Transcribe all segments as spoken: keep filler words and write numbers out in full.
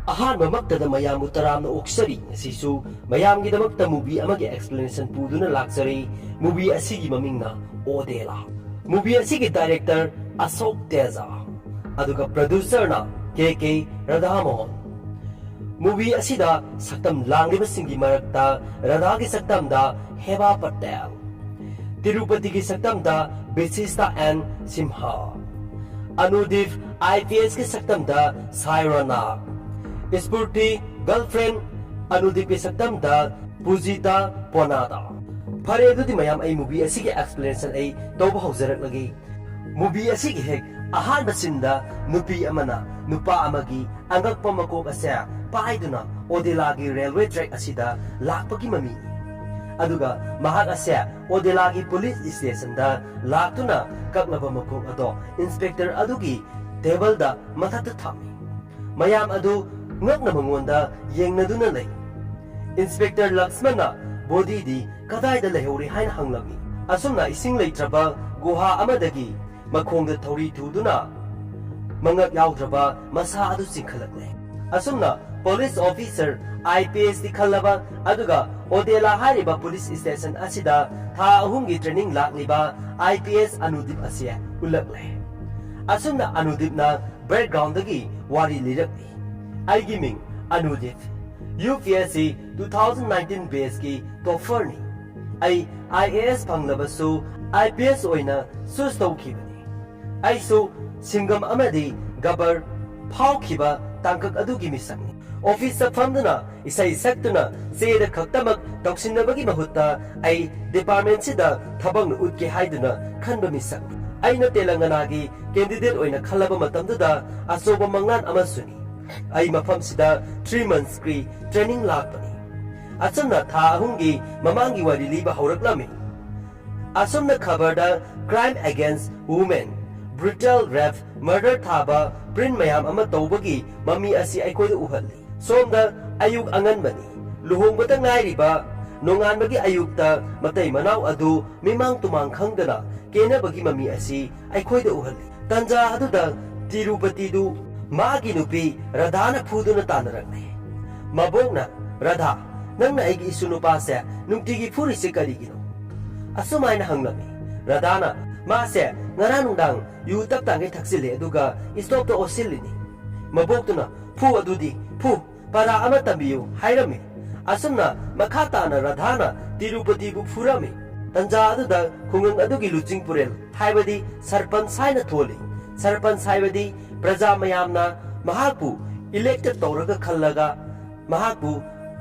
ꯑꯍꯥꯟꯕꯃꯛꯇꯗ ꯃꯌꯥꯝꯕꯨ ꯇꯔꯥꯝꯅ ꯑꯣꯛꯆꯔꯤ꯫ ꯉꯁꯤꯁꯨ ꯃꯌꯥꯝꯒꯤꯗꯃꯛꯇ movie ꯑꯃꯒꯤ explanation ꯄꯨꯗꯨꯅ ꯂꯥꯛꯆꯔꯤ꯫ Movie ꯑꯁꯤꯒꯤ ꯃꯃꯤꯡꯅ ꯑꯣꯗꯦꯂꯥ꯫ Movie ꯑꯁꯤꯒꯤ director ꯑꯁꯣꯛ ꯇꯦꯖ, ꯑꯗꯨꯒ producerꯅ ꯀꯦ ꯀꯦ ꯔꯥꯙꯥꯃꯣꯍꯟ꯫ Movie ꯑꯁꯤꯗ ꯁꯛꯇꯝ ꯂꯥꯡꯂꯤꯕꯁꯤꯡꯒꯤ ꯃꯔꯛꯇ ꯔꯥꯙꯥꯒꯤ ꯁꯛꯇꯝꯗ ꯍꯦꯕꯥ ꯄꯇꯦꯜ, ꯇꯤꯔꯨꯄꯇꯤꯒꯤ ꯁꯛꯇꯝꯗ Vasishta N Simha, Anudeep I P ꯑꯦꯁꯀꯤ ꯁꯛꯇꯝꯗ ꯁꯥꯏꯔꯥ ꯅꯥꯒ, ꯁ꯭ꯐꯨꯔꯇꯤ girlfriend ꯑꯅꯨꯗꯤꯞꯀꯤ ꯁꯛꯇꯝꯗ ꯄꯨꯖꯤꯇꯥ ꯄꯣꯅꯥꯗꯥ꯫ ꯐꯔꯦ, ꯑꯗꯨꯗꯤ ꯃꯌꯥꯝ, ꯑꯩ movie ꯑꯁꯤꯒꯤ explanation ꯑꯩ ꯇꯧꯕ ꯍꯧꯖꯔꯛꯂꯒꯦ꯫ Movie ꯑꯁꯤꯒꯤ ꯍꯦꯛ ꯑꯍꯥꯟꯕ sceneꯗ ꯅꯨꯄꯤ ꯑꯃꯅ ꯅꯨꯄꯥ ꯑꯃꯒꯤ ꯑꯉꯛꯄ ꯃꯀꯣꯛ ꯑꯁꯦ ꯄꯥꯏꯗꯨꯅ ꯑꯣꯗꯦꯂꯥꯒꯤ railway track ꯑꯁꯤꯗ ꯂꯥꯛꯄꯒꯤ ꯃꯃꯤꯅꯤ꯫ ꯑꯗꯨꯒ ꯃꯍꯥꯛ ꯑꯁꯦ ꯑꯣꯗꯦꯂꯥꯒꯤ police stationꯗ ꯂꯥꯛꯇꯨꯅ ꯀꯛꯂꯕ ꯃꯀꯣꯛ ꯑꯗꯣ inspector ꯑꯗꯨꯒꯤ tableꯗ ꯃꯊꯛꯇ ꯊꯝꯃꯤ꯫ ꯃꯌꯥꯝ ꯑꯗꯨ ꯉꯛꯅ ꯃꯉꯣꯟꯗ ꯌꯦꯡꯅꯗꯨꯅ ꯂꯩ꯫ Inspector ꯂꯛꯁꯃꯟꯅ bodyꯗꯤ ꯀꯗꯥꯏꯗ ꯂꯩꯍꯧꯔꯤ ꯍꯥꯏꯅ ꯍꯪꯂꯝꯃꯤ꯫ ꯑꯁꯨꯝꯅ ꯏꯁꯤꯡ ꯂꯩꯇ꯭ꯔꯕ ꯒꯨꯍꯥ ꯑꯃꯗꯒꯤ ꯃꯈꯣꯡꯗ ꯊꯧꯔꯤ ꯊꯨꯗꯨꯅ ꯃꯉꯛ ꯌꯥꯎꯗ꯭ꯔꯕ ꯃꯁꯥ ꯑꯗꯨ ꯆꯤꯡꯈꯠꯂꯛꯂꯦ꯫ ꯑꯁꯨꯝꯅ police officer, ꯑꯥꯏ ꯄꯤ ꯑꯦꯁꯇꯤ ꯈꯜꯂꯕ, ꯑꯗꯨꯒ ꯑꯣꯗꯦꯂꯥ ꯍꯥꯏꯔꯤꯕ police station ꯑꯁꯤꯗ ꯊꯥ ꯑꯍꯨꯝꯒꯤ training ꯂꯥꯛꯂꯤꯕ ꯑꯥꯏ ꯄꯤ ꯑꯦꯁ ꯑꯅꯨꯗꯤꯞ ꯑꯁꯤ ꯎꯠꯂꯛꯂꯦ꯫ ꯑꯁꯨꯝꯅ ꯑꯅꯨꯗꯤꯞꯅ backgroundꯗꯒꯤ ꯋꯥꯔꯤ ꯂꯤꯔꯛꯂꯤ꯫ ꯑꯩꯒꯤ ꯃꯤꯡ ꯑꯅꯨꯗꯤꯞ, U P S C two thousand nineteen batchꯀꯤ topperꯅꯤ꯫ ꯑꯩ I A S ꯐꯪꯂꯕꯁꯨ I P S ꯑꯣꯏꯅ choose ꯇꯧꯈꯤꯕꯅꯤ꯫ ꯑꯩꯁꯨ ꯁꯤꯡꯒꯝ ꯑꯃꯗꯤ ꯒꯕꯔ ꯐꯥꯎꯈꯤꯕ ꯇꯥꯡꯀꯛ ꯑꯗꯨꯒꯤ ꯃꯤꯁꯛꯅꯤ꯫ Officeꯇ ꯐꯝꯗꯨꯅ ꯏꯁꯩ ꯁꯛꯇꯨꯅ ꯆꯦꯗ ꯈꯛꯇꯃꯛ ꯇꯧꯁꯤꯟꯅꯕꯒꯤ ꯃꯍꯨꯠꯇ ꯑꯩ departmentꯁꯤꯗ ꯊꯕꯛꯅ ꯎꯠꯀꯦ ꯍꯥꯏꯗꯨꯅ ꯈꯟꯕ ꯃꯤꯁꯛꯅꯤ꯫ ꯑꯩꯅ ꯇꯦꯂꯪꯒꯅꯥꯒꯤ candidate ꯑꯣꯏꯅ ꯈꯜꯂꯕ ꯃꯇꯝꯗꯨꯗ ꯑꯆꯧꯕ ꯃꯪꯂꯥꯟ ꯑꯃꯁꯨꯅꯤ꯫ ꯑꯩ ꯃꯐꯝꯁꯤꯗ three monthsꯀꯤ training ꯂꯥꯛꯄꯅꯤ꯫ ꯑꯁꯨꯝꯅ ꯊꯥ ꯑꯍꯨꯝꯒꯤ ꯃꯃꯥꯡꯒꯤ ꯋꯥꯔꯤ ꯂꯤꯕ ꯍꯧꯔꯛꯂꯝꯃꯤ꯫ ꯑꯁꯨꯝꯅ ꯈꯕꯔꯗ crime against women, brutal rape, murder ꯊꯥꯕ print ꯃꯌꯥꯝ ꯑꯃ ꯇꯧꯕꯒꯤ ꯃꯃꯤ ꯑꯁꯤ ꯑꯩꯈꯣꯏꯗ ꯎꯍꯜꯂꯤ꯫ ꯁꯣꯝꯗ ꯑꯌꯨꯛ ꯑꯉꯟꯕꯅꯤ꯫ ꯂꯨꯍꯣꯡꯕꯗ ꯉꯥꯏꯔꯤꯕ ꯅꯣꯡꯉꯥꯟꯕꯒꯤ ꯑꯌꯨꯛꯇ ꯃꯇꯩ ꯃꯅꯥꯎ ꯑꯗꯨ ꯃꯤꯃꯥꯡ ꯇꯨꯃꯥꯡ ꯈꯪꯗꯅ ꯀꯦꯅꯕꯒꯤ ꯃꯃꯤ ꯑꯁꯤ ꯑꯩꯈꯣꯏꯗ ꯎꯍꯜꯂꯤ꯫ ꯇꯟꯖꯥ ꯑꯗꯨꯗ ꯇꯤꯔꯨꯄꯇꯤꯗꯨ ꯃꯥꯒꯤ ꯅꯨꯄꯤ ꯔꯥꯙꯥꯅ ꯐꯨꯗꯨꯅ ꯇꯥꯟꯅꯔꯛꯂꯦ꯫ ꯃꯕꯣꯛꯅ, "ꯔꯥꯙꯥ, ꯅꯪꯅ ꯑꯩꯒꯤ ꯏꯁꯨ ꯅꯨꯄꯥꯁꯦ ꯅꯨꯡꯇꯤꯒꯤ ꯐꯨꯔꯤꯁꯦ ꯀꯔꯤꯒꯤꯅꯣ?" ꯑꯁꯨꯃꯥꯏꯅ ꯍꯪꯂꯝꯃꯤ꯫ ꯔꯥꯙꯥꯅ, "ꯃꯥꯁꯦ ꯉꯔꯥꯡ ꯅꯨꯡꯗꯥꯡ ꯌꯨ ꯇꯞ ꯇꯥꯡꯒꯩ ꯊꯛꯆꯤꯜꯂꯦ, ꯑꯗꯨꯒ ꯏꯁꯇꯣꯞꯇ ꯑꯣꯠꯁꯤꯜꯂꯤꯅꯤ꯫" ꯃꯕꯣꯛꯇꯨꯅ, "ꯐꯨ ꯑꯗꯨꯗꯤ, ꯐꯨ, ꯄꯔꯥ ꯑꯃ ꯇꯝꯕꯤꯌꯨ" ꯍꯥꯏꯔꯝꯃꯤ꯫ ꯑꯁꯨꯝꯅ ꯃꯈꯥ ꯇꯥꯅ ꯔꯥꯙꯥꯅ ꯇꯤꯔꯨꯄꯇꯤꯕꯨ ꯐꯨꯔꯝꯃꯤ꯫ ꯇꯟꯖꯥ ꯑꯗꯨꯗ ꯈꯨꯡꯒꯪ ꯑꯗꯨꯒꯤ ꯂꯨꯆꯤꯡ ꯄꯨꯔꯦꯜ, ꯍꯥꯏꯕꯗꯤ ꯁꯔꯄꯟꯁ ꯍꯥꯏꯅ ꯊꯣꯜꯂꯤ꯫ ꯁꯔꯄꯟꯁ ꯍꯥꯏꯕꯗꯤ ꯄ꯭ꯔꯖꯥ ꯃꯌꯥꯝꯅ ꯃꯍꯥꯛꯄꯨ ꯏꯂꯦꯛꯇꯦꯗ ꯇꯧꯔꯒ ꯈꯜꯂꯒ ꯃꯍꯥꯛꯄꯨ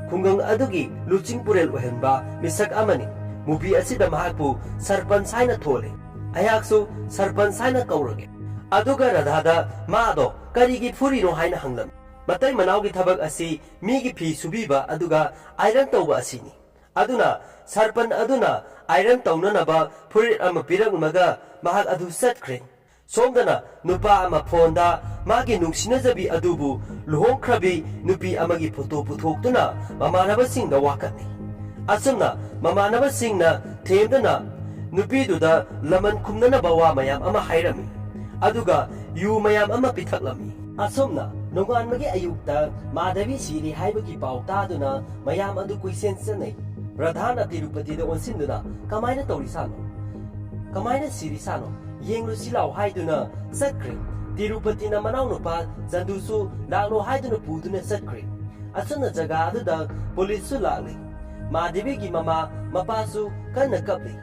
ꯈꯨꯡꯒꯪ ꯑꯗꯨꯒꯤ ꯂꯨꯆꯤꯡ ꯄꯨꯔꯦꯜ ꯑꯣꯏꯍꯟꯕ ꯃꯤꯁꯛ ꯑꯃꯅꯤ꯫ ꯃꯨꯚꯤ ꯑꯁꯤꯗ ꯃꯍꯥꯛꯄꯨ ꯁꯔꯄꯟꯁ ꯍꯥꯏꯅ ꯊꯣꯜꯂꯤ꯫ ꯑꯩꯍꯥꯛꯁꯨ ꯁꯔꯄꯟꯁ ꯍꯥꯏꯅ ꯀꯧꯔꯒꯦ꯫ ꯑꯗꯨꯒ ꯔꯥꯙꯥꯗ ꯃꯥꯗꯣ ꯀꯔꯤꯒꯤ ꯐꯨꯔꯤꯅꯣ ꯍꯥꯏꯅ ꯍꯪꯂꯝꯃꯤ꯫ ꯃꯇꯩ ꯃꯅꯥꯎꯒꯤ ꯊꯕꯛ ꯑꯁꯤ ꯃꯤꯒꯤ ꯐꯤ ꯁꯨꯕꯤꯕ ꯑꯗꯨꯒ ꯑꯥꯏꯔꯟ ꯇꯧꯕ ꯑꯁꯤꯅꯤ꯫ ꯑꯗꯨꯅ ꯁꯔꯄꯟ ꯑꯗꯨꯅ ꯑꯥꯏꯔꯟ ꯇꯧꯅꯅꯕ ꯐꯨꯔꯤꯠ ꯑꯃ ꯄꯤꯔꯛꯂꯒ ꯃꯍꯥꯛ ꯑꯗꯨ ꯆꯠꯈ꯭ꯔꯦ꯫ ꯁꯣꯝꯗꯅ ꯅꯨꯄꯥ ꯑꯃ ꯐꯣꯟꯗ ꯃꯥꯒꯤ ꯅꯨꯡꯁꯤꯅꯖꯕꯤ ꯑꯗꯨꯕꯨ ꯂꯨꯍꯣꯡꯈ꯭ꯔꯕꯤ ꯅꯨꯄꯤ ꯑꯃꯒꯤ ꯐꯣꯇꯣ ꯄꯨꯊꯣꯛꯇꯨꯅ ꯃꯃꯥꯟꯅꯕꯁꯤꯡꯗ ꯋꯥꯀꯠꯂꯤ꯫ ꯑꯁꯨꯝꯅ ꯃꯃꯥꯟꯅꯕꯁꯤꯡꯅ ꯊꯦꯝꯗꯨꯅ ꯅꯨꯄꯤꯗꯨꯗ ꯂꯃꯟ ꯈꯨꯝꯅꯅꯕ ꯋꯥ ꯃꯌꯥꯝ ꯑꯃ ꯍꯥꯏꯔꯝꯃꯤ꯫ ꯑꯗꯨꯒ ꯌꯨ ꯃꯌꯥꯝ ꯑꯃ ꯄꯤꯊꯛꯂꯝꯃꯤ꯫ ꯑꯁꯨꯝꯅ ꯅꯣꯡꯉꯥꯟꯕꯒꯤ ꯑꯌꯨꯛꯇ ꯃꯥꯙꯕꯤ ꯁꯤꯔꯦ ꯍꯥꯏꯕꯒꯤ ꯄꯥꯎ ꯇꯥꯗꯨꯅ ꯃꯌꯥꯝ ꯑꯗꯨ ꯀꯣꯏꯁꯦꯟ ꯆꯠꯅꯩ꯫ ꯔꯥꯙꯥꯅ ꯇꯤꯔꯨꯄꯇꯤꯗ ꯑꯣꯟꯁꯤꯟꯗꯨꯅ, "ꯀꯃꯥꯏꯅ ꯇꯧꯔꯤꯁꯥꯅꯣ? ꯀꯃꯥꯏꯅ ꯁꯤꯔꯤꯁꯥꯅꯣ? ꯌꯦꯡꯂꯨꯁꯤ ꯂꯥꯎ" ꯍꯥꯏꯗꯨꯅ ꯆꯠꯈ꯭ꯔꯦ꯫ ꯇꯤꯔꯨꯄꯇꯤꯅ ꯃꯅꯥꯎꯅꯨꯄꯥ ꯆꯟꯗꯨꯁꯨ ꯂꯥꯛꯂꯣ ꯍꯥꯏꯗꯨꯅ ꯄꯨꯗꯨꯅ ꯆꯠꯈ꯭ꯔꯦ꯫ ꯑꯁꯨꯝꯅ ꯖꯒꯥ ꯑꯗꯨꯗ ꯄꯨꯂꯤꯁꯁꯨ ꯂꯥꯛꯂꯤ꯫ ꯃꯥꯙꯕꯤꯒꯤ ꯃꯃꯥ ꯃꯄꯥꯁꯨ ꯀꯟꯅ ꯀꯞꯂꯤ꯫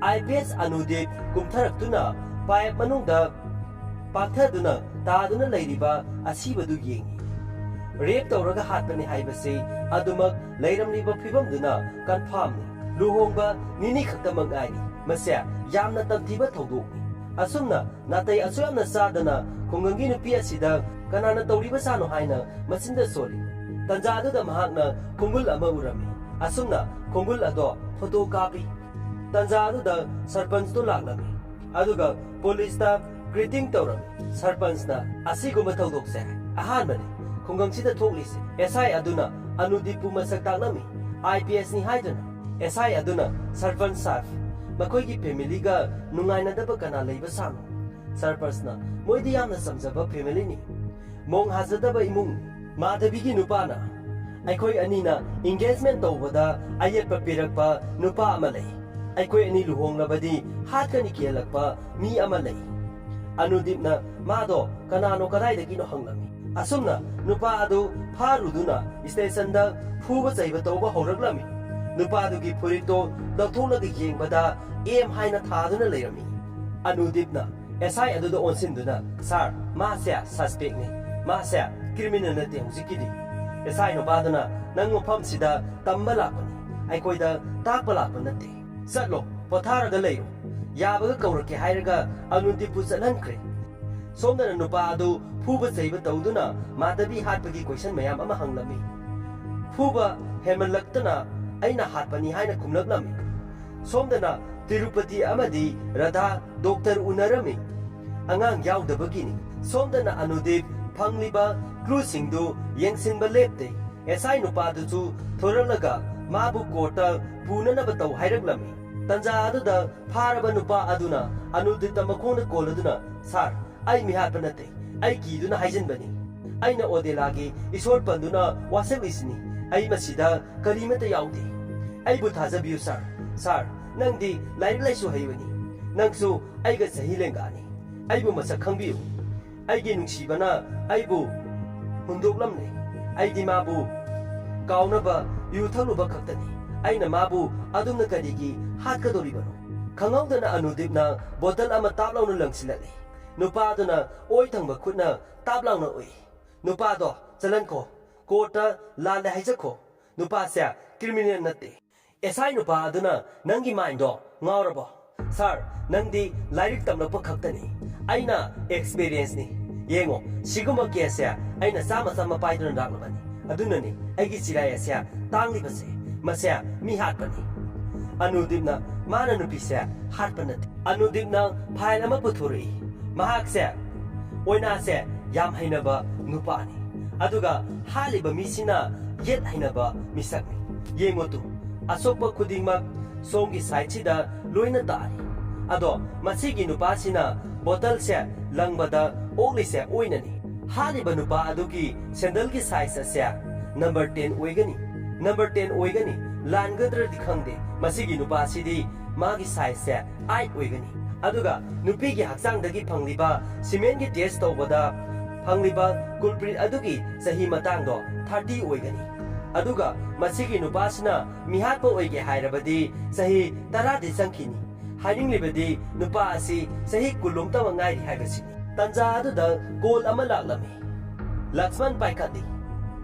ꯑꯥꯏ ꯄꯤ ꯑꯦꯁ ꯑꯅꯨꯗꯤꯞ ꯀꯨꯝꯊꯔꯛꯇꯨꯅ ꯄꯥꯏꯞ ꯃꯅꯨꯡꯗ ꯄꯥꯛꯊꯗꯨꯅ ꯇꯥꯗꯨꯅ ꯂꯩꯔꯤꯕ ꯑꯁꯤꯕꯗꯨ ꯌꯦꯡꯏ꯫ ꯔꯦꯞ ꯇꯧꯔꯒ ꯍꯥꯠꯄꯅꯤ ꯍꯥꯏꯕꯁꯤ ꯑꯗꯨꯃꯛ ꯂꯩꯔꯝꯂꯤꯕ ꯐꯤꯕꯝꯗꯨꯅ ꯀꯟꯐꯥꯝꯅꯤ꯫ ꯂꯨꯍꯣꯡꯕ ꯅꯤꯅꯤ ꯈꯛꯇꯃꯛ ꯉꯥꯏꯔꯤ꯫ ꯃꯁꯦ ꯌꯥꯝꯅ ꯇꯝꯊꯤꯕ ꯊꯧꯗꯣꯛꯅꯤ꯫ ꯑꯁꯨꯝꯅ ꯅꯥꯇꯩ ꯑꯁꯨꯛ ꯌꯥꯝꯅ ꯆꯥꯗꯅ ꯈꯨꯡꯒꯪꯒꯤ ꯅꯨꯄꯤ ꯑꯁꯤꯗ ꯀꯅꯥꯅ ꯇꯧꯔꯤꯕꯖꯥꯠꯅꯣ ꯍꯥꯏꯅ ꯃꯆꯤꯟꯗ ꯁꯣꯜꯂꯤ꯫ ꯇꯟꯖꯥ ꯑꯗꯨꯗ ꯃꯍꯥꯛꯅ ꯈꯣꯡꯒꯨꯜ ꯑꯃ ꯎꯔꯝꯃꯤ꯫ ꯑꯁꯨꯝꯅ ꯈꯣꯡꯒꯨꯜ ꯑꯗꯣ ꯐꯣꯇꯣ ꯀꯥꯞꯄꯤ꯫ ꯇꯟꯖꯥ ꯑꯗꯨꯗ ꯁꯔꯄꯟꯁꯇꯣ ꯂꯥꯛꯂꯝꯃꯤ꯫ ꯑꯗꯨꯒ ꯄꯨꯂꯤꯁꯇ ꯒ꯭ꯔꯤꯇꯤꯡ ꯇꯧꯔꯝꯃꯤ꯫ ꯁꯔꯄꯟꯁꯅ, "ꯑꯁꯤꯒꯨꯝꯕ ꯊꯧꯗꯣꯛꯁꯦ ꯑꯍꯥꯟꯕꯅꯤ ꯈꯨꯡꯒꯪꯁꯤꯗ ꯊꯣꯛꯂꯤꯁꯦ꯫" ꯑꯦꯁ ꯑꯥꯏ ꯑꯗꯨꯅ ꯑꯅꯨꯗꯤꯞꯄꯨ ꯃꯁꯛ ꯇꯥꯛꯂꯝꯃꯤ꯫ ꯑꯥꯏ ꯄꯤ ꯑꯦꯁꯅꯤ ꯍꯥꯏꯗꯨꯅ꯫ ꯑꯦꯁ ꯑꯥꯏ ꯑꯗꯨꯅ, "ꯁꯔꯄꯟꯁ ꯁꯥꯍꯦꯕ, ꯃꯈꯣꯏꯒꯤ ꯐꯦꯃꯤꯂꯤꯒ ꯅꯨꯡꯉꯥꯏꯅꯗꯕ ꯀꯅꯥ ꯂꯩꯕ ꯁꯥꯅꯣ?" ꯁꯔꯄꯟꯁꯅ, "ꯃꯣꯏꯗꯤ ꯌꯥꯝꯅ ꯆꯝꯖꯕ ꯐꯦꯃꯤꯂꯤꯅꯤ꯫ ꯃꯣꯡ ꯍꯥꯖꯗꯕ ꯏꯃꯨꯡ꯫ ꯃꯥꯙꯕꯤꯒꯤ ꯅꯨꯄꯥꯅ, "ꯑꯩꯈꯣꯏ ꯑꯅꯤꯅ engagement ꯇꯧꯕꯗ ꯑꯌꯦꯠꯄ ꯄꯤꯔꯛꯄ ꯅꯨꯄꯥ ꯑꯃ ꯂꯩ꯫ ꯑꯩꯈꯣꯏ ꯑꯅꯤ ꯂꯨꯍꯣꯡꯂꯕꯗꯤ ꯍꯥꯠꯀꯅꯤ ꯀꯤꯍꯜꯂꯛꯄ ꯃꯤ ꯑꯃ ꯂꯩ꯫" ꯑꯅꯨꯗꯤꯞꯅ ꯃꯥꯗꯣ ꯀꯅꯥꯅꯣ ꯀꯗꯥꯏꯗꯒꯤꯅꯣ ꯍꯪꯂꯝꯃꯤ꯫ ꯑꯁꯨꯝꯅ ꯅꯨꯄꯥ ꯑꯗꯨ ꯐꯥꯔꯨꯗꯨꯅ stationꯗ ꯐꯨꯕ ꯆꯩꯕ ꯇꯧꯕ ꯍꯧꯔꯛꯂꯝꯃꯤ꯫ ꯅꯨꯄꯥꯗꯨꯒꯤ ꯐꯨꯔꯤꯠꯇꯣ ꯂꯧꯊꯣꯛꯂꯒ ꯌꯦꯡꯕꯗ M ꯍꯥꯏꯅ ꯊꯥꯗꯨꯅ ꯂꯩꯔꯝꯃꯤ꯫ ꯑꯅꯨꯗꯤꯞꯅ S I ꯑꯗꯨꯗ ꯑꯣꯟꯁꯤꯟꯗꯨꯅ, "ꯁꯥꯔ, ꯃꯥꯁꯦ suspectꯅꯤ꯫ ꯃꯥꯁꯦ criminal ꯅꯠꯇꯦ ꯍꯧꯖꯤꯛꯀꯤꯗꯤ꯫" S I ꯅꯨꯄꯥꯗꯨꯅ, "ꯅꯪ ꯃꯐꯝꯁꯤꯗ ꯇꯝꯕ ꯂꯥꯛꯄꯅꯤ, ꯑꯩꯈꯣꯏꯗ ꯇꯥꯛꯄ ꯂꯥꯛꯄ ꯅꯠꯇꯦ꯫ ꯆꯠꯂꯣ, ꯄꯣꯊꯥꯔꯒ ꯂꯩꯔꯣ꯫ ꯌꯥꯕꯒ ꯀꯧꯔꯛꯀꯦ" ꯍꯥꯏꯔꯒ ꯑꯅꯨꯗꯤꯞꯄꯨ ꯆꯠꯍꯟꯈ꯭ꯔꯦ꯫ ꯁꯣꯝꯗꯅ ꯅꯨꯄꯥ ꯑꯗꯨ ꯐꯨꯕ ꯆꯩꯕ ꯇꯧꯗꯨꯅ ꯃꯥꯙꯕꯤ ꯍꯥꯠꯄꯒꯤ question ꯃꯌꯥꯝ ꯑꯃ ꯍꯪꯂꯝꯃꯤ꯫ ꯐꯨꯕ ꯍꯦꯟꯃꯜꯂꯛꯇꯅ ꯑꯩꯅ ꯍꯥꯠꯄꯅꯤ ꯍꯥꯏꯅ ꯈꯨꯝꯂꯛꯂꯝꯃꯤ꯫ ꯁꯣꯝꯗꯅ ꯇꯤꯔꯨꯄꯇꯤ ꯑꯃꯗꯤ ꯔꯥꯙꯥ doctor ꯎꯅꯔꯝꯃꯤ꯫ ꯑꯉꯥꯡ ꯌꯥꯎꯗꯕꯒꯤꯅꯤ꯫ ꯁꯣꯝꯗꯅ ꯑꯅꯨꯗꯤꯞ ꯐꯪꯂꯤꯕ clueꯁꯤꯡꯗꯨ ꯌꯦꯡꯁꯤꯟꯕ ꯂꯦꯞꯇꯦ꯫ S I ꯅꯨꯄꯥꯗꯨꯁꯨ ꯊꯣꯔꯛꯂꯒ ꯃꯥꯕꯨ courtꯇ ꯄꯨꯅꯅꯕ ꯇꯧ ꯍꯥꯏꯔꯛꯂꯝꯃꯤ꯫ ꯇꯟꯖꯥ ꯑꯗꯨꯗ ꯐꯥꯔꯕ ꯅꯨꯄꯥ ꯑꯗꯨꯅ ꯑꯅꯨꯗꯤꯞꯇ ꯃꯈꯣꯡꯅ ꯀꯣꯜꯂꯗꯨꯅ, "ꯁꯥꯔ, ꯑꯩ ꯃꯤꯍꯥꯠꯄ ꯅꯠꯇꯦ꯫ ꯑꯩ ꯀꯤꯗꯨꯅ ꯍꯥꯏꯖꯤꯟꯕꯅꯤ꯫ ꯑꯩꯅ ꯑꯣꯗꯦꯂꯥꯒꯤ ꯏꯁꯣꯔ ꯄꯟꯗꯨꯅ ꯋꯥꯁꯛꯂꯤꯁꯤꯅꯤ꯫ ꯑꯩ ꯃꯁꯤꯗ ꯀꯔꯤꯃꯠꯇ ꯌꯥꯎꯗꯦ꯫ ꯑꯩꯕꯨ ꯊꯥꯖꯕꯤꯌꯨ ꯁꯥꯔ꯫ ꯁꯥꯔ, ꯅꯪꯗꯤ ꯂꯥꯏꯔꯤꯛ ꯂꯥꯏꯁꯨ ꯍꯩꯕꯅꯤ꯫ ꯅꯪꯁꯨ ꯑꯩꯒ ꯆꯍꯤ ꯂꯦꯡꯒꯥꯅꯤ꯫ ꯑꯩꯕꯨ ꯃꯁꯛ ꯈꯪꯕꯤꯌꯨ꯫ ꯑꯩꯒꯤ ꯅꯨꯡꯁꯤꯕꯅ ꯑꯩꯕꯨ ꯍꯨꯟꯗꯣꯛꯂꯝꯂꯦ꯫ ꯑꯩꯗꯤ ꯃꯥꯕꯨ ꯀꯥꯎꯅꯕ ꯌꯨ ꯊꯛꯂꯨꯕ ꯈꯛꯇꯅꯤ꯫ ꯑꯩꯅ ꯃꯥꯕꯨ ꯑꯗꯨꯝꯅ ꯀꯔꯤꯒꯤ ꯍꯥꯠꯀꯗꯧꯔꯤꯕꯅꯣ?" ꯈꯪꯍꯧꯗꯅ ꯑꯅꯨꯗꯤꯞꯅ bottle ꯑꯃ ꯇꯥꯞ ꯂꯥꯎꯅ ꯂꯪꯁꯤꯜꯂꯛꯂꯤ꯫ ꯅꯨꯄꯥ ꯑꯗꯨꯅ ꯑꯣꯏ ꯊꯪꯕ ꯈꯨꯠꯅ ꯇꯥꯞ ꯂꯥꯎꯅ ꯎꯏ꯫ "ꯅꯨꯄꯥꯗꯣ ꯆꯠꯍꯟꯈꯣ꯫ Courtꯇ ꯂꯥꯜꯂꯦ ꯍꯥꯏꯖꯈꯣ꯫ ꯅꯨꯄꯥꯁꯦ criminal ꯅꯠꯇꯦ꯫" S I ꯅꯨꯄꯥ ꯑꯗꯨꯅ, "ꯅꯪꯒꯤ mindꯗꯣ ꯉꯥꯎꯔꯕꯣ? ꯁꯥꯔ, ꯅꯪꯗꯤ ꯂꯥꯏꯔꯤꯛ ꯇꯝꯂꯛꯄ ꯈꯛꯇꯅꯤ꯫ ꯑꯩꯅ experienceꯅꯤ꯫ ꯌꯦꯡꯉꯣ, ꯁꯤꯒꯨꯝꯕ caseꯁꯦ ꯑꯩꯅ ꯆꯥꯝꯃ ꯆꯥꯝꯃ ꯄꯥꯏꯗꯨꯅ ꯂꯥꯛꯂꯕꯅꯤ꯫ ꯑꯗꯨꯅꯅꯤ ꯑꯩꯒꯤ ꯆꯤꯔꯥꯏ ꯑꯁꯦ ꯇꯥꯡꯂꯤꯕꯁꯦ꯫ ꯃꯁꯦ ꯃꯤ ꯍꯥꯠꯄꯅꯤ꯫" ꯑꯅꯨꯗꯤꯞꯅ, "ꯃꯥꯅ ꯅꯨꯄꯤꯁꯦ ꯍꯥꯠꯄ ꯅꯠꯇꯦ꯫" ꯑꯅꯨꯗꯤꯞꯅ file ꯑꯃ ꯄꯨꯊꯣꯔꯛꯏ꯫ "ꯃꯍꯥꯛꯁꯦ ꯑꯣꯏꯅꯥꯁꯦ ꯌꯥꯝ ꯍꯩꯅꯕ ꯅꯨꯄꯥꯅꯤ꯫ ꯑꯗꯨꯒ ꯍꯥꯠꯂꯤꯕ ꯃꯤꯁꯤꯅ ꯌꯦꯠ ꯍꯩꯅꯕ ꯃꯤꯁꯛꯅꯤ꯫ ꯌꯦꯡꯉꯨ ꯇꯨ, ꯑꯁꯣꯛꯄ ꯈꯨꯗꯤꯡꯃꯛ ꯁꯣꯝꯒꯤ sideꯁꯤꯗ ꯂꯣꯏꯅ ꯇꯥꯔꯤ꯫ ꯑꯗꯣ ꯃꯁꯤꯒꯤ ꯅꯨꯄꯥꯁꯤꯅ bottleꯁꯦ ꯂꯪꯕꯗ ꯑꯣꯛꯂꯤꯁꯦ ꯑꯣꯏꯅꯅꯤ꯫ ꯍꯥꯠꯂꯤꯕ ꯅꯨꯄꯥ ꯑꯗꯨꯒꯤ ꯁꯦꯟꯗꯜꯒꯤ ꯁꯥꯏꯖ ꯑꯁꯦ ꯅꯝꯕꯔ ꯇꯦꯟ ꯑꯣꯏꯒꯅꯤ꯫ ꯅꯝꯕꯔ ꯇꯦꯟ ꯑꯣꯏꯒꯅꯤ꯫ ꯂꯥꯟꯒꯗ꯭ꯔꯗꯤ ꯈꯪꯗꯦ, ꯃꯁꯤꯒꯤ ꯅꯨꯄꯥꯁꯤꯗꯤ ꯃꯥꯒꯤ ꯁꯥꯏꯖꯁꯦ ꯑꯥꯏꯠ ꯑꯣꯏꯒꯅꯤ꯫ ꯑꯗꯨꯒ ꯅꯨꯄꯤꯒꯤ ꯍꯛꯆꯥꯡꯗꯒꯤ ꯐꯪꯂꯤꯕ ꯁꯤꯃꯦꯟꯒꯤ ꯇꯦꯁ ꯇꯧꯕꯗ ꯐꯪꯂꯤꯕ ꯀꯨꯜꯄ꯭ꯔꯤꯠ ꯑꯗꯨꯒꯤ ꯆꯍꯤ ꯃꯇꯥꯡꯗꯣ ꯊꯥꯔꯇꯤ ꯑꯣꯏꯒꯅꯤ꯫ ꯑꯗꯨꯒ ꯃꯁꯤꯒꯤ ꯅꯨꯄꯥꯁꯤꯅ ꯃꯤꯍꯥꯠꯄ ꯑꯣꯏꯒꯦ ꯍꯥꯏꯔꯕꯗꯤ ꯆꯍꯤ ꯇꯔꯥꯗꯤ ꯆꯪꯈꯤꯅꯤ꯫ ꯍꯥꯏꯅꯤꯡꯂꯤꯕꯗꯤ ꯅꯨꯄꯥ ꯑꯁꯤ ꯆꯍꯤ ꯀꯨꯟꯂꯣꯝꯇꯃꯛ ꯉꯥꯏꯔꯤ ꯍꯥꯏꯕꯁꯤꯅꯤ꯫ ꯇꯟꯖꯥ ꯑꯗꯨꯗ ꯀꯣꯜ ꯑꯃ ꯂꯥꯛꯂꯝꯃꯤ꯫ ꯂꯛꯁꯃꯟ ꯄꯥꯏꯈꯠꯂꯤ꯫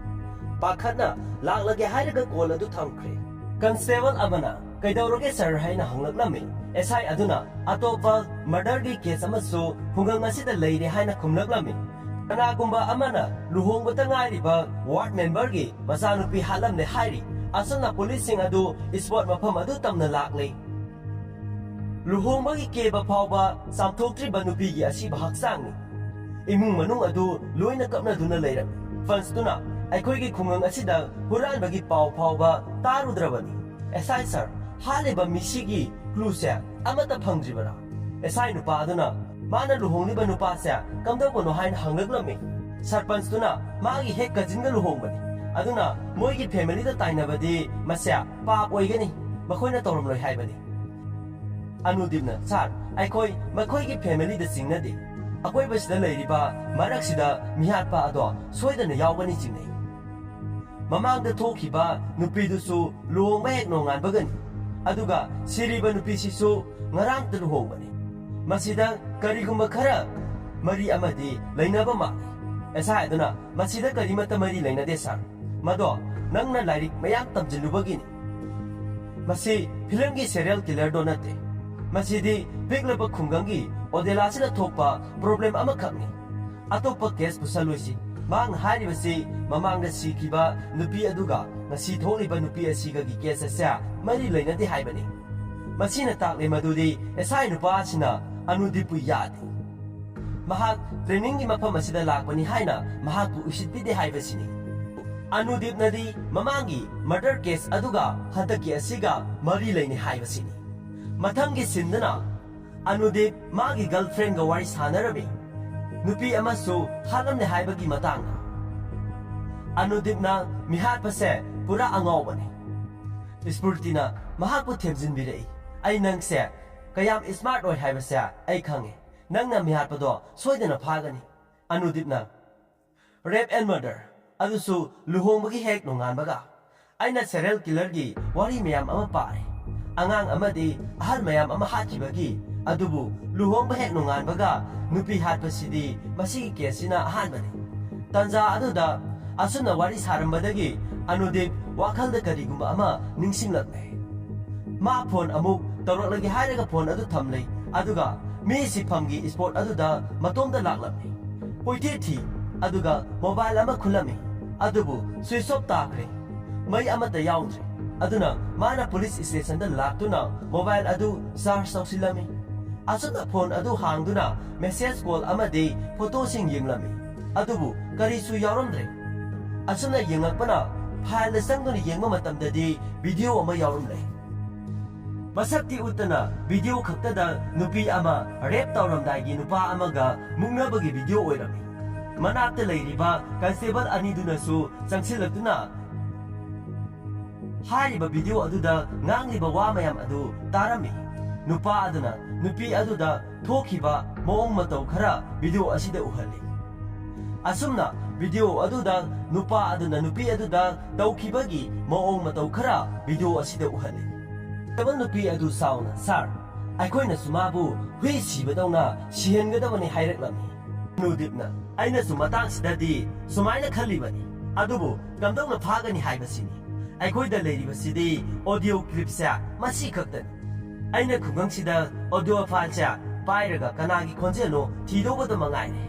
ꯄꯥꯈꯠꯅ ꯂꯥꯛꯂꯒꯦ ꯍꯥꯏꯔꯒ ꯀꯣꯜ ꯑꯗꯨ ꯊꯝꯈ꯭ꯔꯦ꯫ ꯀꯟꯁꯇꯦꯕꯜ ꯑꯃꯅ "ꯀꯩꯗꯧꯔꯒꯦ ꯁꯥꯔ?" ꯍꯥꯏꯅ ꯍꯪꯂꯛꯂꯝꯃꯤ꯫ ꯑꯦꯁ ꯑꯥꯏ ꯑꯗꯨꯅ "ꯑꯇꯣꯞꯄ ꯃꯔꯗꯔꯒꯤ ꯀꯦꯁ ꯑꯃꯁꯨ ꯈꯨꯡꯒꯪ ꯑꯁꯤꯗ ꯂꯩꯔꯦ" ꯍꯥꯏꯅ ꯈꯨꯝꯂꯛꯂꯝꯃꯤ꯫ "ꯀꯅꯥꯒꯨꯝꯕ ꯑꯃꯅ ꯂꯨꯍꯣꯡꯕꯇ ꯉꯥꯏꯔꯤꯕ ꯋꯥꯔꯗ ꯃꯦꯝꯕꯔꯒꯤ ꯃꯆꯥꯅꯨꯄꯤ ꯍꯥꯠꯂꯝꯂꯦ ꯍꯥꯏꯔꯤ꯫ ꯑꯁꯨꯝꯅ ꯄꯨꯂꯤꯁꯁꯤꯡ ꯑꯗꯨ ꯏꯁꯄꯣꯠ ꯃꯐꯝ ꯑꯗꯨ ꯇꯝꯅ ꯂꯥꯛꯂꯦ꯫ ꯂꯨꯍꯣꯡꯕꯒꯤ ꯀꯦꯕ ꯐꯥꯎꯕ ꯆꯥꯝꯊꯣꯛꯇ꯭ꯔꯤꯕ ꯅꯨꯄꯤꯒꯤ ꯑꯁꯤꯕ ꯍꯛꯆꯥꯡꯅꯤ꯫ ꯏꯃꯨꯡ ꯃꯅꯨꯡ ꯑꯗꯨ ꯂꯣꯏꯅ ꯀꯞꯅꯗꯨꯅ ꯂꯩꯔꯝꯃꯤ꯫ ꯐꯟꯁꯇꯨꯅ ꯑꯩꯈꯣꯏꯒꯤ ꯈꯨꯡꯒꯪ ꯑꯁꯤꯗ ꯍꯨꯔꯥꯟꯕꯒꯤ ꯄꯥꯎ ꯐꯥꯎꯕ ꯇꯥꯔꯨꯗ꯭ꯔꯕꯅꯤ꯫ "ꯑꯦꯁ ꯑꯥꯏ ꯁꯥꯔ, ꯍꯥꯠꯂꯤꯕ ꯃꯤꯁꯤꯒꯤ ꯀ꯭ꯂꯨꯁꯦ ꯑꯃꯠꯇ ꯐꯪꯗ꯭ꯔꯤꯕꯔꯥ?" ꯑꯦꯁ ꯑꯥꯏ ꯅꯨꯄꯥ ꯑꯗꯨꯅ ꯃꯥꯅ ꯂꯨꯍꯣꯡꯂꯤꯕ ꯅꯨꯄꯥꯁꯦ ꯀꯝꯗꯧꯕꯅꯣ ꯍꯥꯏꯅ ꯍꯪꯂꯛꯂꯝꯃꯤ꯫ "ꯁꯔꯄꯟꯁꯇꯨꯅ ꯃꯥꯒꯤ ꯍꯦꯛ ꯀꯖꯤꯟꯒ ꯂꯨꯍꯣꯡꯕꯅꯤ꯫ ꯑꯗꯨꯅ ꯃꯣꯏꯒꯤ ꯐꯦꯃꯤꯂꯤꯗ ꯇꯥꯏꯅꯕꯗꯤ ꯃꯁꯦ ꯄꯥꯞ ꯑꯣꯏꯒꯅꯤ, ꯃꯈꯣꯏꯅ ꯇꯧꯔꯝꯂꯣꯏ ꯍꯥꯏꯕꯅꯤ꯫" ꯑꯅꯨꯗꯤꯞꯅ, "ꯁꯥꯔ, ꯑꯩꯈꯣꯏ ꯃꯈꯣꯏꯒꯤ ꯐꯦꯃꯤꯂꯤꯗ ꯆꯤꯡꯅꯗꯦ꯫ ꯑꯀꯣꯏꯕꯁꯤꯗ ꯂꯩꯔꯤꯕ ꯃꯔꯛꯁꯤꯗ ꯃꯤꯍꯥꯠꯄ ꯑꯗꯣ ꯁꯣꯏꯗꯅ ꯌꯥꯎꯒꯅꯤ ꯆꯤꯡꯅꯩ꯫ ꯃꯃꯥꯡꯗ ꯊꯣꯛꯈꯤꯕ ꯅꯨꯄꯤꯗꯨꯁꯨ ꯂꯨꯍꯣꯡꯕ ꯍꯦꯛ ꯅꯣꯡꯉꯥꯟꯕꯒꯅꯤ꯫ ꯑꯗꯨꯒ ꯁꯤꯔꯤꯕ ꯅꯨꯄꯤꯁꯤꯁꯨ ꯉꯔꯥꯡꯇ ꯂꯨꯍꯣꯡꯕꯅꯤ꯫ ꯃꯁꯤꯗ ꯀꯔꯤꯒꯨꯝꯕ ꯈꯔ ꯃꯔꯤ ꯑꯃꯗꯤ ꯂꯩꯅꯕ ꯃꯥꯜꯂꯤ꯫" ꯑꯦꯁ ꯑꯥꯏ ꯑꯗꯨꯅ, "ꯃꯁꯤꯗ ꯀꯔꯤꯃꯠꯇ ꯃꯔꯤ ꯂꯩꯅꯗꯦ, ꯁꯥꯔ꯫ ꯃꯗꯣ ꯅꯪꯅ ꯂꯥꯏꯔꯤꯛ ꯃꯌꯥꯝ ꯇꯝꯁꯤꯜꯂꯨꯕꯒꯤꯅꯤ꯫ ꯃꯁꯤ ꯐꯤꯂꯝꯒꯤ ꯁꯦꯔꯤꯌꯦꯜ ꯀꯤꯂꯔꯗꯣ ꯅꯠꯇꯦ꯫ ꯃꯁꯤꯗꯤ ꯄꯤꯛꯂꯕ ꯈꯨꯡꯒꯪꯒꯤ ꯑꯣꯗꯦꯂꯥꯁꯤꯗ ꯊꯣꯛꯄ ꯄ꯭ꯔꯣꯕ꯭ꯂꯦꯝ ꯑꯃꯈꯛꯅꯤ꯫ ꯑꯇꯣꯞꯄ ꯀꯦꯁ ꯄꯨꯁꯜꯂꯣꯏꯁꯤ꯫" ꯃꯍꯥꯛꯅ ꯍꯥꯏꯔꯤꯕꯁꯤ ꯃꯃꯥꯡꯗ ꯁꯤꯈꯤꯕ ꯅꯨꯄꯤ ꯑꯗꯨꯒ ꯉꯁꯤ ꯊꯣꯛꯂꯤꯕ ꯅꯨꯄꯤ ꯑꯁꯤꯒꯒꯤ ꯀꯦꯁ ꯑꯁꯦ ꯃꯔꯤ ꯂꯩꯅꯗꯦ ꯍꯥꯏꯕꯅꯤ꯫ ꯃꯁꯤꯅ ꯇꯥꯛꯂꯤ ꯃꯗꯨꯗꯤ ꯑꯦꯁ ꯑꯥꯏ ꯅꯨꯄꯥ ꯑꯁꯤꯅ ꯑꯅꯨꯗꯤꯞꯄꯨ ꯌꯥꯗꯦ꯫ ꯃꯍꯥꯛ ꯇ꯭ꯔꯦꯅꯤꯡꯒꯤ ꯃꯐꯝ ꯑꯁꯤꯗ ꯂꯥꯛꯄꯅꯤ ꯍꯥꯏꯅ ꯃꯍꯥꯛꯄꯨ ꯎꯁꯤꯠꯄꯤꯗꯦ ꯍꯥꯏꯕꯁꯤꯅꯤ꯫ ꯑꯅꯨꯗꯤꯞꯅꯗꯤ ꯃꯃꯥꯡꯒꯤ ꯃꯔꯗꯔ ꯀꯦꯁ ꯑꯗꯨꯒ ꯍꯟꯗꯛꯀꯤ ꯑꯁꯤꯒ ꯃꯔꯤ ꯂꯩꯅꯩ ꯍꯥꯏꯕꯁꯤꯅꯤ꯫ ꯃꯊꯪꯒꯤ ꯁꯤꯟꯗꯅ ꯑꯅꯨꯗꯤꯞ ꯃꯥꯒꯤ ꯒꯔꯜꯐ꯭ꯔꯦꯟꯒ ꯋꯥꯔꯤ ꯁꯥꯟꯅꯔꯝꯃꯤ꯫ ꯅꯨꯄꯤ ꯑꯃꯁꯨ ꯍꯥꯠꯂꯝꯂꯦ ꯍꯥꯏꯕꯒꯤ ꯃꯇꯥꯡꯗ꯫ ꯑꯅꯨꯗꯤꯞꯅ ꯃꯤꯍꯥꯠꯄꯁꯦ ꯄꯨꯔꯥ ꯑꯉꯥꯎꯕꯅꯤ꯫ ꯁ꯭ꯃ꯭ꯔꯤꯇꯤꯅ ꯃꯍꯥꯛꯄꯨ ꯊꯦꯝꯖꯤꯟꯕꯤꯔꯛꯏ꯫ "ꯑꯩ ꯅꯪꯁꯦ ꯀꯌꯥꯝ smart ꯑꯣꯏ ꯍꯥꯏꯕꯁꯦ ꯑꯩ ꯈꯪꯉꯦ꯫ ꯅꯪꯅ ꯃꯤꯍꯥꯠꯄꯗꯣ ꯁꯣꯏꯗꯅ ꯐꯥꯒꯅꯤ꯫" ꯑꯅꯨꯗꯤꯞꯅ, "Rape and murder, ꯑꯗꯨꯁꯨ ꯂꯨꯍꯣꯡꯕꯒꯤ ꯍꯦꯛ ꯅꯣꯡꯉꯥꯟꯕꯒ꯫ ꯑꯩꯅ serial killerꯒꯤ ꯋꯥꯔꯤ ꯃꯌꯥꯝ ꯑꯃ ꯄꯥꯔꯦ, ꯑꯉꯥꯡ ꯑꯃꯗꯤ ꯑꯍꯜ ꯃꯌꯥꯝ ꯑꯃ ꯍꯥꯠꯈꯤꯕꯒꯤ꯫ ꯑꯗꯨꯕꯨ ꯂꯨꯍꯣꯡꯕ ꯍꯦꯛ ꯅꯣꯡꯉꯥꯟꯕꯒ ꯅꯨꯄꯤ ꯍꯥꯠꯄꯁꯤꯗꯤ ꯃꯁꯤꯒꯤ caseꯁꯤꯅ ꯑꯍꯥꯟꯕꯅꯤ꯫" ꯇꯥꯟꯖꯥ ꯑꯗꯨꯗ ꯑꯁꯨꯝꯅ ꯋꯥꯔꯤ ꯁꯥꯔꯝꯕꯗꯒꯤ ꯑꯅꯨꯗꯤꯞ ꯋꯥꯈꯜꯗ ꯀꯔꯤꯒꯨꯝꯕ ꯑꯃ ꯅꯤꯡꯁꯤꯡꯂꯛꯂꯦ꯫ ꯃꯥ phone ꯑꯃꯨꯛ ꯇꯧꯔꯛꯂꯒꯦ ꯍꯥꯏꯔꯒ phone ꯑꯗꯨ ꯊꯝꯂꯦ, ꯑꯗꯨꯒ ꯃꯤ ꯁꯤꯐꯝꯒꯤ spot ꯑꯗꯨꯗ ꯃꯇꯣꯝꯇ ꯂꯥꯛꯂꯝꯃꯤ꯫ ꯀꯣꯏꯊꯤ ꯊꯤ, ꯑꯗꯨꯒ mobile ꯑꯃ ꯈꯨꯜꯂꯝꯃꯤ, ꯑꯗꯨꯕꯨ switch off ꯇꯥꯈ꯭ꯔꯦ꯫ ꯃꯩ ꯑꯃꯠꯇ ꯌꯥꯎꯗ꯭ꯔꯦ꯫ ꯑꯗꯨꯅ ꯃꯥꯅ police stationꯗ ꯂꯥꯛꯇꯨꯅ mobile ꯑꯗꯨ charge ꯇꯧꯁꯤꯜꯂꯝꯃꯤ꯫ ꯑꯁꯨꯝꯅ phone ꯑꯗꯨ ꯍꯥꯡꯗꯨꯅ message, call ꯑꯃꯗꯤ photoꯁꯤꯡ ꯌꯦꯡꯂꯝꯃꯤ, ꯑꯗꯨꯕꯨ ꯀꯔꯤꯁꯨ ꯌꯥꯎꯔꯝꯗ꯭ꯔꯦ꯫ ꯑꯁꯨꯝꯅ ꯌꯦꯡꯂꯛꯄꯅ fileꯗ ꯆꯪꯗꯨꯅ ꯌꯦꯡꯕ ꯃꯇꯝꯗꯗꯤ video ꯑꯃ ꯌꯥꯎꯔꯝꯂꯦ꯫ ꯃꯁꯛꯇꯤ ꯎꯠꯇꯅ video ꯈꯛꯇꯗ ꯅꯨꯄꯤ ꯑꯃ rape ꯇꯧꯔꯝꯗꯥꯏꯒꯤ ꯅꯨꯄꯥ ꯑꯃꯒ ꯃꯨꯛꯅꯕꯒꯤ video ꯑꯣꯏꯔꯝꯃꯤ꯫ ꯃꯅꯥꯛꯇ ꯂꯩꯔꯤꯕ constable ꯑꯅꯤꯗꯨꯅꯁꯨ ꯆꯪꯁꯤꯜꯂꯛꯇꯨꯅ ꯍꯥꯏꯔꯤꯕ video ꯑꯗꯨꯗ ꯉꯥꯡꯂꯤꯕ ꯋꯥ ꯃꯌꯥꯝ ꯑꯗꯨ ꯇꯥꯔꯝꯃꯤ꯫ ꯅꯨꯄꯥ ꯑꯗꯨꯅ ꯅꯨꯄꯤ ꯑꯗꯨꯗ ꯊꯣꯛꯈꯤꯕ ꯃꯑꯣꯡ ꯃꯇꯧ ꯈꯔ video ꯑꯁꯤꯗ ꯎꯍꯜꯂꯤ꯫ ꯑꯁꯨꯝꯅ video ꯑꯗꯨꯗ ꯅꯨꯄꯥ ꯑꯗꯨꯅ ꯅꯨꯄꯤ ꯑꯗꯨꯗ ꯇꯧꯈꯤꯕꯒꯤ ꯃꯑꯣꯡ ꯃꯇꯧ ꯈꯔ video ꯑꯁꯤꯗ ꯎꯍꯜꯂꯤ꯫ Constable ꯅꯨꯄꯤ ꯑꯗꯨ ꯁꯥꯎꯅ, "Sir, ꯑꯩꯈꯣꯏꯅꯁꯨ ꯃꯥꯕꯨ ꯍꯨꯏ ꯁꯤꯕꯗꯧꯅ ꯁꯤꯍꯟꯒꯗꯕꯅꯤ ꯍꯥꯏꯔꯛꯂꯝꯃꯤ꯫" ꯅꯨꯗꯤꯞꯅ, "ꯑꯩꯅꯁꯨ ꯃꯇꯥꯡꯁꯤꯗꯗꯤ ꯁꯨꯃꯥꯏꯅ ꯈꯜꯂꯤꯕꯅꯤ, ꯑꯗꯨꯕꯨ ꯀꯝꯗꯧꯅ ꯐꯥꯒꯅꯤ ꯍꯥꯏꯕꯁꯤꯅꯤ꯫ ꯑꯩꯈꯣꯏꯗ ꯂꯩꯔꯤꯕꯁꯤꯗꯤ audio clipꯁꯦ ꯃꯁꯤ ꯈꯛꯇꯅꯤ꯫ ꯑꯩꯅ ꯈꯨꯡꯒꯪꯁꯤꯗ audio fileꯁꯦ ꯄꯥꯏꯔꯒ ꯀꯅꯥꯒꯤ ꯈꯣꯟꯖꯦꯜꯅꯣ ꯊꯤꯗꯧꯕꯗ ꯃꯉꯥꯏꯔꯦ꯫"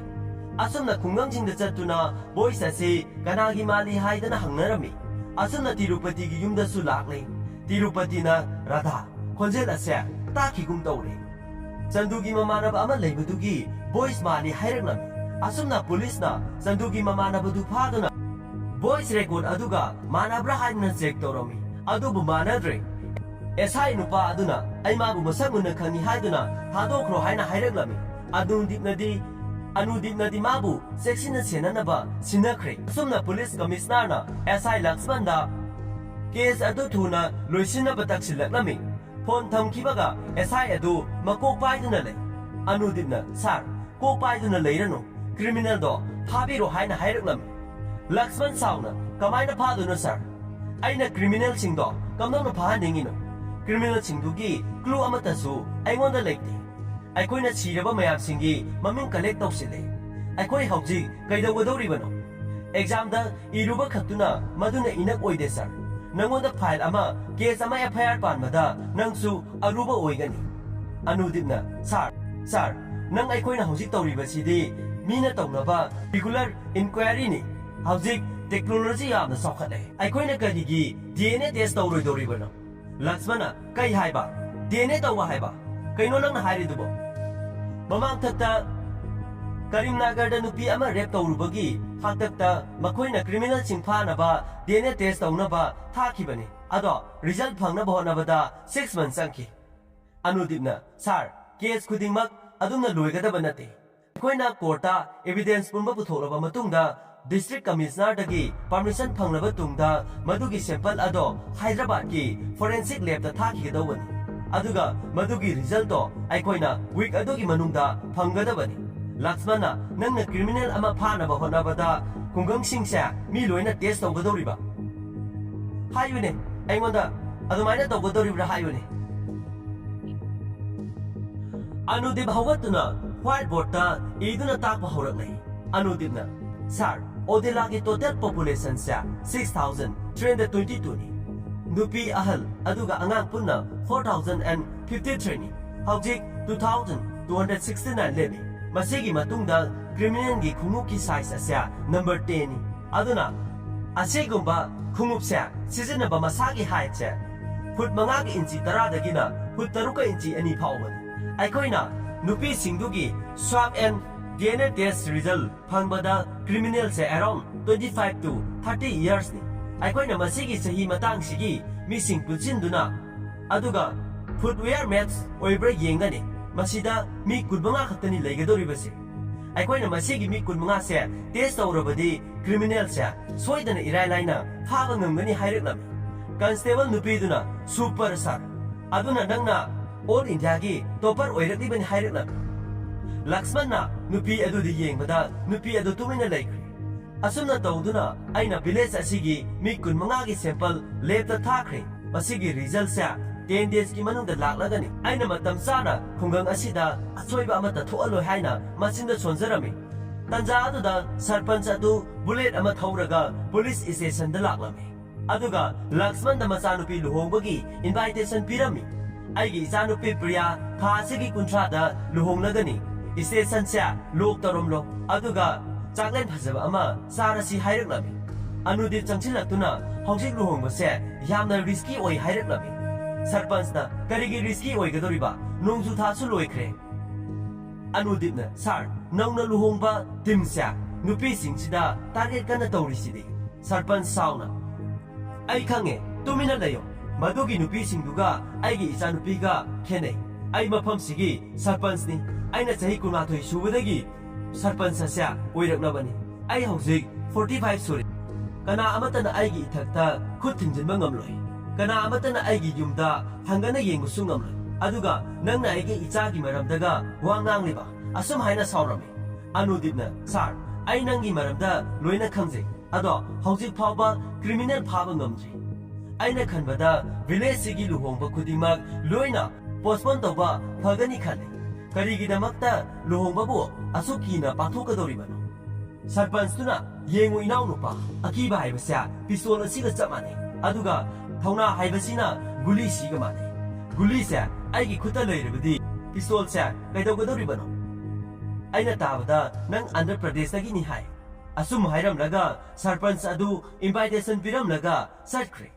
ꯑꯁꯨꯝꯅ ꯈꯨꯡꯒꯪꯁꯤꯡꯗ ꯆꯠꯇꯨꯅ voice ꯑꯁꯤ ꯀꯅꯥꯒꯤ ꯃꯥꯜꯂꯤ ꯍꯥꯏꯗꯅ ꯍꯪꯅꯔꯝꯃꯤ꯫ ꯑꯁꯨꯝꯅ ꯇꯤꯔꯨꯄꯇꯤꯒꯤ ꯌꯨꯝꯗꯁꯨ ꯂꯥꯛꯂꯦ꯫ ꯇꯤꯔꯨꯄꯇꯤꯅ, "ꯔꯥꯙꯥ, ꯈꯣꯟꯖꯦꯜ ꯑꯁꯦ ꯇꯥꯈꯤꯒꯨꯝ ꯇꯧꯔꯦ꯫ ꯆꯟꯗꯨꯒꯤ ꯃꯃꯥꯟꯅꯕ ꯑꯃ ꯂꯩꯕꯗꯨꯒꯤ voice ꯃꯥꯜꯂꯤ" ꯍꯥꯏꯔꯛꯂꯝꯃꯤ꯫ ꯑꯁꯨꯝꯅ policeꯅ ꯆꯟꯗꯨꯒꯤ ꯃꯃꯥꯟꯅꯕꯗꯨ ꯐꯥꯗꯨꯅ voice record ꯑꯗꯨꯒ ꯃꯥꯟꯅꯕ꯭ꯔꯥ ꯍꯥꯏꯗꯨꯅ check ꯇꯧꯔꯝꯃꯤ, ꯑꯗꯨꯕꯨ ꯃꯥꯟꯅꯗ꯭ꯔꯦ꯫ S I ꯅꯨꯄꯥ ꯑꯗꯨꯅ, "ꯑꯩ ꯃꯥꯕꯨ ꯃꯁꯛ ꯃꯨꯟꯅ ꯈꯪꯏ" ꯍꯥꯏꯗꯨꯅ ꯊꯥꯗꯣꯛꯈ꯭ꯔꯣ ꯍꯥꯏꯅ ꯍꯥꯏꯔꯛꯂꯝꯃꯤ꯫ ꯑꯅꯨꯗꯤꯞꯅꯗꯤ ꯑꯅꯨꯗꯤꯞꯅꯗꯤ ꯃꯥꯕꯨ ꯆꯦꯛꯁꯤꯟꯅ ꯁꯦꯟꯅꯅꯕ ꯁꯤꯟꯅꯈ꯭ꯔꯦ꯫ ꯑꯁꯨꯝꯅ ꯄꯨꯂꯤꯁ ꯀꯃꯤꯁꯅꯔꯅ ꯑꯦꯁ ꯑꯥꯏ ꯂꯛꯁꯃꯟꯗ ꯀꯦꯁ ꯑꯗꯨ ꯊꯨꯅ ꯂꯣꯏꯁꯤꯟꯅꯕ ꯇꯛꯁꯤꯜꯂꯛꯂꯝꯃꯤ꯫ ꯐꯣꯟ ꯊꯝꯈꯤꯕꯒ ꯑꯦꯁ ꯑꯥꯏ ꯑꯗꯨ ꯃꯀꯣꯛ ꯄꯥꯏꯗꯨꯅ ꯂꯩ꯫ ꯑꯅꯨꯗꯤꯞꯅ, "ꯁꯥꯔ, ꯀꯣꯛ ꯄꯥꯏꯗꯨꯅ ꯂꯩꯔꯅꯨ, ꯀ꯭ꯔꯤꯃꯤꯅꯦꯜꯗꯣ ꯐꯥꯕꯤꯔꯣ" ꯍꯥꯏꯅ ꯍꯥꯏꯔꯛꯂꯝꯃꯤ꯫ ꯂꯛꯁꯃꯟ ꯁꯥꯎꯅ, "ꯀꯃꯥꯏꯅ ꯐꯥꯗꯣꯏꯅꯣ ꯁꯥꯔ? ꯑꯩꯅ ꯀ꯭ꯔꯤꯃꯤꯅꯦꯜꯁꯤꯡꯗꯣ ꯀꯝꯗꯧꯅ ꯐꯥꯍꯟꯅꯤꯡꯉꯤꯅꯣ? ꯀ꯭ꯔꯤꯃꯤꯅꯦꯜꯁꯤꯡꯗꯨꯒꯤ ꯀ꯭ꯂꯨ ꯑꯃꯠꯇꯁꯨ ꯑꯩꯉꯣꯟꯗ ꯂꯩꯇꯦ꯫ ꯑꯩꯈꯣꯏꯅ ꯁꯤꯔꯕ ꯃꯌꯥꯝꯁꯤꯡꯒꯤ ꯃꯃꯤꯡ ꯀꯂꯦꯛ ꯇꯧꯁꯤꯜꯂꯦ꯫ ꯑꯩꯈꯣꯏ ꯍꯧꯖꯤꯛ ꯀꯩꯗꯧꯒꯗꯧꯔꯤꯕꯅꯣ? ꯑꯦꯛꯖꯥꯝꯗ ꯏꯔꯨꯕ ꯈꯛꯇꯨꯅ ꯃꯗꯨꯅ ꯏꯅꯛ ꯑꯣꯏꯗꯦ ꯁꯥꯔ꯫ ꯅꯪꯉꯣꯟꯗ ꯐꯥꯏꯜ ꯑꯃ, ꯀꯦꯁ ꯑꯃ, ꯑꯦꯐ ꯑꯥꯏ ꯑꯥꯔ ꯄꯥꯟꯕꯗ ꯅꯪꯁꯨ ꯑꯔꯨꯕ ꯑꯣꯏꯒꯅꯤ"꯫ ꯑꯅꯨꯗꯤꯞꯅ, "ꯁꯥꯔ, ꯁꯥꯔ, ꯅꯪ ꯑꯩꯈꯣꯏꯅ ꯍꯧꯖꯤꯛ ꯇꯧꯔꯤꯕꯁꯤꯗꯤ ꯃꯤꯅ ꯇꯧꯅꯕ ꯔꯤꯒꯨꯂꯔ ꯏꯟꯀ꯭ꯋꯥꯏꯔꯤꯅꯤ꯫ ꯍꯧꯖꯤꯛ ꯇꯦꯛꯅꯣꯂꯣꯖꯤ ꯌꯥꯝꯅ ꯆꯥꯎꯈꯠꯂꯦ꯫ ꯑꯩꯈꯣꯏꯅ ꯀꯔꯤꯒꯤ ꯗꯤ ꯑꯦꯟ ꯑꯦ ꯇꯦꯁ ꯇꯧꯔꯣꯏꯗꯧꯔꯤꯕꯅꯣ?" ꯂꯛꯁꯃꯅ, "ꯀꯩ ꯍꯥꯏꯕ? ꯗꯤ ꯑꯦꯟ ꯑꯦ ꯇꯧꯕ ꯍꯥꯏꯕ? ꯀꯩꯅꯣ ꯅꯪꯅ ꯍꯥꯏꯔꯤꯗꯨꯕꯣ?" ꯃꯃꯥꯡꯊꯛꯇ ꯀꯔꯤꯝꯅꯥꯒꯔꯗ ꯅꯨꯄꯤ ꯑꯃ ꯔꯦꯞ ꯇꯧꯔꯨꯕꯒꯤ ꯍꯥꯛꯇꯛꯇ ꯃꯈꯣꯏꯅ ꯀ꯭ꯔꯤꯃꯤꯅꯦꯜꯁꯤꯡ ꯐꯥꯅꯕ ꯗꯤ ꯑꯦꯟ ꯑꯦ ꯇꯦꯁ ꯇꯧꯅꯕ ꯊꯥꯈꯤꯕꯅꯤ꯫ ꯑꯗꯣ ꯔꯤꯖꯜꯠ ꯐꯪꯅꯕ ꯍꯣꯠꯅꯕꯗ ꯁꯤꯛꯁ ꯃꯟꯊ ꯆꯪꯈꯤ꯫ ꯑꯅꯨꯗꯤꯞꯅ, "ꯁꯥꯔ, ꯀꯦꯁ ꯈꯨꯗꯤꯡꯃꯛ ꯑꯗꯨꯝꯅ ꯂꯣꯏꯒꯗꯕ ꯅꯠꯇꯦ꯫ ꯑꯩꯈꯣꯏꯅ ꯀꯣꯔꯠꯇ ꯑꯦꯚꯤꯗꯦꯟꯁ ꯄꯨꯝꯕ ꯄꯨꯊꯣꯛꯂꯕ ꯃꯇꯨꯡꯗ, ꯗꯤꯁꯇ꯭ꯔꯤꯛ ꯀꯃꯤꯁꯅꯔꯗꯒꯤ ꯄꯔꯃꯤꯁꯟ ꯐꯪꯂꯕ ꯇꯨꯡꯗ, ꯃꯗꯨꯒꯤ ꯁꯦꯝꯄꯜ ꯑꯗꯣ ꯍꯥꯏꯗ꯭ꯔꯕꯥꯗꯀꯤ ꯐꯣꯔꯦꯟꯁꯤꯛ ꯂꯦꯕꯇ ꯊꯥꯈꯤꯒꯗꯧꯕꯅꯤ꯫ ꯑꯗꯨꯒ ꯃꯗꯨꯒꯤ ꯔꯤꯖꯜꯠꯇꯣ ꯑꯩꯈꯣꯏꯅ ꯋꯤꯛ ꯑꯗꯨꯒꯤ ꯃꯅꯨꯡꯗ ꯐꯪꯒꯗꯕꯅꯤ"꯫ ꯂꯛꯁꯃꯟꯅ, "ꯅꯪꯅ ꯀ꯭ꯔꯤꯃꯤꯅꯦꯜ ꯑꯃ ꯐꯥꯅꯕ ꯍꯣꯠꯅꯕꯗ ꯈꯨꯡꯒꯪꯁꯤꯡꯁꯦ ꯃꯤ ꯂꯣꯏꯅ ꯇꯦꯁ ꯇꯧꯒꯗꯧꯔꯤꯕ? ꯍꯥꯏꯌꯨꯅꯦ, ꯑꯩꯉꯣꯟꯗ ꯑꯗꯨꯃꯥꯏꯅ ꯇꯧꯒꯗꯧꯔꯤꯕ꯭ꯔꯥ ꯍꯥꯏꯌꯨꯅꯦ"꯫ ꯑꯅꯨꯗꯤꯞ ꯍꯧꯒꯠꯇꯨꯅ ꯋꯥꯏꯠ ꯕꯣꯔꯗꯇ ꯏꯗꯨꯅ ꯇꯥꯛꯄ ꯍꯧꯔꯛꯂꯦ꯫ ꯑꯅꯨꯗꯤꯞꯅ, "ꯁꯥꯔ, ꯑꯣꯗꯤꯂꯥꯒꯤ ꯇꯣꯇꯦꯜ ꯄꯣꯄꯨꯂꯦꯁꯟꯁꯦ six thousand three hundred twenty ꯇꯨꯅꯤ꯫ ꯅꯨꯄꯤ, ꯑꯍꯜ, ꯑꯗꯨꯒ ꯑꯉꯥꯡ ꯄꯨꯟꯅ ꯐꯣꯔ ꯊꯥꯎꯖꯟ ꯑꯦꯟ ꯐꯤꯐꯇꯤ ꯊ꯭ꯔꯤꯅꯤ꯫ ꯍꯧꯖꯤꯛ two thousand two hundred sixty nine ꯂꯦꯝꯃꯤ꯫ ꯃꯁꯤꯒꯤ ꯃꯇꯨꯡꯗ ꯀ꯭ꯔꯤꯃꯤꯅꯦꯜꯒꯤ ꯈꯣꯡꯎꯞꯀꯤ ꯁꯥꯏꯖ ꯑꯁꯦ ꯅꯝꯕꯔ ꯇꯦꯟꯅꯤ꯫ ꯑꯗꯨꯅ ꯑꯁꯤꯒꯨꯝꯕ ꯈꯣꯡꯎꯞꯁꯦ ꯁꯤꯖꯤꯟꯅꯕ ꯃꯁꯥꯒꯤ ꯍꯥꯏꯠꯁꯦ ꯐꯨꯠ ꯃꯉꯥꯒꯤ ꯏꯟꯆꯤ ꯇꯔꯥꯗꯒꯤꯅ ꯐꯨꯠ ꯇꯔꯨꯛꯀ ꯏꯟꯆꯤ ꯑꯅꯤ ꯐꯥꯎꯕꯅꯤ꯫ ꯑꯩꯈꯣꯏꯅ ꯅꯨꯄꯤꯁꯤꯡꯗꯨꯒꯤ swab and D N A test result ꯐꯪꯕꯗ ꯀ꯭ꯔꯤꯃꯤꯅꯦꯜꯁꯦ around twenty five to thirty ꯏꯌꯔꯁꯅꯤ꯫ ꯑꯩꯈꯣꯏꯅ ꯃꯁꯤꯒꯤ ꯆꯍꯤ ꯃꯇꯥꯡꯁꯤꯒꯤ ꯃꯤꯁꯤꯡ ꯄꯨꯟꯁꯤꯟꯗꯨꯅ, ꯑꯗꯨꯒ ꯐꯨꯠ ꯋꯤꯌꯔ ꯃꯦꯠꯆ ꯑꯣꯏꯕ꯭ꯔꯥ ꯌꯦꯡꯒꯅꯤ꯫ ꯃꯁꯤꯗ ꯃꯤ ꯀꯨꯟꯃꯉꯥ ꯈꯛꯇꯅꯤ ꯂꯩꯒꯗꯧꯔꯤꯕꯁꯦ꯫ ꯑꯩꯈꯣꯏꯅ ꯃꯁꯤꯒꯤ ꯃꯤ ꯀꯨꯟꯃꯉꯥꯁꯦ ꯇꯦꯁ ꯇꯧꯔꯕꯗꯤ ꯀ꯭ꯔꯤꯃꯤꯅꯦꯜꯁꯦ ꯁꯣꯏꯗꯅ ꯏꯔꯥꯏ ꯂꯥꯏꯅ ꯐꯥꯕ ꯉꯝꯒꯅꯤ ꯍꯥꯏꯔꯛꯂꯝꯃꯤ꯫ ꯀꯟꯁꯇꯦꯕꯜ ꯅꯨꯄꯤꯗꯨꯅ, "ꯁꯨꯄꯔ ꯁꯥꯔ, ꯑꯗꯨꯅ ꯅꯪꯅ ꯑꯣꯜ ꯏꯟꯗꯤꯌꯥꯒꯤ ꯇꯣꯄꯔ ꯑꯣꯏꯔꯛꯂꯤꯕꯅꯤ" ꯍꯥꯏꯔꯛꯂꯝꯃꯤ꯫ ꯂꯛꯁꯃꯟꯅ ꯅꯨꯄꯤ ꯑꯗꯨꯗ ꯌꯦꯡꯕꯗ ꯅꯨꯄꯤ ꯑꯗꯨ ꯇꯨꯃꯤꯟꯅ ꯂꯩꯈ꯭ꯔꯦ꯫ ꯑꯁꯨꯝꯅ ꯇꯧꯗꯨꯅ ꯑꯩꯅ ꯚꯤꯂꯦꯖ ꯑꯁꯤꯒꯤ ꯃꯤ ꯀꯨꯟꯃꯉꯥꯒꯤ ꯁꯦꯝꯄꯜ ꯂꯦꯕꯇ ꯊꯥꯈ꯭ꯔꯦ꯫ ꯃꯁꯤꯒꯤ ꯔꯤꯖꯜꯁꯦ ꯇꯦꯟ ꯗꯦꯖꯀꯤ ꯃꯅꯨꯡꯗ ꯂꯥꯛꯂꯒꯅꯤ꯫ ꯑꯩꯅ ꯃꯇꯝ ꯆꯥꯅ ꯈꯨꯡꯒꯪ ꯑꯁꯤꯗ ꯑꯁꯣꯏꯕ ꯑꯃꯠꯇ ꯊꯣꯛꯍꯜꯂꯣꯏ ꯍꯥꯏꯅ ꯃꯆꯤꯟꯗ ꯁꯣꯟꯖꯔꯝꯃꯤ꯫ ꯇꯟꯖꯥ ꯑꯗꯨꯗ ꯁꯔꯄꯟꯆ ꯑꯗꯨ ꯕꯨꯂꯦꯠ ꯑꯃ ꯊꯧꯔꯒ ꯄꯨꯂꯤꯁ ꯁ꯭ꯇꯦꯁꯟꯗ ꯂꯥꯛꯂꯝꯃꯤ꯫ ꯑꯗꯨꯒ ꯂꯛꯁꯃꯟꯗ ꯃꯆꯥꯅꯨꯄꯤ ꯂꯨꯍꯣꯡꯕꯒꯤ ꯏꯟꯚꯥꯏꯇꯦꯁꯟ ꯄꯤꯔꯝꯃꯤ꯫ "ꯑꯩꯒꯤ ꯏꯆꯥꯅꯨꯄꯤ ꯄ꯭ꯔꯤꯌꯥ ꯊꯥ ꯑꯁꯤꯒꯤ ꯀꯨꯟꯊ꯭ꯔꯥꯗ ꯂꯨꯍꯣꯡꯂꯒꯅꯤ꯫ ꯁ꯭ꯇꯦꯁꯟꯁꯦ ꯂꯣꯛ ꯇꯧꯔꯝꯂꯣ, ꯑꯗꯨꯒ ꯆꯥꯛꯂꯦꯟ ꯐꯖꯕ ꯑꯃ ꯆꯥꯔꯁꯤ" ꯍꯥꯏꯔꯛꯂꯝꯃꯤ꯫ ꯑꯅꯨꯗꯤꯞ ꯆꯪꯁꯤꯜꯂꯛꯇꯨꯅ, "ꯍꯧꯖꯤꯛ ꯂꯨꯍꯣꯡꯕꯁꯦ ꯌꯥꯝꯅ ꯔꯤꯁꯀꯤ ꯑꯣꯏ" ꯍꯥꯏꯔꯛꯂꯝꯃꯤ꯫ ꯁꯔꯄꯟꯆꯅ, "ꯀꯔꯤꯒꯤ ꯔꯤꯁꯀꯤ ꯑꯣꯏꯒꯗꯧꯔꯤꯕ? ꯅꯣꯡꯖꯨ ꯊꯥꯁꯨ ꯂꯣꯏꯈ꯭ꯔꯦ"꯫ ꯑꯅꯨꯗꯤꯞꯅ, "ꯁꯥꯔ, ꯅꯧꯅ ꯂꯨꯍꯣꯡꯕ ꯇꯤꯝꯁꯦ ꯅꯨꯄꯤꯁꯤꯡꯁꯤꯗ ꯇꯥꯔꯒꯦꯠ ꯀꯟꯅ ꯇꯧꯔꯤꯁꯤꯗꯤ"꯫ ꯁꯔꯄꯟꯆ ꯁꯥꯎꯅ, "ꯑꯩ ꯈꯪꯉꯦ, ꯇꯨꯃꯤꯟꯅ ꯂꯩꯌꯣ꯫ ꯃꯗꯨꯒꯤ ꯅꯨꯄꯤꯁꯤꯡꯗꯨꯒ ꯑꯩꯒꯤ ꯏꯆꯥꯅꯨꯄꯤꯒ ꯈꯦꯠꯅꯩ꯫ ꯑꯩ ꯃꯐꯝꯁꯤꯒꯤ ꯁꯔꯄꯟꯆꯅꯤ꯫ ꯑꯩꯅ ꯆꯍꯤ ꯀꯨꯟꯃꯥꯊꯣꯏ ꯁꯨꯕꯗꯒꯤ ꯁꯔꯄꯟꯆ ꯑꯁꯦ ꯑꯣꯏꯔꯛꯂꯕꯅꯤ꯫ ꯑꯩ ꯍꯧꯖꯤꯛ ꯐꯣꯔꯇꯤ ꯐꯥꯏꯚ ꯁꯨꯔꯦ꯫ ꯀꯅꯥ ꯑꯃꯠꯇꯅ ꯑꯩꯒꯤ ꯏꯊꯛꯇ ꯈꯨꯠ ꯊꯤꯡꯖꯤꯟꯕ ꯉꯝꯂꯣꯏ꯫ ꯀꯅꯥ ꯑꯃꯠꯇꯅ ꯑꯩꯒꯤ ꯌꯨꯝꯗ ꯍꯪꯒꯠꯅ ꯌꯦꯡꯕꯁꯨ ꯉꯝꯂꯣꯏ꯫ ꯑꯗꯨꯒ ꯅꯪꯅ ꯑꯩꯒꯤ ꯏꯆꯥꯒꯤ ꯃꯔꯝꯗꯒ ꯋꯥ ꯉꯥꯡꯂꯤꯕ?" ꯑꯁꯨꯝ ꯍꯥꯏꯅ ꯁꯥꯎꯔꯝꯃꯤ꯫ ꯑꯅꯨꯗꯤꯞꯅ, "ꯁꯥꯔ, ꯑꯩ ꯅꯪꯒꯤ ꯃꯔꯝꯗ ꯂꯣꯏꯅ ꯈꯪꯖꯩ꯫ ꯑꯗꯣ ꯍꯧꯖꯤꯛ ꯐꯥꯎꯕ ꯀ꯭ꯔꯤꯃꯤꯅꯦꯜ ꯐꯥꯕ ꯉꯝꯗ꯭ꯔꯤ꯫ ꯑꯩꯅ ꯈꯟꯕꯗ ꯚꯤꯂꯦꯖꯁꯤꯒꯤ ꯂꯨꯍꯣꯡꯕ ꯈꯨꯗꯤꯡꯃꯛ ꯂꯣꯏꯅ ꯄꯣꯁꯄꯣꯟ ꯇꯧꯕ ꯐꯒꯅꯤ ꯈꯜꯂꯤ꯫ ꯀꯔꯤꯒꯤꯗꯃꯛꯇ ꯂꯨꯍꯣꯡꯕꯕꯨ ꯑꯁꯨꯛ ꯀꯤꯅ ꯄꯥꯡꯊꯣꯛꯀꯗꯧꯔꯤꯕꯅꯣ?" ꯁꯔꯄꯟꯆꯇꯨꯅ, "ꯌꯦꯡꯉꯨ ꯏꯅꯥꯎꯅꯨꯄꯥ, ꯑꯀꯤꯕ ꯍꯥꯏꯕꯁꯦ ꯄꯤꯁꯇꯣꯜ ꯑꯁꯤꯒ ꯆꯞ ꯃꯥꯟꯅꯩ꯫ ꯑꯗꯨꯒ ꯊꯧꯅꯥ ꯍꯥꯏꯕꯁꯤꯅ ꯒꯨꯂꯤꯁꯤꯒ ꯃꯥꯟꯅꯩ꯫ ꯒꯨꯂꯤꯁꯦ ꯑꯩꯒꯤ ꯈꯨꯠꯇ ꯂꯩꯔꯕꯗꯤ ꯄꯤꯁꯇꯣꯜꯁꯦ ꯀꯩꯗꯧꯒꯗꯧꯔꯤꯕꯅꯣ? ꯑꯩꯅ ꯇꯥꯕꯗ ꯅꯪ ꯑꯟꯙ꯭ꯔ ꯄ꯭ꯔꯗꯦꯁꯇꯒꯤꯅꯤ ꯍꯥꯏ"꯫ ꯑꯁꯨꯝ ꯍꯥꯏꯔꯝꯂꯒ ꯁꯔꯄꯟꯆ ꯑꯗꯨ ꯏꯟꯚꯥꯏꯇꯦꯁꯟ ꯄꯤꯔꯝꯂꯒ ꯆꯠꯈ꯭ꯔꯦ꯫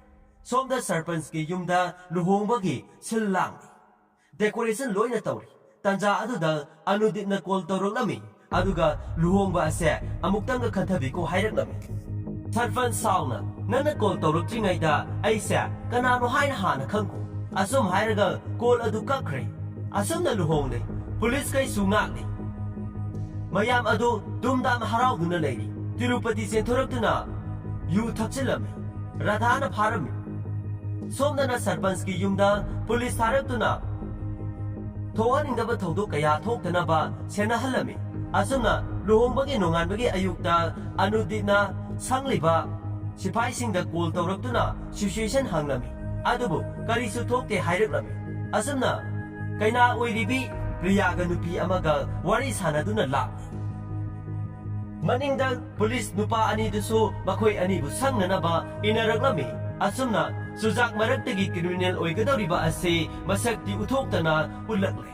ꯁꯣꯝꯗ ꯁꯔꯄꯟꯆꯀꯤ ꯌꯨꯝꯗ ꯂꯨꯍꯣꯡꯕꯒꯤ ꯁꯤꯜ ꯂꯥꯡꯂꯤ꯫ ꯗꯦꯀꯣꯔꯦꯁꯟ ꯂꯣꯏꯅ ꯇꯧꯔꯤ꯫ ꯇꯟꯖꯥ ꯑꯗꯨꯗ ꯑꯅꯨꯗꯤꯞꯅ ꯀꯣꯜ ꯇꯧꯔꯛꯂꯝꯃꯤ, ꯑꯗꯨꯒ "ꯂꯨꯍꯣꯡꯕ ꯑꯁꯦ ꯑꯃꯨꯛꯇꯪꯒ ꯈꯟꯊꯕꯤꯀꯣ" ꯍꯥꯏꯔꯛꯂꯝꯃꯤ꯫ ꯁꯔꯄꯟꯆ ꯁꯥꯎꯅ, "ꯅꯪꯅ ꯀꯣꯜ ꯇꯧꯔꯛꯇ꯭ꯔꯤꯉꯩꯗ ꯑꯩꯁꯦ ꯀꯅꯥꯅꯣ ꯍꯥꯏꯅ ꯍꯥꯟꯅ ꯈꯪꯈꯣ"꯫ ꯑꯁꯨꯝ ꯍꯥꯏꯔꯒ ꯀꯣꯜ ꯑꯗꯨ ꯀꯛꯈ꯭ꯔꯦ꯫ ꯑꯁꯨꯝꯅ ꯂꯨꯍꯣꯡꯂꯦ꯫ ꯄꯨꯂꯤꯁꯈꯩꯁꯨ ꯉꯥꯛꯂꯤ꯫ ꯃꯌꯥꯝ ꯑꯗꯨ ꯗꯨꯝꯗꯥꯝ ꯍꯔꯥꯎꯗꯨꯅ ꯂꯩꯔꯤ꯫ ꯇꯤꯔꯨꯄꯇꯤ ꯆꯦꯟꯊꯣꯔꯛꯇꯨꯅ ꯌꯨ ꯊꯛꯆꯤꯜꯂꯝꯃꯤ꯫ ꯔꯥꯙꯥꯅ ꯐꯥꯔꯝꯃꯤ꯫ ꯁꯣꯝꯗꯅ ꯁꯔꯄꯟꯁꯀꯤ ꯌꯨꯝꯗ ꯄꯨꯂꯤꯁ ꯊꯥꯔꯛꯇꯨꯅ ꯊꯣꯛꯍꯟꯅꯤꯡꯗꯕ ꯊꯧꯗꯣꯛ ꯀꯌꯥ ꯊꯣꯛꯇꯅꯕ ꯁꯦꯟꯅꯍꯜꯂꯝꯃꯤ꯫ ꯑꯁꯨꯝꯅ ꯂꯨꯍꯣꯡꯕꯒꯤ ꯅꯣꯡꯉꯥꯟꯕꯒꯤ ꯑꯌꯨꯛꯇ ꯑꯅꯨꯗꯤꯞꯅ ꯁꯪꯂꯤꯕ ꯁꯤꯐꯥꯏꯁꯤꯡꯗ ꯀꯣꯜ ꯇꯧꯔꯛꯇꯨꯅ ꯁꯤꯆꯨꯋꯦꯁꯟ ꯍꯪꯂꯝꯃꯤ꯫ ꯑꯗꯨꯕꯨ ꯀꯔꯤꯁꯨ ꯊꯣꯛꯇꯦ ꯍꯥꯏꯔꯛꯂꯝꯃꯤ꯫ ꯑꯁꯨꯝꯅ ꯀꯩꯅꯥ ꯑꯣꯏꯔꯤꯕꯤ ꯄ꯭ꯔꯤꯌꯥꯒ ꯅꯨꯄꯤ ꯑꯃꯒ ꯋꯥꯔꯤ ꯁꯥꯟꯅꯗꯨꯅ ꯂꯥꯛꯂꯤ꯫ ꯃꯅꯤꯡꯗ ꯄꯨꯂꯤꯁ ꯅꯨꯄꯥ ꯑꯅꯤꯗꯨꯁꯨ ꯃꯈꯣꯏ ꯑꯅꯤꯕꯨ ꯁꯪꯅꯅꯕ ꯏꯟꯅꯔꯛꯂꯝꯃꯤ꯫ ꯑꯁꯨꯝꯅ ꯆꯨꯖꯥꯛ ꯃꯔꯛꯇꯒꯤ ꯀ꯭ꯔꯤꯃꯤꯅꯦꯜ ꯑꯣꯏꯒꯗꯧꯔꯤꯕ ꯑꯁꯤ ꯃꯁꯛꯇꯤ ꯎꯠꯊꯣꯛꯇꯅ ꯎꯠꯂꯛꯂꯦ꯫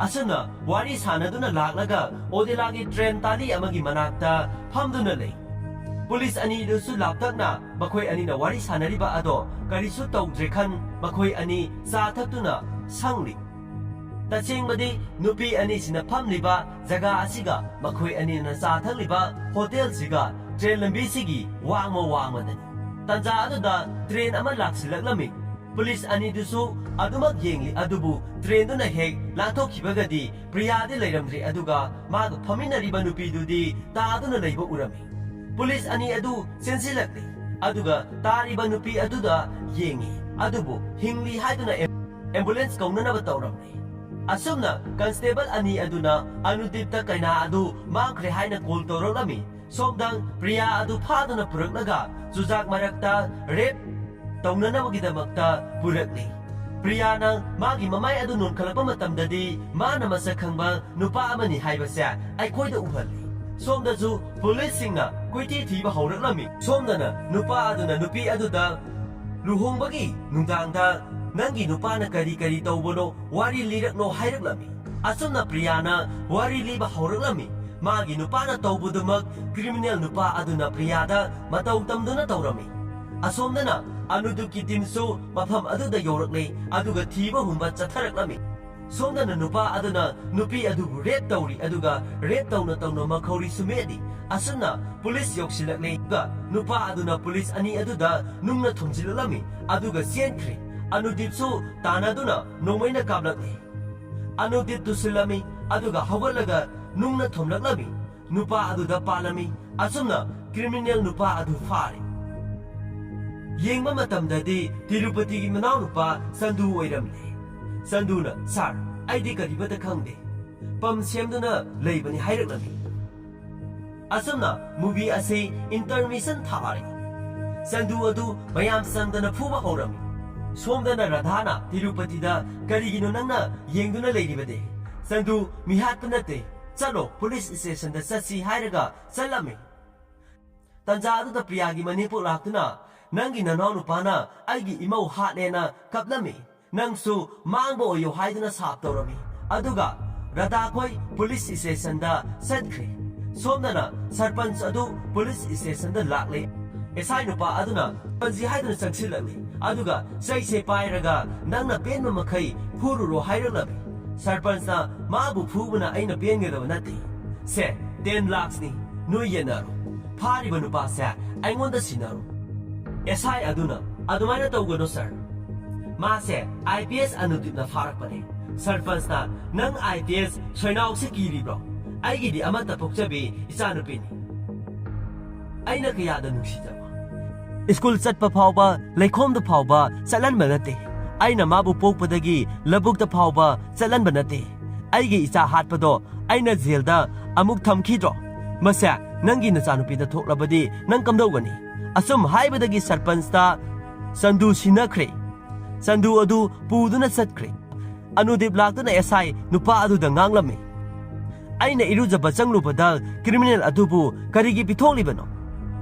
ꯑꯁꯨꯝꯅ ꯋꯥꯔꯤ ꯁꯥꯟꯅꯗꯨꯅ ꯂꯥꯛꯂꯒ ꯑꯣꯗꯦꯂꯥꯒꯤ ꯇ꯭ꯔꯦꯟ ꯇꯥꯂꯤ ꯑꯃꯒꯤ ꯃꯅꯥꯛꯇ ꯐꯝꯗꯨꯅ ꯂꯩ꯫ ꯄꯨꯂꯤꯁ ꯑꯅꯤꯗꯨꯁꯨ ꯂꯥꯞꯇꯛꯅ ꯃꯈꯣꯏ ꯑꯅꯤꯅ ꯋꯥꯔꯤ ꯁꯥꯟꯅꯔꯤꯕ ꯑꯗꯣ ꯀꯔꯤꯁꯨ ꯇꯧꯗ꯭ꯔꯦ ꯈꯟ ꯃꯈꯣꯏ ꯑꯅꯤ ꯆꯥ ꯊꯛꯇꯨꯅ ꯁꯪꯂꯤ꯫ ꯇꯁꯦꯡꯕꯗꯤ ꯅꯨꯄꯤ ꯑꯅꯤꯁꯤꯅ ꯐꯝꯂꯤꯕ ꯖꯒꯥ ꯑꯁꯤꯒ ꯃꯈꯣꯏ ꯑꯅꯤꯅ ꯆꯥ ꯊꯛꯂꯤꯕ ꯍꯣꯇꯦꯜꯁꯤꯒ ꯇ꯭ꯔꯦꯟ ꯂꯝꯕꯤꯁꯤꯒꯤ ꯋꯥꯡꯃ ꯋꯥꯡꯃꯗꯅꯤ꯫ ꯇꯟꯖꯥ ꯑꯗꯨꯗ ꯇ꯭ꯔꯦꯟ ꯑꯃ ꯂꯥꯛꯁꯤꯜꯂꯛꯂꯝꯃꯤ꯫ ꯄꯨꯂꯤꯁ ꯑꯅꯤꯗꯨꯁꯨ ꯑꯗꯨꯃꯛ ꯌꯦꯡꯂꯤ, ꯑꯗꯨꯕꯨ ꯇ꯭ꯔꯦꯟꯗꯨꯅ ꯍꯦꯛ ꯂꯥꯟꯊꯣꯛꯈꯤꯕꯒꯗꯤ ꯄ꯭ꯔꯤꯌꯥꯗꯤ ꯂꯩꯔꯝꯗ꯭ꯔꯦ, ꯑꯗꯨꯒ ꯃꯥꯒ ꯐꯝꯃꯤꯟꯅꯔꯤꯕ ꯅꯨꯄꯤꯗꯨꯗꯤ ꯇꯥꯗꯨꯅ ꯂꯩꯕ ꯎꯔꯝꯃꯤ꯫ ꯄꯨꯂꯤꯁ ꯑꯅꯤ ꯑꯗꯨ ꯆꯦꯟꯁꯤꯜꯂꯛꯂꯤ, ꯑꯗꯨꯒ ꯇꯥꯔꯤꯕ ꯅꯨꯄꯤ ꯑꯗꯨꯗ ꯌꯦꯡꯉꯤ, ꯑꯗꯨꯕꯨ ꯍꯤꯡꯂꯤ ꯍꯥꯏꯗꯨꯅ ꯑꯦꯝ-, ꯑꯦꯝꯕꯨꯂꯦꯟꯁ ꯀꯧꯅꯅꯕ ꯇꯧꯔꯝꯂꯤ꯫ ꯑꯁꯨꯝꯅ ꯀꯟꯁꯇꯦꯕꯜ ꯑꯅꯤ ꯑꯗꯨꯅ ꯑꯅꯨꯗꯤꯞꯇ ꯀꯩꯅꯥ ꯑꯗꯨ ꯃꯥꯡꯈ꯭ꯔꯦ ꯍꯥꯏꯅ ꯀꯣꯜ ꯇꯧꯔꯛꯂꯝꯃꯤ꯫ ꯁꯣꯝꯗ ꯄ꯭ꯔꯤꯌꯥ ꯑꯗꯨ ꯐꯥꯗꯨꯅ ꯄꯨꯔꯛꯂꯒ ꯆꯨꯖꯥꯛ ꯃꯔꯛꯇ ꯔꯦꯞ ꯇꯧꯅꯅꯕꯒꯤꯗꯃꯛꯇ ꯄꯨꯔꯛꯂꯤ꯫ ꯄ꯭ꯔꯤꯌꯥꯅ ꯃꯥꯒꯤ ꯃꯃꯥꯏ ꯑꯗꯨ ꯅꯣꯟꯈꯠꯂꯛꯄ ꯃꯇꯝꯗꯗꯤ ꯃꯥꯅ ꯃꯁꯛ ꯈꯪꯕ ꯅꯨꯄꯥ ꯑꯃꯅꯤ ꯍꯥꯏꯕꯁꯦ ꯑꯩꯈꯣꯏꯗ ꯎꯍꯜꯂꯤ꯫ ꯁꯣꯝꯗꯁꯨ ꯄꯨꯂꯤꯁꯁꯤꯡꯅ ꯀꯣꯏꯊꯤ ꯊꯤꯕ ꯍꯧꯔꯛꯂꯝꯃꯤ꯫ ꯁꯣꯝꯗꯅ ꯅꯨꯄꯥ ꯑꯗꯨꯅ ꯅꯨꯄꯤ ꯑꯗꯨꯗ ꯂꯨꯍꯣꯡꯕꯒꯤ ꯅꯨꯡꯗꯥꯡꯗ ꯅꯪꯒꯤ ꯅꯨꯄꯥꯅ ꯀꯔꯤ ꯀꯔꯤ ꯇꯧꯕꯅꯣ ꯋꯥꯔꯤ ꯂꯤꯔꯛꯂꯣ ꯍꯥꯏꯔꯛꯂꯝꯃꯤ꯫ ꯑꯁꯨꯝꯅ ꯄ꯭ꯔꯤꯌꯥꯅ ꯋꯥꯔꯤ ꯂꯤꯕ ꯍꯧꯔꯛꯂꯝꯃꯤ꯫ ꯃꯥꯒꯤ ꯅꯨꯄꯥꯅ ꯇꯧꯕꯗꯨꯃꯛ ꯀ꯭ꯔꯤꯃꯤꯅꯦꯜ ꯅꯨꯄꯥ ꯑꯗꯨꯅ ꯄ꯭ꯔꯤꯌꯥꯗ ꯃꯇꯧ ꯇꯝꯗꯨꯅ ꯇꯧꯔꯝꯃꯤ꯫ ꯑꯁꯣꯝꯗꯅ ꯑꯅꯨꯗꯨꯞꯀꯤ ꯇꯤꯝꯁꯨ ꯃꯐꯝ ꯑꯗꯨꯗ ꯌꯧꯔꯛꯂꯦ, ꯑꯗꯨꯒ ꯊꯤꯕ ꯍꯨꯝꯕ ꯆꯠꯊꯔꯛꯂꯝꯃꯤ꯫ ꯁꯣꯝꯗꯅ ꯅꯨꯄꯥ ꯑꯗꯨꯅ ꯅꯨꯄꯤ ꯑꯗꯨꯕꯨ ꯔꯦꯞ ꯇꯧꯔꯤ, ꯑꯗꯨꯒ ꯔꯦꯞ ꯇꯧꯅ ꯇꯧꯅ ꯃꯈꯧꯔꯤ ꯁꯨꯃꯦꯠꯂꯤ꯫ ꯑꯁꯨꯝꯅ ꯄꯨꯂꯤꯁ ꯌꯧꯁꯤꯜꯂꯛꯂꯦ, ꯑꯗꯨꯒ ꯅꯨꯄꯥ ꯑꯗꯨꯅ ꯄꯨꯂꯤꯁ ꯑꯅꯤ ꯑꯗꯨꯗ ꯅꯨꯡꯅ ꯊꯣꯝꯖꯤꯜꯂꯛꯂꯝꯃꯤ, ꯑꯗꯨꯒ ꯆꯦꯟꯈ꯭ꯔꯦ꯫ ꯑꯅꯨꯗꯤꯞꯁꯨ ꯇꯥꯟꯅꯗꯨꯅ ꯅꯣꯡꯃꯩꯅ ꯀꯥꯞꯂꯛꯂꯦ꯫ ꯑꯅꯨꯗꯤꯞ ꯇꯨꯁꯤꯜꯂꯝꯃꯤ, ꯑꯗꯨꯒ ꯍꯧꯒꯠꯂꯒ ꯅꯨꯡꯅ ꯊꯣꯝꯂꯛꯂꯝꯃꯤ꯫ ꯅꯨꯄꯥ ꯑꯗꯨꯗ ꯄꯥꯜꯂꯝꯃꯤ꯫ ꯑꯁꯨꯝꯅ ꯀ꯭ꯔꯤꯃꯤꯅꯦꯜ ꯅꯨꯄꯥ ꯑꯗꯨ ꯐꯥꯔꯦ꯫ ꯌꯦꯡꯕ ꯃꯇꯝꯗꯗꯤ ꯇꯤꯔꯨꯄꯇꯤꯒꯤ ꯃꯅꯥꯎꯅꯨꯄꯥ ꯆꯟꯗꯨ ꯑꯣꯏꯔꯝꯂꯦ꯫ ꯆꯟꯗꯨꯅ, "ꯁꯥꯔ, ꯑꯩꯗꯤ ꯀꯔꯤꯃꯠꯇ ꯈꯪꯗꯦ꯫ ꯄꯝ ꯁꯦꯝꯗꯨꯅ ꯂꯩꯕꯅꯤ" ꯍꯥꯏꯔꯛꯂꯝꯃꯤ꯫ ꯑꯁꯨꯝꯅ ꯃꯨꯚꯤ ꯑꯁꯤ ꯏꯟꯇꯔꯃꯤꯁꯟ ꯊꯥꯔꯦ꯫ ꯆꯟꯗꯨ ꯑꯗꯨ ꯃꯌꯥꯝ ꯆꯪꯗꯅ ꯐꯨꯕ ꯍꯧꯔꯝꯃꯤ꯫ ꯁꯣꯝꯗꯅ ꯔꯥꯙꯥꯅ ꯇꯤꯔꯨꯄꯇꯤꯗ, "ꯀꯔꯤꯒꯤꯅꯣ ꯅꯪꯅ ꯌꯦꯡꯗꯨꯅ ꯂꯩꯔꯤꯕꯗꯤ? ꯆꯟꯗꯨ ꯃꯤꯍꯥꯠꯄ ꯅꯠꯇꯦ꯫ ꯆꯠꯂꯣ, ꯄꯨꯂꯤꯁ ꯁ꯭ꯇꯦꯁꯟꯗ ꯆꯠꯁꯤ" ꯍꯥꯏꯔꯒ ꯆꯠꯂꯝꯃꯤ꯫ ꯇꯟꯖꯥ ꯑꯗꯨꯗ ꯄ꯭ꯔꯤꯌꯥꯒꯤ ꯃꯅꯦꯝꯄꯣꯛ ꯂꯥꯛꯇꯨꯅ, "ꯅꯪꯒꯤ ꯅꯅꯥꯎꯅꯨꯄꯥꯅ ꯑꯩꯒꯤ ꯏꯃꯧ ꯍꯥꯠꯂꯦꯅ ꯀꯞꯂꯝꯃꯤ꯫ ꯅꯪꯁꯨ ꯃꯥꯡꯕ ꯑꯣꯏꯌꯣ" ꯍꯥꯏꯗꯨꯅ ꯁꯥꯞ ꯇꯧꯔꯝꯃꯤ꯫ ꯑꯗꯨꯒ ꯔꯥꯙꯥꯈꯣꯏ ꯄꯨꯂꯤꯁ ꯁ꯭ꯇꯦꯁꯟꯗ ꯆꯠꯈ꯭ꯔꯦ꯫ ꯁꯣꯝꯗꯅ ꯁꯔꯄꯟꯆ ꯑꯗꯨ ꯄꯨꯂꯤꯁ ꯁ꯭ꯇꯦꯁꯟꯗ ꯂꯥꯛꯂꯦ꯫ ꯑꯦꯁ ꯑꯥꯏ ꯅꯨꯄꯥ ꯑꯗꯨꯅ ꯄꯟꯖꯤ ꯍꯥꯏꯗꯨꯅ ꯆꯪꯁꯤꯜꯂꯛꯂꯦ꯫ ꯑꯗꯨꯒ ꯆꯩꯁꯦ ꯄꯥꯏꯔꯒ, "ꯅꯪꯅ ꯄꯦꯟꯕ ꯃꯈꯩ ꯐꯨꯔꯨꯔꯣ" ꯍꯥꯏꯔꯛꯂꯝꯃꯤ꯫ ꯁꯔꯄꯟꯆꯅ, "ꯃꯥꯕꯨ ꯐꯨꯕꯅ ꯑꯩꯅ ꯄꯦꯟꯒꯗꯕ ꯅꯠꯇꯦ꯫ ꯁꯦ, ꯇꯦꯟ ꯂꯥꯛꯁꯅꯤ, ꯅꯣꯏ ꯌꯦꯟꯅꯔꯣ꯫ ꯐꯥꯔꯤꯕ ꯅꯨꯄꯥꯁꯦ ꯑꯩꯉꯣꯟꯗ ꯁꯤꯟꯅꯔꯣ"꯫ ꯑꯦꯁ ꯑꯥꯏ ꯑꯗꯨꯅ, "ꯑꯗꯨꯃꯥꯏꯅ ꯇꯧꯒꯅꯨ ꯁꯥꯔ꯫ ꯃꯥꯁꯦ ꯑꯥꯏ ꯄꯤ ꯑꯦꯁ ꯑꯅꯨꯗꯤꯞꯅ ꯐꯥꯔꯛꯄꯅꯦ"꯫ ꯁꯔꯄꯟꯆꯅ, "ꯅꯪ ꯑꯥꯏ ꯄꯤ ꯑꯦꯁ ꯁꯣꯏꯅꯥꯎꯁꯦ ꯀꯤꯔꯤꯕ꯭ꯔꯣ? ꯑꯩꯒꯤꯗꯤ ꯑꯃꯠꯇ ꯄꯣꯛꯆꯕꯤ ꯏꯆꯥꯅꯨꯄꯤꯅꯤ꯫ ꯑꯩꯅ ꯀꯌꯥꯗ ꯅꯨꯡꯁꯤꯖꯕ"꯫ "ꯁ꯭ꯀꯨꯜ ꯆꯠꯄ ꯐꯥꯎꯕ, ꯂꯩꯈꯣꯝꯗ ꯐꯥꯎꯕ ꯆꯠꯍꯟꯕ ꯅꯠꯇꯦ꯫ ꯑꯩꯅ ꯃꯥꯕꯨ ꯄꯣꯛꯄꯗꯒꯤ ꯂꯧꯕꯨꯛꯇ ꯐꯥꯎꯕ ꯆꯠꯍꯟꯕ ꯅꯠꯇꯦ꯫ ꯑꯩꯒꯤ ꯏꯆꯥ ꯍꯥꯠꯄꯗꯣ ꯑꯩꯅ ꯖꯦꯜꯗ ꯑꯃꯨꯛ ꯊꯝꯈꯤꯗ꯭ꯔꯣ? ꯃꯁꯦ ꯅꯪꯒꯤ ꯅꯆꯥꯅꯨꯄꯤꯗ ꯊꯣꯛꯂꯕꯗꯤ ꯅꯪ ꯀꯝꯗꯧꯒꯅꯤ?" ꯑꯁꯨꯝ ꯍꯥꯏꯕꯗꯒꯤ ꯁꯔꯄꯟꯆꯇ ꯆꯟꯗꯨ ꯁꯤꯟꯅꯈ꯭ꯔꯦ꯫ ꯆꯟꯗꯨ ꯑꯗꯨ ꯄꯨꯗꯨꯅ ꯆꯠꯈ꯭ꯔꯦ꯫ ꯑꯅꯨꯗꯤꯞ ꯂꯥꯛꯇꯨꯅ ꯑꯦꯁ ꯑꯥꯏ ꯅꯨꯄꯥ ꯑꯗꯨꯗ ꯉꯥꯡꯂꯝꯃꯤ, "ꯑꯩꯅ ꯏꯔꯨꯖꯕ ꯆꯪꯂꯨꯕꯗ ꯀ꯭ꯔꯤꯃꯤꯅꯦꯜ ꯑꯗꯨꯕꯨ ꯀꯔꯤꯒꯤ ꯄꯤꯊꯣꯛꯂꯤꯕꯅꯣ?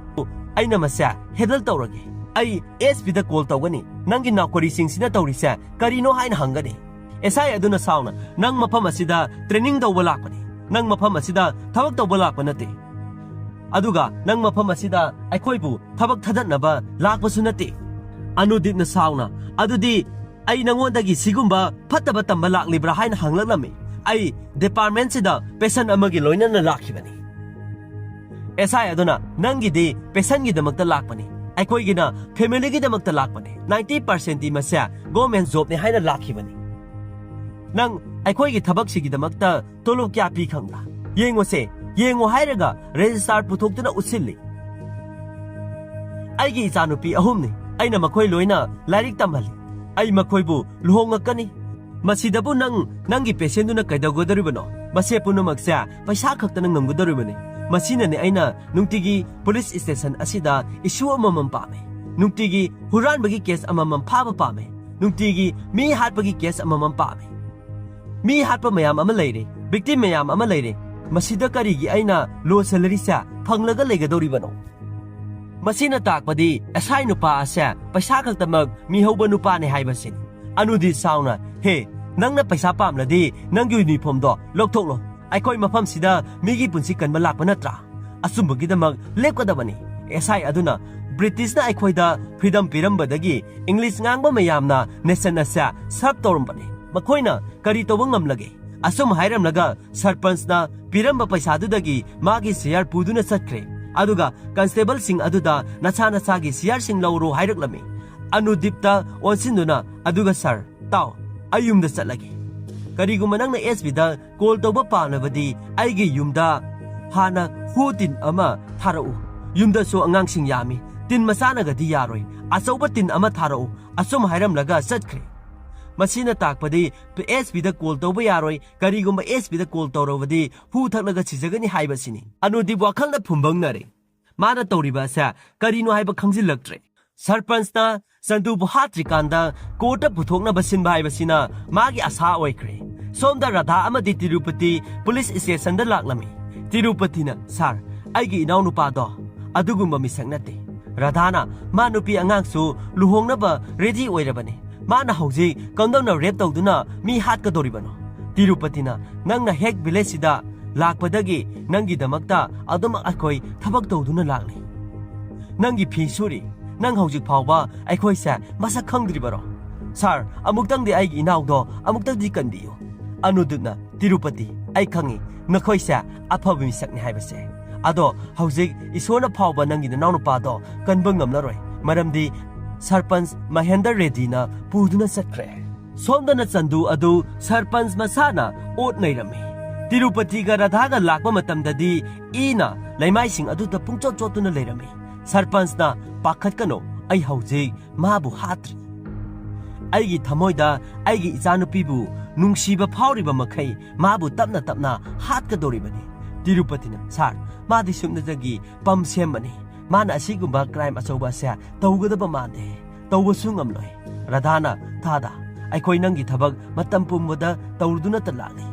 ꯑꯩꯅ ꯃꯁꯦ ꯍꯦꯟꯗꯜ ꯇꯧꯔꯒꯦ꯫ ꯑꯩ ꯑꯦꯁ ꯄꯤꯗ ꯀꯣꯜ ꯇꯧꯒꯅꯤ꯫ ꯅꯪꯒꯤ ꯅꯥꯎꯀꯔꯤꯁꯤꯡꯁꯤꯅ ꯇꯧꯔꯤꯁꯦ ꯀꯔꯤꯅꯣ?" ꯍꯥꯏꯅ ꯍꯪꯒꯅꯤ꯫ ꯑꯦꯁ ꯑꯥꯏ ꯑꯗꯨꯅ ꯁꯥꯎꯅ, "ꯅꯪ ꯃꯐꯝ ꯑꯁꯤꯗ ꯇ꯭ꯔꯦꯅꯤꯡ ꯇꯧꯕ ꯂꯥꯛꯄꯅꯤ꯫ ꯅꯪ ꯃꯐꯝ ꯑꯁꯤꯗ ꯊꯕꯛ ꯇꯧꯕ ꯂꯥꯛꯄ ꯅꯠꯇꯦ꯫ ꯑꯗꯨꯒ ꯅꯪ ꯃꯐꯝ ꯑꯁꯤꯗ ꯑꯩꯈꯣꯏꯕꯨ ꯊꯕꯛ ꯊꯥꯗꯠꯅꯕ ꯂꯥꯛꯄꯁꯨ ꯅꯠꯇꯦ"꯫ ꯑꯅꯨꯗꯤꯞꯅ ꯁꯥꯎꯅ, "ꯑꯗꯨꯗꯤ ꯑꯩ ꯅꯉꯣꯟꯗꯒꯤ ꯁꯤꯒꯨꯝꯕ ꯐꯠꯇꯕ ꯇꯝꯕ ꯂꯥꯛꯂꯤꯕ꯭ꯔꯥ?" ꯍꯥꯏꯅ ꯍꯪꯂꯛꯂꯝꯃꯤ꯫ "ꯑꯩ ꯗꯤꯄꯥꯔꯠꯃꯦꯟꯁꯤꯗ ꯄꯦꯁꯟ ꯑꯃꯒꯤ ꯂꯣꯏꯅꯅ ꯂꯥꯛꯈꯤꯕꯅꯤ"꯫ ꯑꯦꯁ ꯑꯥꯏ ꯑꯗꯨꯅ, "ꯅꯪꯒꯤꯗꯤ ꯄꯦꯁꯟꯒꯤꯗꯃꯛꯇ ꯂꯥꯛꯄꯅꯤ, ꯑꯩꯈꯣꯏꯒꯤꯅ ꯐꯦꯃꯤꯂꯤꯒꯤꯗꯃꯛꯇ ꯂꯥꯛꯄꯅꯤ꯫ ꯅꯥꯏꯟꯇꯤ ꯄꯥꯔꯁꯦꯟꯗꯤ ꯃꯁꯦ ꯒꯣꯔꯃꯦꯟ ꯖꯣꯕꯅꯤ ꯍꯥꯏꯅ ꯂꯥꯛꯈꯤꯕꯅꯤ꯫ ꯅꯪ ꯑꯩꯈꯣꯏꯒꯤ ꯊꯕꯛꯁꯤꯒꯤꯗꯃꯛꯇ ꯇꯣꯂꯣꯞ ꯀꯌꯥ ꯄꯤ ꯈꯪꯕ꯭ꯔꯥ? "ꯌꯦꯡꯉꯣꯁꯦ, ꯌꯦꯡꯉꯣ" ꯍꯥꯏꯔꯒ ꯔꯦꯖꯤꯁꯇꯥꯔ ꯄꯨꯊꯣꯛꯇꯨꯅ ꯎꯠꯁꯤꯜꯂꯤ꯫ "ꯑꯩꯒꯤ ꯏꯆꯥꯅꯨꯄꯤ ꯑꯍꯨꯝꯅꯤ꯫ ꯑꯩꯅ ꯃꯈꯣꯏ ꯂꯣꯏꯅ ꯂꯥꯏꯔꯤꯛ ꯇꯝꯍꯜꯂꯤ꯫ ꯑꯩ ꯃꯈꯣꯏꯕꯨ ꯂꯨꯍꯣꯡꯉꯛꯀꯅꯤ꯫ ꯃꯁꯤꯗꯕꯨ ꯅꯪ, ꯅꯪꯒꯤ ꯄꯦꯁꯦꯟꯗꯨꯅ ꯀꯩꯗꯧꯒꯗꯧꯔꯤꯕꯅꯣ? ꯃꯁꯤ ꯄꯨꯝꯅꯃꯛꯁꯦ ꯄꯩꯁꯥ ꯈꯛꯇꯅ ꯉꯝꯒꯗꯧꯔꯤꯕꯅꯤ꯫ ꯃꯁꯤꯅꯅꯤ ꯑꯩꯅ ꯅꯨꯡꯇꯤꯒꯤ ꯄꯨꯂꯤꯁ ꯁ꯭ꯇꯦꯁꯟ ꯑꯁꯤꯗ ꯏꯁꯨ ꯑꯃꯃꯝ ꯄꯥꯝꯃꯤ꯫ ꯅꯨꯡꯇꯤꯒꯤ ꯍꯨꯔꯥꯟꯕꯒꯤ ꯀꯦꯁ ꯑꯃꯃꯝ ꯐꯥꯕ ꯄꯥꯝꯃꯤ꯫ ꯅꯨꯡꯇꯤꯒꯤ ꯃꯤ ꯍꯥꯠꯄꯒꯤ ꯀꯦꯁ ꯑꯃꯃꯝ ꯄꯥꯝꯃꯤ꯫ ꯃꯤ ꯍꯥꯠꯄ ꯃꯌꯥꯝ ꯑꯃ ꯂꯩꯔꯦ, ꯚꯤꯛꯇꯤꯝ ꯃꯌꯥꯝ ꯑꯃ ꯂꯩꯔꯦ꯫ ꯃꯁꯤꯗ ꯀꯔꯤꯒꯤ ꯑꯩꯅ ꯂꯣ ꯁꯦꯂꯔꯤꯁꯦ ꯐꯪꯂꯒ ꯂꯩꯒꯗꯧꯔꯤꯕꯅꯣ?" ꯃꯁꯤꯅ ꯇꯥꯛꯄꯗꯤ ꯑꯦꯁ ꯑꯥꯏ ꯅꯨꯄꯥ ꯑꯁꯦ ꯄꯩꯁꯥ ꯈꯛꯇꯃꯛ ꯃꯤꯍꯧꯕ ꯅꯨꯄꯥꯅꯦ ꯍꯥꯏꯕꯁꯤꯅꯤ꯫ ꯑꯅꯨꯗꯤꯞ ꯁꯥꯎꯅ, "ꯍꯦ, ꯅꯪꯅ ꯄꯩꯁꯥ ꯄꯥꯝꯂꯗꯤ ꯅꯪꯒꯤ ꯌꯨꯅꯤꯐꯣꯔꯝꯗꯣ ꯂꯧꯊꯣꯛꯂꯣ꯫ ꯑꯩꯈꯣꯏ ꯃꯐꯝꯁꯤꯗ ꯃꯤꯒꯤ ꯄꯨꯟꯁꯤ ꯀꯟꯕ ꯂꯥꯛꯄ ꯅꯠꯇ꯭ꯔꯥ? ꯑꯆꯨꯝꯕꯒꯤꯗꯃꯛ ꯂꯦꯞꯀꯗꯕꯅꯤ꯫" ꯑꯦꯁ ꯑꯥꯏ ꯑꯗꯨꯅ, "ꯕ꯭ꯔꯤꯇꯤꯁꯅ ꯑꯩꯈꯣꯏꯗ ꯐ꯭ꯔꯤꯗꯝ ꯄꯤꯔꯝꯕꯗꯒꯤ ꯏꯪꯂꯤꯁ ꯉꯥꯡꯕ ꯃꯌꯥꯝꯅ ꯅꯦꯁꯟ ꯑꯁꯦ ꯁꯔꯚ ꯇꯧꯔꯝꯕꯅꯤ꯫ ꯃꯈꯣꯏꯅ ꯀꯔꯤ ꯇꯧꯕ ꯉꯝꯂꯒꯦ?" ꯑꯁꯨꯝ ꯍꯥꯏꯔꯝꯂꯒ ꯁꯔꯄꯟꯁꯅ ꯄꯤꯔꯝꯕ ꯄꯩꯁꯥꯗꯨꯗꯒꯤ ꯃꯥꯒꯤ ꯁꯤꯌꯥꯔ ꯄꯨꯗꯨꯅ ꯆꯠꯈ꯭ꯔꯦ꯫ ꯑꯗꯨꯒ ꯀꯟꯁꯇꯦꯕꯜꯁꯤꯡ ꯑꯗꯨꯗ "ꯅꯁꯥ ꯅꯁꯥꯒꯤ ꯁꯤꯌꯥꯔꯁꯤꯡ ꯂꯧꯔꯣ" ꯍꯥꯏꯔꯛꯂꯝꯃꯤ꯫ ꯑꯅꯨꯗꯤꯞꯇ ꯑꯣꯟꯁꯤꯟꯗꯨꯅ, "ꯑꯗꯨꯒ ꯁꯥꯔ, ꯇꯥꯎ, ꯑꯩ ꯌꯨꯝꯗ ꯆꯠꯂꯒꯦ꯫ ꯀꯔꯤꯒꯨꯝꯕ ꯅꯪꯅ ꯑꯦꯁ ꯄꯤꯗ ꯀꯣꯜ ꯇꯧꯕ ꯄꯥꯝꯂꯕꯗꯤ ꯑꯩꯒꯤ ꯌꯨꯝꯗ ꯍꯥꯟꯅ ꯍꯨ ꯇꯤꯟ ꯑꯃ ꯊꯥꯔꯛꯎ꯫ ꯌꯨꯝꯗꯁꯨ ꯑꯉꯥꯡꯁꯤꯡ ꯌꯥꯝꯃꯤ꯫ ꯇꯤꯟ ꯃꯆꯥꯅꯒꯗꯤ ꯌꯥꯔꯣꯏ꯫ ꯑꯆꯧꯕ ꯇꯤꯟ ꯑꯃ ꯊꯥꯔꯛꯎ꯫" ꯑꯁꯨꯝ ꯍꯥꯏꯔꯝꯂꯒ ꯆꯠꯈ꯭ꯔꯦ꯫ ꯃꯁꯤꯅ ꯇꯥꯛꯄꯗꯤ ꯑꯦꯁ ꯄꯤꯗ ꯀꯣꯜ ꯇꯧꯕ ꯌꯥꯔꯣꯏ꯫ ꯀꯔꯤꯒꯨꯝꯕ ꯑꯦꯁ ꯄꯤꯗ ꯀꯣꯜ ꯇꯧꯔꯕꯗꯤ ꯍꯨ ꯊꯛꯂꯒ ꯁꯤꯖꯒꯅꯤ ꯍꯥꯏꯕꯁꯤꯅꯤ꯫ ꯑꯅꯨꯗꯤꯞ ꯋꯥꯈꯜꯅ ꯐꯨꯝꯕꯪꯅꯔꯦ꯫ ꯃꯥꯅ ꯇꯧꯔꯤꯕ ꯑꯁꯦ ꯀꯔꯤꯅꯣ ꯍꯥꯏꯕ ꯈꯪꯖꯤꯜꯂꯛꯇ꯭ꯔꯦ꯫ ꯁꯔꯄꯟꯁꯅ ꯆꯟꯗꯨꯕꯨ ꯍꯥꯠꯇ꯭ꯔꯤꯀꯥꯟꯗ ꯀꯣꯔꯠꯇ ꯄꯨꯊꯣꯛꯅꯕ ꯁꯤꯟꯕ ꯍꯥꯏꯕꯁꯤꯅ ꯃꯥꯒꯤ ꯑꯁꯥ ꯑꯣꯏꯈ꯭ꯔꯦ꯫ ꯁꯣꯝꯗ ꯔꯥꯙꯥ ꯑꯃꯗꯤ ꯇꯤꯔꯨꯄꯇꯤ ꯄꯨꯂꯤꯁ ꯁ꯭ꯇꯦꯁꯟꯗ ꯂꯥꯛꯂꯝꯃꯤ꯫ ꯇꯤꯔꯨꯄꯇꯤꯅ, "ꯁꯥꯔ, ꯑꯩꯒꯤ ꯏꯅꯥꯎꯅꯨꯄꯥꯗꯣ ꯑꯗꯨꯒꯨꯝꯕ ꯃꯤꯁꯛ ꯅꯠꯇꯦ꯫" ꯔꯥꯙꯥꯅ, "ꯃꯥ ꯅꯨꯄꯤ ꯑꯉꯥꯡꯁꯨ ꯂꯨꯍꯣꯡꯅꯕ ꯔꯦꯗꯤ ꯑꯣꯏꯔꯕꯅꯤ꯫ ꯃꯥꯅ ꯍꯧꯖꯤꯛ ꯀꯝꯗꯧꯅ ꯔꯦꯞ ꯇꯧꯗꯨꯅ ꯃꯤ ꯍꯥꯠꯀꯗꯧꯔꯤꯕꯅꯣ?" ꯇꯤꯔꯨꯄꯇꯤꯅ, "ꯅꯪꯅ ꯍꯦꯛ ꯚꯤꯂꯦꯖꯁꯤꯗ ꯂꯥꯛꯄꯗꯒꯤ ꯅꯪꯒꯤꯗꯃꯛꯇ ꯑꯗꯨꯃꯛ ꯑꯩꯈꯣꯏ ꯊꯕꯛ ꯇꯧꯗꯨꯅ ꯂꯥꯛꯂꯤ꯫ ꯅꯪꯒꯤ ꯐꯤ ꯁꯨꯔꯤ꯫ ꯅꯪ ꯍꯧꯖꯤꯛ ꯐꯥꯎꯕ ꯑꯩꯈꯣꯏꯁꯦ ꯃꯁꯛ ꯈꯪꯗ꯭ꯔꯤꯕꯔꯣ? ꯁꯥꯔ, ꯑꯃꯨꯛꯇꯪꯗꯤ ꯑꯩꯒꯤ ꯏꯅꯥꯎꯗꯣ ꯑꯃꯨꯛꯇꯪꯗꯤ ꯀꯟꯕꯤꯌꯨ꯫" ꯑꯅꯨꯗꯤꯞꯅ, "ꯇꯤꯔꯨꯄꯇꯤ, ꯑꯩ ꯈꯪꯉꯤ ꯅꯈꯣꯏꯁꯦ ꯑꯐꯕ ꯃꯤꯁꯛꯅꯤ ꯍꯥꯏꯕꯁꯦ꯫ ꯑꯗꯣ ꯍꯧꯖꯤꯛ ꯏꯁꯣꯔꯅ ꯐꯥꯎꯕ ꯅꯪꯒꯤ ꯅꯅꯥꯎꯅꯨꯄꯥꯗꯣ ꯀꯟꯕ ꯉꯝꯂꯔꯣꯏ, ꯃꯔꯝꯗꯤ ꯁꯔꯄꯟꯆ ꯃꯍꯦꯟꯗꯔ ꯔꯦꯗꯤꯅ ꯄꯨꯗꯨꯅ ꯆꯠꯈ꯭ꯔꯦ꯫" ꯁꯣꯝꯗꯅ ꯆꯟꯗꯨ ꯑꯗꯨ ꯁꯔꯄꯟꯆ ꯃꯁꯥꯅ ꯑꯣꯠ ꯅꯩꯔꯝꯃꯤ꯫ ꯇꯤꯔꯨꯄꯇꯤꯒ ꯔꯥꯙꯥꯒ ꯂꯥꯛꯄ ꯃꯇꯝꯗꯗꯤ ꯏꯅ ꯂꯩꯃꯥꯏꯁꯤꯡ ꯑꯗꯨꯗ ꯄꯨꯡꯆꯣꯠ ꯆꯣꯠꯇꯨꯅ ꯂꯩꯔꯝꯃꯤ꯫ ꯁꯔꯄꯟꯁꯅ, "ꯄꯥꯈꯠꯀꯅꯨ, ꯑꯩ ꯍꯧꯖꯤꯛ ꯃꯥꯕꯨ ꯍꯥꯠꯇ꯭ꯔꯤ꯫ ꯑꯩꯒꯤ ꯊꯃꯣꯏꯗ ꯑꯩꯒꯤ ꯏꯆꯥꯅꯨꯄꯤꯕꯨ ꯅꯨꯡꯁꯤꯕ ꯐꯥꯎꯔꯤꯕ ꯃꯈꯩ ꯃꯥꯕꯨ ꯇꯞꯅ ꯇꯞꯅ ꯍꯥꯠꯀꯗꯧꯔꯤꯕꯅꯤ꯫" ꯇꯤꯔꯨꯄꯇꯤꯅ, "ꯁꯥꯔ, ꯃꯥꯗꯤ ꯁꯨꯞꯅꯇꯒꯤ ꯄꯝ ꯁꯦꯝꯕꯅꯤ꯫ ꯃꯥꯅ ꯑꯁꯤꯒꯨꯝꯕ ꯀ꯭ꯔꯥꯏꯝ ꯑꯆꯧꯕ ꯑꯁꯦ ꯇꯧꯒꯗꯕ ꯃꯥꯟꯗꯦ꯫ ꯇꯧꯕꯁꯨ ꯉꯝꯂꯣꯏ꯫" ꯔꯥꯙꯥꯅ, "ꯊꯥꯗꯥ, ꯑꯩꯈꯣꯏ ꯅꯪꯒꯤ ꯊꯕꯛ ꯃꯇꯝ ꯄꯨꯝꯕꯗ ꯇꯧꯔꯨꯗꯨꯅꯇ ꯂꯥꯛꯂꯤ꯫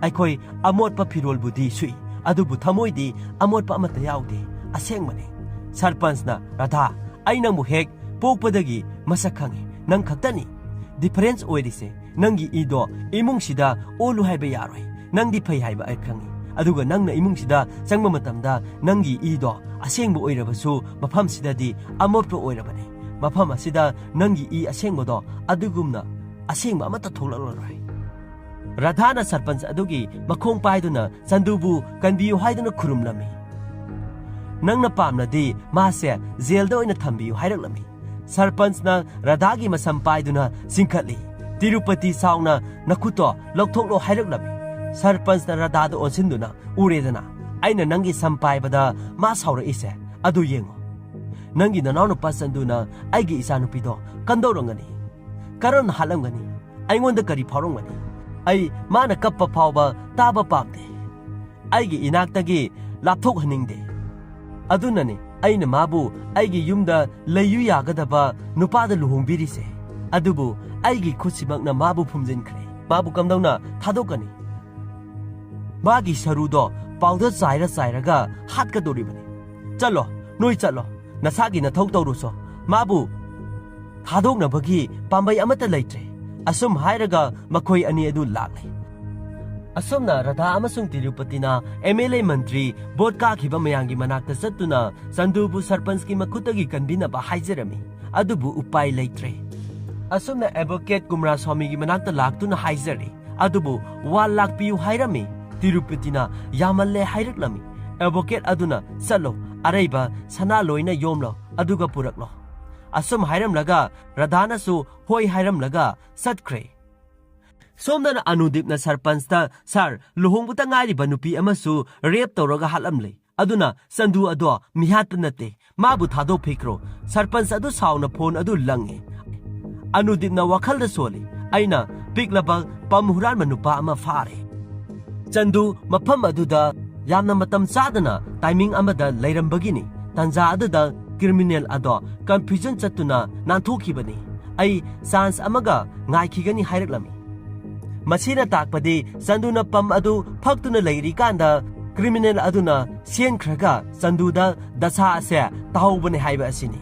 ꯑꯩꯈꯣꯏ ꯑꯃꯣꯠꯄ ꯐꯤꯔꯣꯜꯕꯨꯗꯤ ꯁꯨꯏ, ꯑꯗꯨꯕꯨ ꯊꯃꯣꯏꯗꯤ ꯑꯃꯣꯠꯄ ꯑꯃꯠꯇ ꯌꯥꯎꯗꯦ꯫ ꯑꯁꯦꯡꯕꯅꯤ꯫" ꯁꯔꯄꯟꯁꯅ, "ꯔꯥꯙꯥ, ꯑꯩ ꯅꯪꯕꯨ ꯍꯦꯛ ꯄꯣꯛꯄꯗꯒꯤ ꯃꯁꯛ ꯈꯪꯏ꯫ ꯅꯪ ꯈꯛꯇꯅꯤ ꯗꯤꯐꯔꯦꯟꯁ ꯑꯣꯏꯔꯤꯁꯦ꯫ ꯅꯪꯒꯤ ꯏꯗꯣ ꯏꯃꯨꯡꯁꯤꯗ ꯑꯣꯜꯂꯨ ꯍꯥꯏꯕ ꯌꯥꯔꯣꯏ꯫ ꯅꯪꯗꯤ ꯐꯩ ꯍꯥꯏꯕ ꯑꯩ ꯈꯪꯏ꯫ ꯑꯗꯨꯒ ꯅꯪꯅ ꯏꯃꯨꯡꯁꯤꯗ ꯆꯪꯕ ꯃꯇꯝꯗ ꯅꯪꯒꯤ ꯏꯗꯣ ꯑꯁꯦꯡꯕ ꯑꯣꯏꯔꯕꯁꯨ ꯃꯐꯝꯁꯤꯗꯗꯤ ꯑꯃꯣꯠꯄ ꯑꯣꯏꯔꯕꯅꯤ꯫ ꯃꯐꯝ ꯑꯁꯤꯗ ꯅꯪꯒꯤ ꯏ ꯑꯁꯦꯡꯕꯗꯣ ꯑꯗꯨꯒꯨꯝꯅ ꯑꯁꯦꯡꯕ ꯑꯃꯠꯇ ꯊꯣꯛꯂꯛꯂꯔꯣꯏ꯫" ꯔꯥꯙꯥꯅ ꯁꯔꯄꯟꯁ ꯑꯗꯨꯒꯤ ꯃꯈꯣꯡ ꯄꯥꯏꯗꯨꯅ ꯆꯟꯗꯨꯕꯨ ꯀꯟꯕꯤꯌꯨ ꯍꯥꯏꯗꯨꯅ ꯈꯨꯔꯨꯝꯂꯝꯃꯤ꯫ "ꯅꯪꯅ ꯄꯥꯝꯂꯗꯤ ꯃꯥꯁꯦ ꯖꯦꯜꯗ ꯑꯣꯏꯅ ꯊꯝꯕꯤꯌꯨ" ꯍꯥꯏꯔꯛꯂꯝꯃꯤ꯫ ꯁꯔꯄꯟꯁꯅ ꯔꯥꯙꯥꯒꯤ ꯃꯁꯝ ꯄꯥꯏꯗꯨꯅ ꯆꯤꯡꯈꯠꯂꯤ꯫ ꯇꯤꯔꯨꯄꯇꯤ ꯁꯥꯎꯅ, "ꯅꯈꯨꯠꯇꯣ ꯂꯧꯊꯣꯛꯂꯣ" ꯍꯥꯏꯔꯛꯂꯝꯃꯤ꯫ ꯁꯔꯄꯟꯁꯅ ꯔꯥꯙꯥꯗ ꯑꯣꯟꯁꯤꯟꯗꯨꯅ, "ꯎꯔꯦꯗꯅ, ꯑꯩꯅ ꯅꯪꯒꯤ ꯁꯝ ꯄꯥꯏꯕꯗ ꯃꯥ ꯁꯥꯎꯔꯛꯏꯁꯦ, ꯑꯗꯨ ꯌꯦꯡꯉꯣ꯫ ꯅꯪꯒꯤ ꯅꯅꯥꯎꯅꯨꯄꯥ ꯆꯟꯗꯨꯅ ꯑꯩꯒꯤ ꯏꯆꯥꯅꯨꯄꯤꯗꯣ ꯀꯝꯗꯧꯔꯝꯒꯅꯤ? ꯀꯔꯝꯅ ꯍꯥꯠꯂꯝꯒꯅꯤ? ꯑꯩꯉꯣꯟꯗ ꯀꯔꯤ ꯐꯥꯎꯔꯝꯒꯅꯤ? ꯑꯩ ꯃꯥꯅ ꯀꯞꯄ ꯐꯥꯎꯕ ꯇꯥꯕ ꯄꯥꯝꯗꯦ꯫ ꯑꯩꯒꯤ ꯏꯅꯥꯛꯇꯒꯤ ꯂꯥꯞꯊꯣꯛꯍꯟꯅꯤꯡꯗꯦ꯫ ꯑꯗꯨꯅꯅꯤ ꯑꯩꯅ ꯃꯥꯕꯨ ꯑꯩꯒꯤ ꯌꯨꯝꯗ ꯂꯩꯌꯨ ꯌꯥꯒꯗꯕ ꯅꯨꯄꯥꯗ ꯂꯨꯍꯣꯡꯕꯤꯔꯤꯁꯦ꯫ ꯑꯗꯨꯕꯨ ꯑꯩꯒꯤ ꯈꯨꯠꯁꯤꯃꯛꯅ ꯃꯥꯕꯨ ꯐꯨꯝꯖꯤꯟꯈ꯭ꯔꯦ꯫ ꯃꯥꯕꯨ ꯀꯝꯗꯧꯅ ꯊꯥꯗꯣꯛꯀꯅꯤ? ꯃꯥꯒꯤ ꯁꯔꯨꯗꯣ ꯄꯥꯎꯗꯔ ꯆꯥꯏꯔ ꯆꯥꯏꯔꯒ ꯍꯥꯠꯀꯗꯧꯔꯤꯕꯅꯤ꯫ ꯆꯠꯂꯣ, ꯅꯣꯏ ꯆꯠꯂꯣ, ꯅꯁꯥꯒꯤ ꯅꯊꯧ ꯇꯧꯔꯨꯁꯣ꯫ ꯃꯥꯕꯨ ꯊꯥꯗꯣꯛꯅꯕꯒꯤ ꯄꯥꯝꯕꯩ ꯑꯃꯠꯇ ꯂꯩꯇ꯭ꯔꯦ꯫" ꯑꯁꯨꯝ ꯍꯥꯏꯔꯒ ꯃꯈꯣꯏ ꯑꯅꯤ ꯑꯗꯨ ꯂꯥꯛꯂꯦ꯫ ꯑꯁꯨꯝꯅ ꯔꯥꯙꯥ ꯑꯃꯁꯨꯡ ꯇꯤꯔꯨꯄꯇꯤꯅ M L A Mantri vote ꯀꯥꯈꯤꯕ ꯃꯌꯥꯝꯒꯤ ꯃꯅꯥꯛꯇ ꯆꯠꯇꯨꯅ ꯆꯟꯗꯨꯕꯨ ꯁꯔꯄꯟꯁꯀꯤ ꯃꯈꯨꯠꯇꯒꯤ ꯀꯟꯕꯤꯅꯕ ꯍꯥꯏꯖꯔꯝꯃꯤ꯫ ꯑꯗꯨꯕꯨ ꯎꯄꯥꯏ ꯂꯩꯇ꯭ꯔꯦ꯫ ꯑꯁꯨꯝꯅ ꯑꯦꯗꯚꯣꯀꯦꯠ ꯀꯨꯃꯥꯔꯁ꯭ꯋꯥꯃꯤꯒꯤ ꯃꯅꯥꯛꯇ ꯂꯥꯛꯇꯨꯅ ꯍꯥꯏꯖꯔꯦ꯫ ꯑꯗꯨꯕꯨ ꯋꯥ ꯂꯥꯛꯄꯤꯌꯨ ꯍꯥꯏꯔꯝꯃꯤ꯫ ꯇꯤꯔꯨꯄꯇꯤꯅ ꯌꯥꯝꯃꯜꯂꯦ ꯍꯥꯏꯔꯛꯂꯝꯃꯤ꯫ ꯑꯦꯗꯚꯣꯀꯦꯠ ꯑꯗꯨꯅ, "ꯆꯠꯂꯣ, ꯑꯔꯩꯕ ꯁꯅꯥ ꯂꯣꯏꯅ ꯌꯣꯝꯂꯣ, ꯑꯗꯨꯒ ꯄꯨꯔꯛꯂꯣ꯫" ꯑꯁꯨꯝ ꯍꯥꯏꯔꯝꯂꯒ ꯔꯥꯙꯥꯅꯁꯨ ꯍꯣꯏ ꯍꯥꯏꯔꯝꯂꯒ ꯆꯠꯈ꯭ꯔꯦ꯫ ꯁꯣꯝꯗꯅ ꯑꯅꯨꯗꯤꯞꯅ ꯁꯔꯄꯟꯁꯇ, "ꯁꯥꯔ, ꯂꯨꯍꯣꯡꯕꯇ ꯉꯥꯏꯔꯤꯕ ꯅꯨꯄꯤ ꯑꯃꯁꯨ ꯔꯦꯞ ꯇꯧꯔꯒ ꯍꯥꯠꯂꯝꯂꯦ, ꯑꯗꯨꯅ ꯆꯟꯗꯨ ꯑꯗꯣ ꯃꯤꯍꯥꯠꯄ ꯅꯠꯇꯦ, ꯃꯥꯕꯨ ꯊꯥꯗꯣꯛꯄꯤꯈ꯭ꯔꯣ, ꯁꯔꯄꯟꯁ ꯑꯗꯨ ꯁꯥꯎꯅ ꯐꯣꯟ ꯑꯗꯨ ꯂꯪꯉꯦ꯫ ꯑꯅꯨꯗꯤꯞꯅ ꯋꯥꯈꯜꯗ ꯁꯣꯜꯂꯤ, ꯑꯩꯅ ꯄꯤꯛꯂꯕ ꯄꯝ ꯍꯨꯔꯥꯟꯕ ꯅꯨꯄꯥ ꯑꯃ ꯐꯥꯔꯦ꯫ ꯆꯟꯗꯨ ꯃꯐꯝ ꯑꯗꯨꯗ ꯌꯥꯝꯅ ꯃꯇꯝ ꯆꯥꯗꯅ ꯇꯥꯏꯃꯤꯡ ꯑꯃꯗ ꯂꯩꯔꯝꯕꯒꯤꯅꯤ꯫ ꯇꯥꯟꯖꯥ ꯑꯗꯨꯗ ꯀ꯭ꯔꯤꯃꯤꯅꯦꯜ ꯑꯗꯣ ꯀꯟꯐ꯭ꯌꯨꯖꯟ ꯆꯠꯇꯨꯅ ꯅꯥꯟꯊꯣꯛꯈꯤꯕꯅꯤ꯫ ꯑꯩ ꯆꯥꯟꯁ ꯑꯃꯒ ꯉꯥꯏꯈꯤꯒꯅꯤ ꯍꯥꯏꯔꯛꯂꯝꯃꯤ꯫ ꯃꯁꯤꯅ ꯇꯥꯛꯄꯗꯤ ꯆꯟꯗꯨꯅ ꯄꯝ ꯑꯗꯨ ꯐꯛꯇꯨꯅ ꯂꯩꯔꯤꯀꯥꯟꯗ ꯀ꯭ꯔꯤꯃꯤꯅꯦꯜ ꯑꯗꯨꯅ ꯁꯦꯟꯈ꯭ꯔꯒ ꯆꯟꯗꯨꯗ ꯗꯁꯥ ꯑꯁꯦ ꯇꯥꯍꯧꯕꯅꯤ ꯍꯥꯏꯕ ꯑꯁꯤꯅꯤ꯫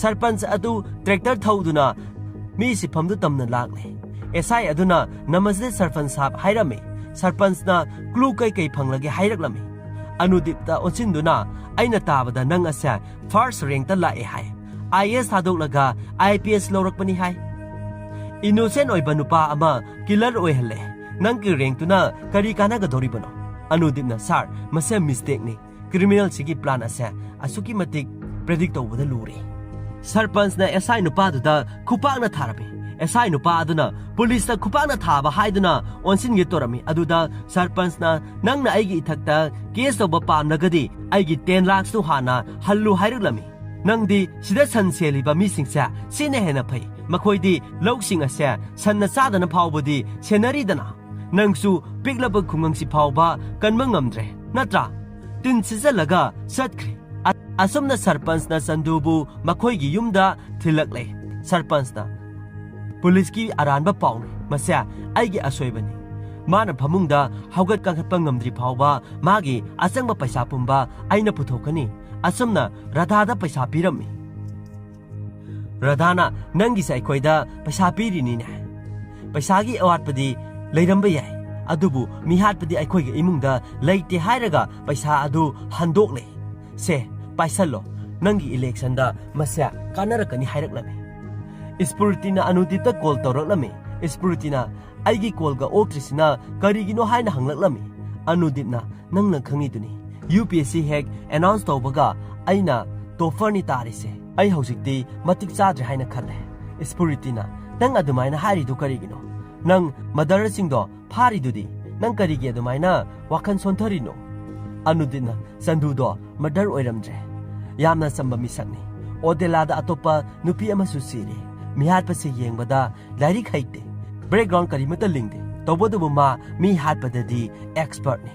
ꯁꯔꯄꯟꯁ ꯑꯗꯨ ꯇ꯭ꯔꯦꯛꯇꯔ ꯊꯧꯗꯨꯅ ꯃꯤ ꯁꯤꯐꯝꯗꯨ ꯇꯝꯅ ꯂꯥꯛꯂꯦ꯫ ꯑꯦꯁ ꯑꯥꯏ ꯑꯗꯨꯅ "ꯅꯃꯁꯇꯦ ꯁꯔꯄꯟꯁ ꯁꯥꯕ" ꯍꯥꯏꯔꯝꯃꯤ꯫ ꯁꯔꯄꯟꯁꯅ "ꯀ꯭ꯂꯨ ꯀꯩꯀꯩ ꯐꯪꯂꯒꯦ?" ꯍꯥꯏꯔꯛꯂꯝꯃꯤ꯫ ꯑꯅꯨꯗꯤꯞꯇ ꯑꯣꯟꯁꯤꯟꯗꯨꯅ, "ꯑꯩꯅ ꯇꯥꯕꯗ ꯅꯪ ꯑꯁꯦ ꯐꯥꯔꯁ ꯔꯦꯡꯛꯇ ꯂꯥꯛꯑꯦ ꯍꯥꯏ, ꯑꯥꯏ ꯑꯦꯁ ꯊꯥꯗꯣꯛꯂꯒ ꯑꯥꯏ ꯄꯤ ꯑꯦꯁ ꯂꯧꯔꯛꯄꯅꯤ ꯍꯥꯏ꯫ ꯏꯅꯣꯁꯦꯟ ꯑꯣꯏꯕ ꯅꯨꯄꯥ ꯑꯃ ꯀꯤꯂꯔ ꯑꯣꯏꯍꯜꯂꯦ, ꯅꯪꯒꯤ ꯔꯦꯡꯛꯇꯨꯅ ꯀꯔꯤ ꯀꯥꯟꯅꯒꯗꯧꯔꯤꯕꯅꯣ?" ꯑꯅꯨꯗꯤꯞꯅ, "ꯁꯥꯔ, ꯃꯁꯦ ꯃꯤꯁꯇꯦꯛꯅꯤ, ꯀ꯭ꯔꯤꯃꯤꯅꯦꯜꯁꯤꯒꯤ ꯄ꯭ꯂꯥꯟ ꯑꯁꯦ ꯑꯁꯨꯛꯀꯤ ꯃꯇꯤꯛ ꯄ꯭ꯔꯦꯗꯤꯛ ꯇꯧꯕꯗ ꯂꯨꯔꯦ꯫" ꯁꯔꯄꯟꯁꯅ ꯑꯦꯁ ꯑꯥꯏ ꯅꯨꯄꯥꯗꯨꯗ ꯈꯨꯄꯥꯛꯅ ꯊꯥꯔꯝꯃꯤ꯫ ꯑꯦꯁ ꯑꯥꯏ ꯅꯨꯄꯥ ꯑꯗꯨꯅ ꯄꯨꯂꯤꯁꯇ ꯈꯨꯄꯥꯛꯅ ꯊꯥꯕ ꯍꯥꯏꯗꯨꯅ ꯑꯣꯟꯁꯤꯟꯒꯦ ꯇꯧꯔꯝꯃꯤ꯫ ꯑꯗꯨꯗ ꯁꯔꯄꯟꯁꯅ, "ꯅꯪꯅ ꯑꯩꯒꯤ ꯏꯊꯛꯇ ꯀꯦꯁ ꯇꯧꯕ ꯄꯥꯝꯂꯒꯗꯤ ꯑꯩꯒꯤ ꯇꯦꯟ ꯂꯥꯛꯁꯇꯨ ꯍꯥꯟꯅ ꯍꯜꯂꯨ" ꯍꯥꯏꯔꯛꯂꯝꯃꯤ꯫ "ꯅꯪꯗꯤ ꯁꯤꯗ ꯁꯟ ꯁꯦꯜꯂꯤꯕ ꯃꯤꯁꯤꯡꯁꯦ ꯁꯤꯅ ꯍꯦꯟꯅ ꯐꯩ꯫ ꯃꯈꯣꯏꯗꯤ ꯂꯧꯁꯤꯡ ꯑꯁꯦ ꯁꯟꯅ ꯆꯥꯗꯅ ꯐꯥꯎꯕꯗꯤ ꯁꯦꯟꯅꯔꯤꯗꯅ꯫ ꯅꯪꯁꯨ ꯄꯤꯛꯂꯕ ꯈꯨꯡꯒꯪꯁꯤ ꯐꯥꯎꯕ ꯀꯟꯕ ꯉꯝꯗ꯭ꯔꯦ, ꯅꯠꯇ꯭ꯔꯥ?" ꯇꯤꯟ ꯁꯤꯠꯆꯜꯂꯒ ꯆꯠꯈ꯭ꯔꯦ꯫ ꯑ-, ꯑꯁꯨꯝꯅ ꯁꯔꯄꯟꯁꯅ ꯆꯟꯗꯨꯕꯨ ꯃꯈꯣꯏꯒꯤ ꯌꯨꯝꯗ ꯊꯤꯜꯂꯛꯂꯦ꯫ ꯁꯔꯄꯟꯁꯅ, "ꯄꯨꯂꯤꯁꯀꯤ ꯑꯔꯥꯟꯕ ꯄꯥꯎꯅꯤ, ꯃꯁꯦ ꯑꯩꯒꯤ ꯑꯁꯣꯏꯕꯅꯤ꯫ ꯃꯥꯅ ꯐꯃꯨꯡꯗ ꯍꯧꯒꯠ ꯀꯥꯡꯈꯠꯄ ꯉꯝꯗ꯭ꯔꯤ ꯐꯥꯎꯕ ꯃꯥꯒꯤ ꯑꯆꯪꯕ ꯄꯩꯁꯥ ꯄꯨꯝꯕ ꯑꯩꯅ ꯄꯨꯊꯣꯛꯀꯅꯤ꯫" ꯑꯁꯨꯝꯅ ꯔꯥꯙꯥꯗ ꯄꯩꯁꯥ ꯄꯤꯔꯝꯃꯤ꯫ ꯔꯥꯙꯥꯅ, "ꯅꯪꯒꯤꯁꯦ ꯑꯩꯈꯣꯏꯗ ꯄꯩꯁꯥ ꯄꯤꯔꯤꯅꯤꯅꯦ꯫ ꯄꯩꯁꯥꯒꯤ ꯑꯋꯥꯠꯄꯗꯤ ꯂꯩꯔꯝꯕ ꯌꯥꯏ, ꯑꯗꯨꯕꯨ ꯃꯤꯍꯥꯠꯄꯗꯤ ꯑꯩꯈꯣꯏꯒꯤ ꯏꯃꯨꯡꯗ ꯂꯩꯇꯦ" ꯍꯥꯏꯔꯒ ꯄꯩꯁꯥ ꯑꯗꯨ ꯍꯟꯗꯣꯛꯂꯦ꯫ "ꯁꯦ, ꯄꯥꯏꯁꯜꯂꯣ, ꯅꯪꯒꯤ ꯏꯂꯦꯛꯁꯟꯗ ꯃꯁꯦ ꯀꯥꯟꯅꯔꯛꯀꯅꯤ" ꯍꯥꯏꯔꯛꯂꯝꯃꯤ꯫ ꯁ꯭ꯄꯨꯔꯇꯤꯅ ꯑꯅꯨꯗꯤꯞꯇ ꯀꯣꯜ ꯇꯧꯔꯛꯂꯝꯃꯤ꯫ ꯁ꯭ꯄꯨꯔꯇꯤꯅ ꯑꯩꯒꯤ ꯀꯣꯜꯒ ꯑꯣꯛꯇ꯭ꯔꯤꯁꯤꯅ ꯀꯔꯤꯒꯤꯅꯣ ꯍꯥꯏꯅ ꯍꯪꯂꯛꯂꯝꯃꯤ꯫ ꯑꯅꯨꯗꯤꯞꯅ, "ꯅꯪꯅ ꯈꯪꯉꯤꯗꯨꯅꯤ, ꯌꯨ ꯄꯤ ꯑꯦꯁ ꯁꯤ ꯍꯦꯛ ꯑꯦꯅꯥꯎꯟꯁ ꯇꯧꯕꯒ ꯑꯩꯅ ꯇꯣꯞꯄꯔꯅꯤ ꯇꯥꯔꯤꯁꯦ꯫ ꯑꯩ ꯍꯧꯖꯤꯛꯇꯤ ꯃꯇꯤꯛ ꯆꯥꯗ꯭ꯔꯦ ꯍꯥꯏꯅ ꯈꯜꯂꯦ꯫" ꯁ꯭ꯄꯨꯔꯇꯤꯅ, "ꯅꯪ ꯑꯗꯨꯃꯥꯏꯅ ꯍꯥꯏꯔꯤꯗꯨ ꯀꯔꯤꯒꯤꯅꯣ? "ꯅꯪ ꯃꯗꯔꯁꯤꯡꯗꯣ ꯐꯥꯔꯤꯗꯨꯗꯤ, ꯅꯪ ꯀꯔꯤꯒꯤ ꯑꯗꯨꯃꯥꯏꯅ ꯋꯥꯈꯜ ꯁꯣꯟꯊꯔꯤꯅꯣ?" ꯑꯅꯨꯗꯤꯞꯅ, "ꯆꯟꯗꯨꯗꯣ ꯃꯗꯔ ꯑꯣꯏꯔꯝꯗ꯭ꯔꯦ, ꯌꯥꯝꯅ ꯆꯝꯕ ꯃꯤꯁꯛꯅꯤ꯫ ꯑꯣꯗꯦꯂꯥꯗ ꯑꯇꯣꯞꯄ ꯅꯨꯄꯤ ꯑꯃꯁꯨ ꯆꯦꯜꯂꯤ꯫ ꯃꯤꯍꯥꯠꯄꯁꯤ ꯌꯦꯡꯕꯗ ꯂꯥꯏꯔꯤꯛ ꯍꯩꯇꯦ, ꯕꯦꯛꯒ꯭ꯔꯥꯎꯟ ꯀꯔꯤꯃꯠꯇ ꯂꯤꯡꯗꯦ, ꯇꯧꯕꯇꯕꯨ ꯃꯥ ꯃꯤ ꯍꯥꯠꯄꯗꯗꯤ ꯑꯦꯛꯁꯄꯔꯠꯅꯤ꯫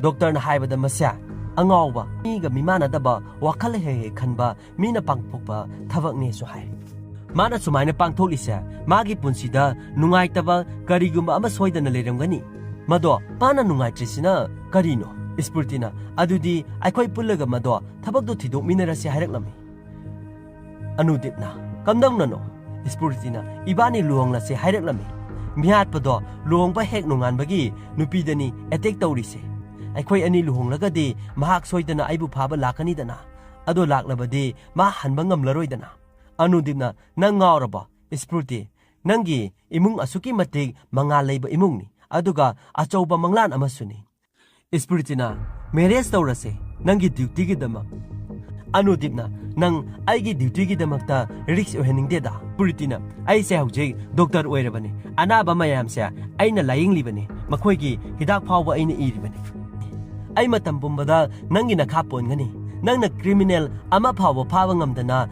ꯗꯣꯛꯇꯔꯅ ꯍꯥꯏꯕꯗ ꯃꯁꯦ ꯑꯉꯥꯎꯕ, ꯃꯤꯒ ꯃꯤꯃꯥꯟꯅꯗꯕ ꯋꯥꯈꯜ ꯍꯦꯛ ꯍꯦꯛ ꯈꯟꯕ, ꯃꯤꯅ ꯄꯥꯡꯊꯣꯛꯄ ꯊꯕꯛꯅꯦꯁꯨ ꯍꯥꯏ꯫ ꯃꯥꯅ ꯁꯨꯃꯥꯏꯅ ꯄꯥꯡꯊꯣꯛꯂꯤꯁꯦ ꯃꯥꯒꯤ ꯄꯨꯟꯁꯤꯗ ꯅꯨꯡꯉꯥꯏꯇꯕ ꯀꯔꯤꯒꯨꯝꯕ ꯑꯃ ꯁꯣꯏꯗꯅ ꯂꯩꯔꯝꯒꯅꯤ꯫ ꯃꯗꯣ ꯃꯥꯅ ꯅꯨꯡꯉꯥꯏꯇ꯭ꯔꯤꯁꯤꯅ ꯀꯔꯤꯅꯣ?" ꯏꯁꯄ꯭ꯔꯤꯇꯤꯅ, "ꯑꯗꯨꯗꯤ ꯑꯩꯈꯣꯏ ꯄꯨꯜꯂꯒ ꯃꯗꯣ ꯊꯕꯛꯇꯣ ꯊꯤꯗꯣꯛꯃꯤꯟꯅꯔꯁꯤ" ꯍꯥꯏꯔꯛꯂꯝꯃꯤ꯫ ꯑꯅꯨꯗꯤꯞꯅ, "ꯀꯝꯗꯧꯅꯅꯣ?" ꯏꯁꯄ꯭ꯔꯤꯇꯤꯅ, "ꯏꯕꯥꯅꯤ ꯂꯨꯍꯣꯡꯂꯁꯦ" ꯍꯥꯏꯔꯛꯂꯝꯃꯤ꯫ "ꯃꯤꯍꯥꯠꯄꯗꯣ ꯂꯨꯍꯣꯡꯕ ꯍꯦꯛ ꯅꯣꯡꯉꯥꯟꯕꯒꯤ ꯅꯨꯄꯤꯗꯅꯤ ꯑꯦꯇꯦꯛ ꯇꯧꯔꯤꯁꯦ꯫ ꯑꯩꯈꯣꯏ ꯑꯅꯤ ꯂꯨꯍꯣꯡꯂꯒꯗꯤ ꯃꯍꯥꯛ ꯁꯣꯏꯗꯅ ꯑꯩꯕꯨ ꯐꯥꯕ ꯂꯥꯛꯀꯅꯤꯗꯅ꯫ ꯑꯗꯣ ꯂꯥꯛꯂꯕꯗꯤ ꯃꯥ ꯍꯟꯕ ꯉꯝꯂꯔꯣꯏꯗꯅ꯫" ꯑꯅꯨꯗꯤꯞꯅ, "ꯅꯪ ꯉꯥꯎꯔꯕꯣ ꯏꯁꯄ꯭ꯔꯤꯇꯤ? ꯅꯪꯒꯤ ꯏꯃꯨꯡ ꯑꯁꯨꯛꯀꯤ ꯃꯇꯤꯛ ꯃꯉꯥꯜ ꯂꯩꯕ ꯏꯃꯨꯡꯅꯤ, ꯑꯗꯨꯒ ꯑꯆꯧꯕ ꯃꯪꯂꯥꯟ ꯑꯃꯁꯨꯅꯤ꯫" ꯏꯁꯄ꯭ꯔꯤꯇꯤꯅ, "ꯃꯦꯔꯦꯖ ꯇꯧꯔꯁꯦ ꯅꯪꯒꯤ ꯗ꯭ꯌꯨꯇꯤꯒꯤꯗꯃꯛ꯫" ꯑꯅꯨꯗꯤꯞꯅ, "ꯅꯪ ꯑꯩꯒꯤ ꯗ꯭ꯌꯨꯇꯤꯒꯤꯗꯃꯛꯇ ꯔꯤꯛꯁ ꯑꯣꯏꯍꯟꯅꯤꯡꯗꯦꯗ?" ꯏꯁꯄ꯭ꯔꯤꯇꯤꯅ, "ꯑꯩꯁꯦ ꯍꯧꯖꯤꯛ ꯗꯣꯛꯇꯔ ꯑꯣꯏꯔꯕꯅꯤ, ꯑꯅꯥꯕ ꯃꯌꯥꯝꯁꯦ ꯑꯩꯅ ꯂꯥꯌꯦꯡꯂꯤꯕꯅꯤ, ꯃꯈꯣꯏꯒꯤ ꯍꯤꯗꯥꯛ ꯐꯥꯎꯕ ꯑꯩꯅ ꯏꯔꯤꯕꯅꯤ꯫ ꯑꯩ ꯃꯇꯝ ꯄꯨꯝꯕꯗ ꯅꯪꯒꯤ ꯅꯈꯥ ꯄꯣꯟꯒꯅꯤ꯫ ꯅꯪꯅ ꯀ꯭ꯔꯤꯃꯤꯅꯦꯜ ꯑꯃ ꯐꯥꯎꯕ ꯐꯥꯕ ꯉꯝꯗꯅ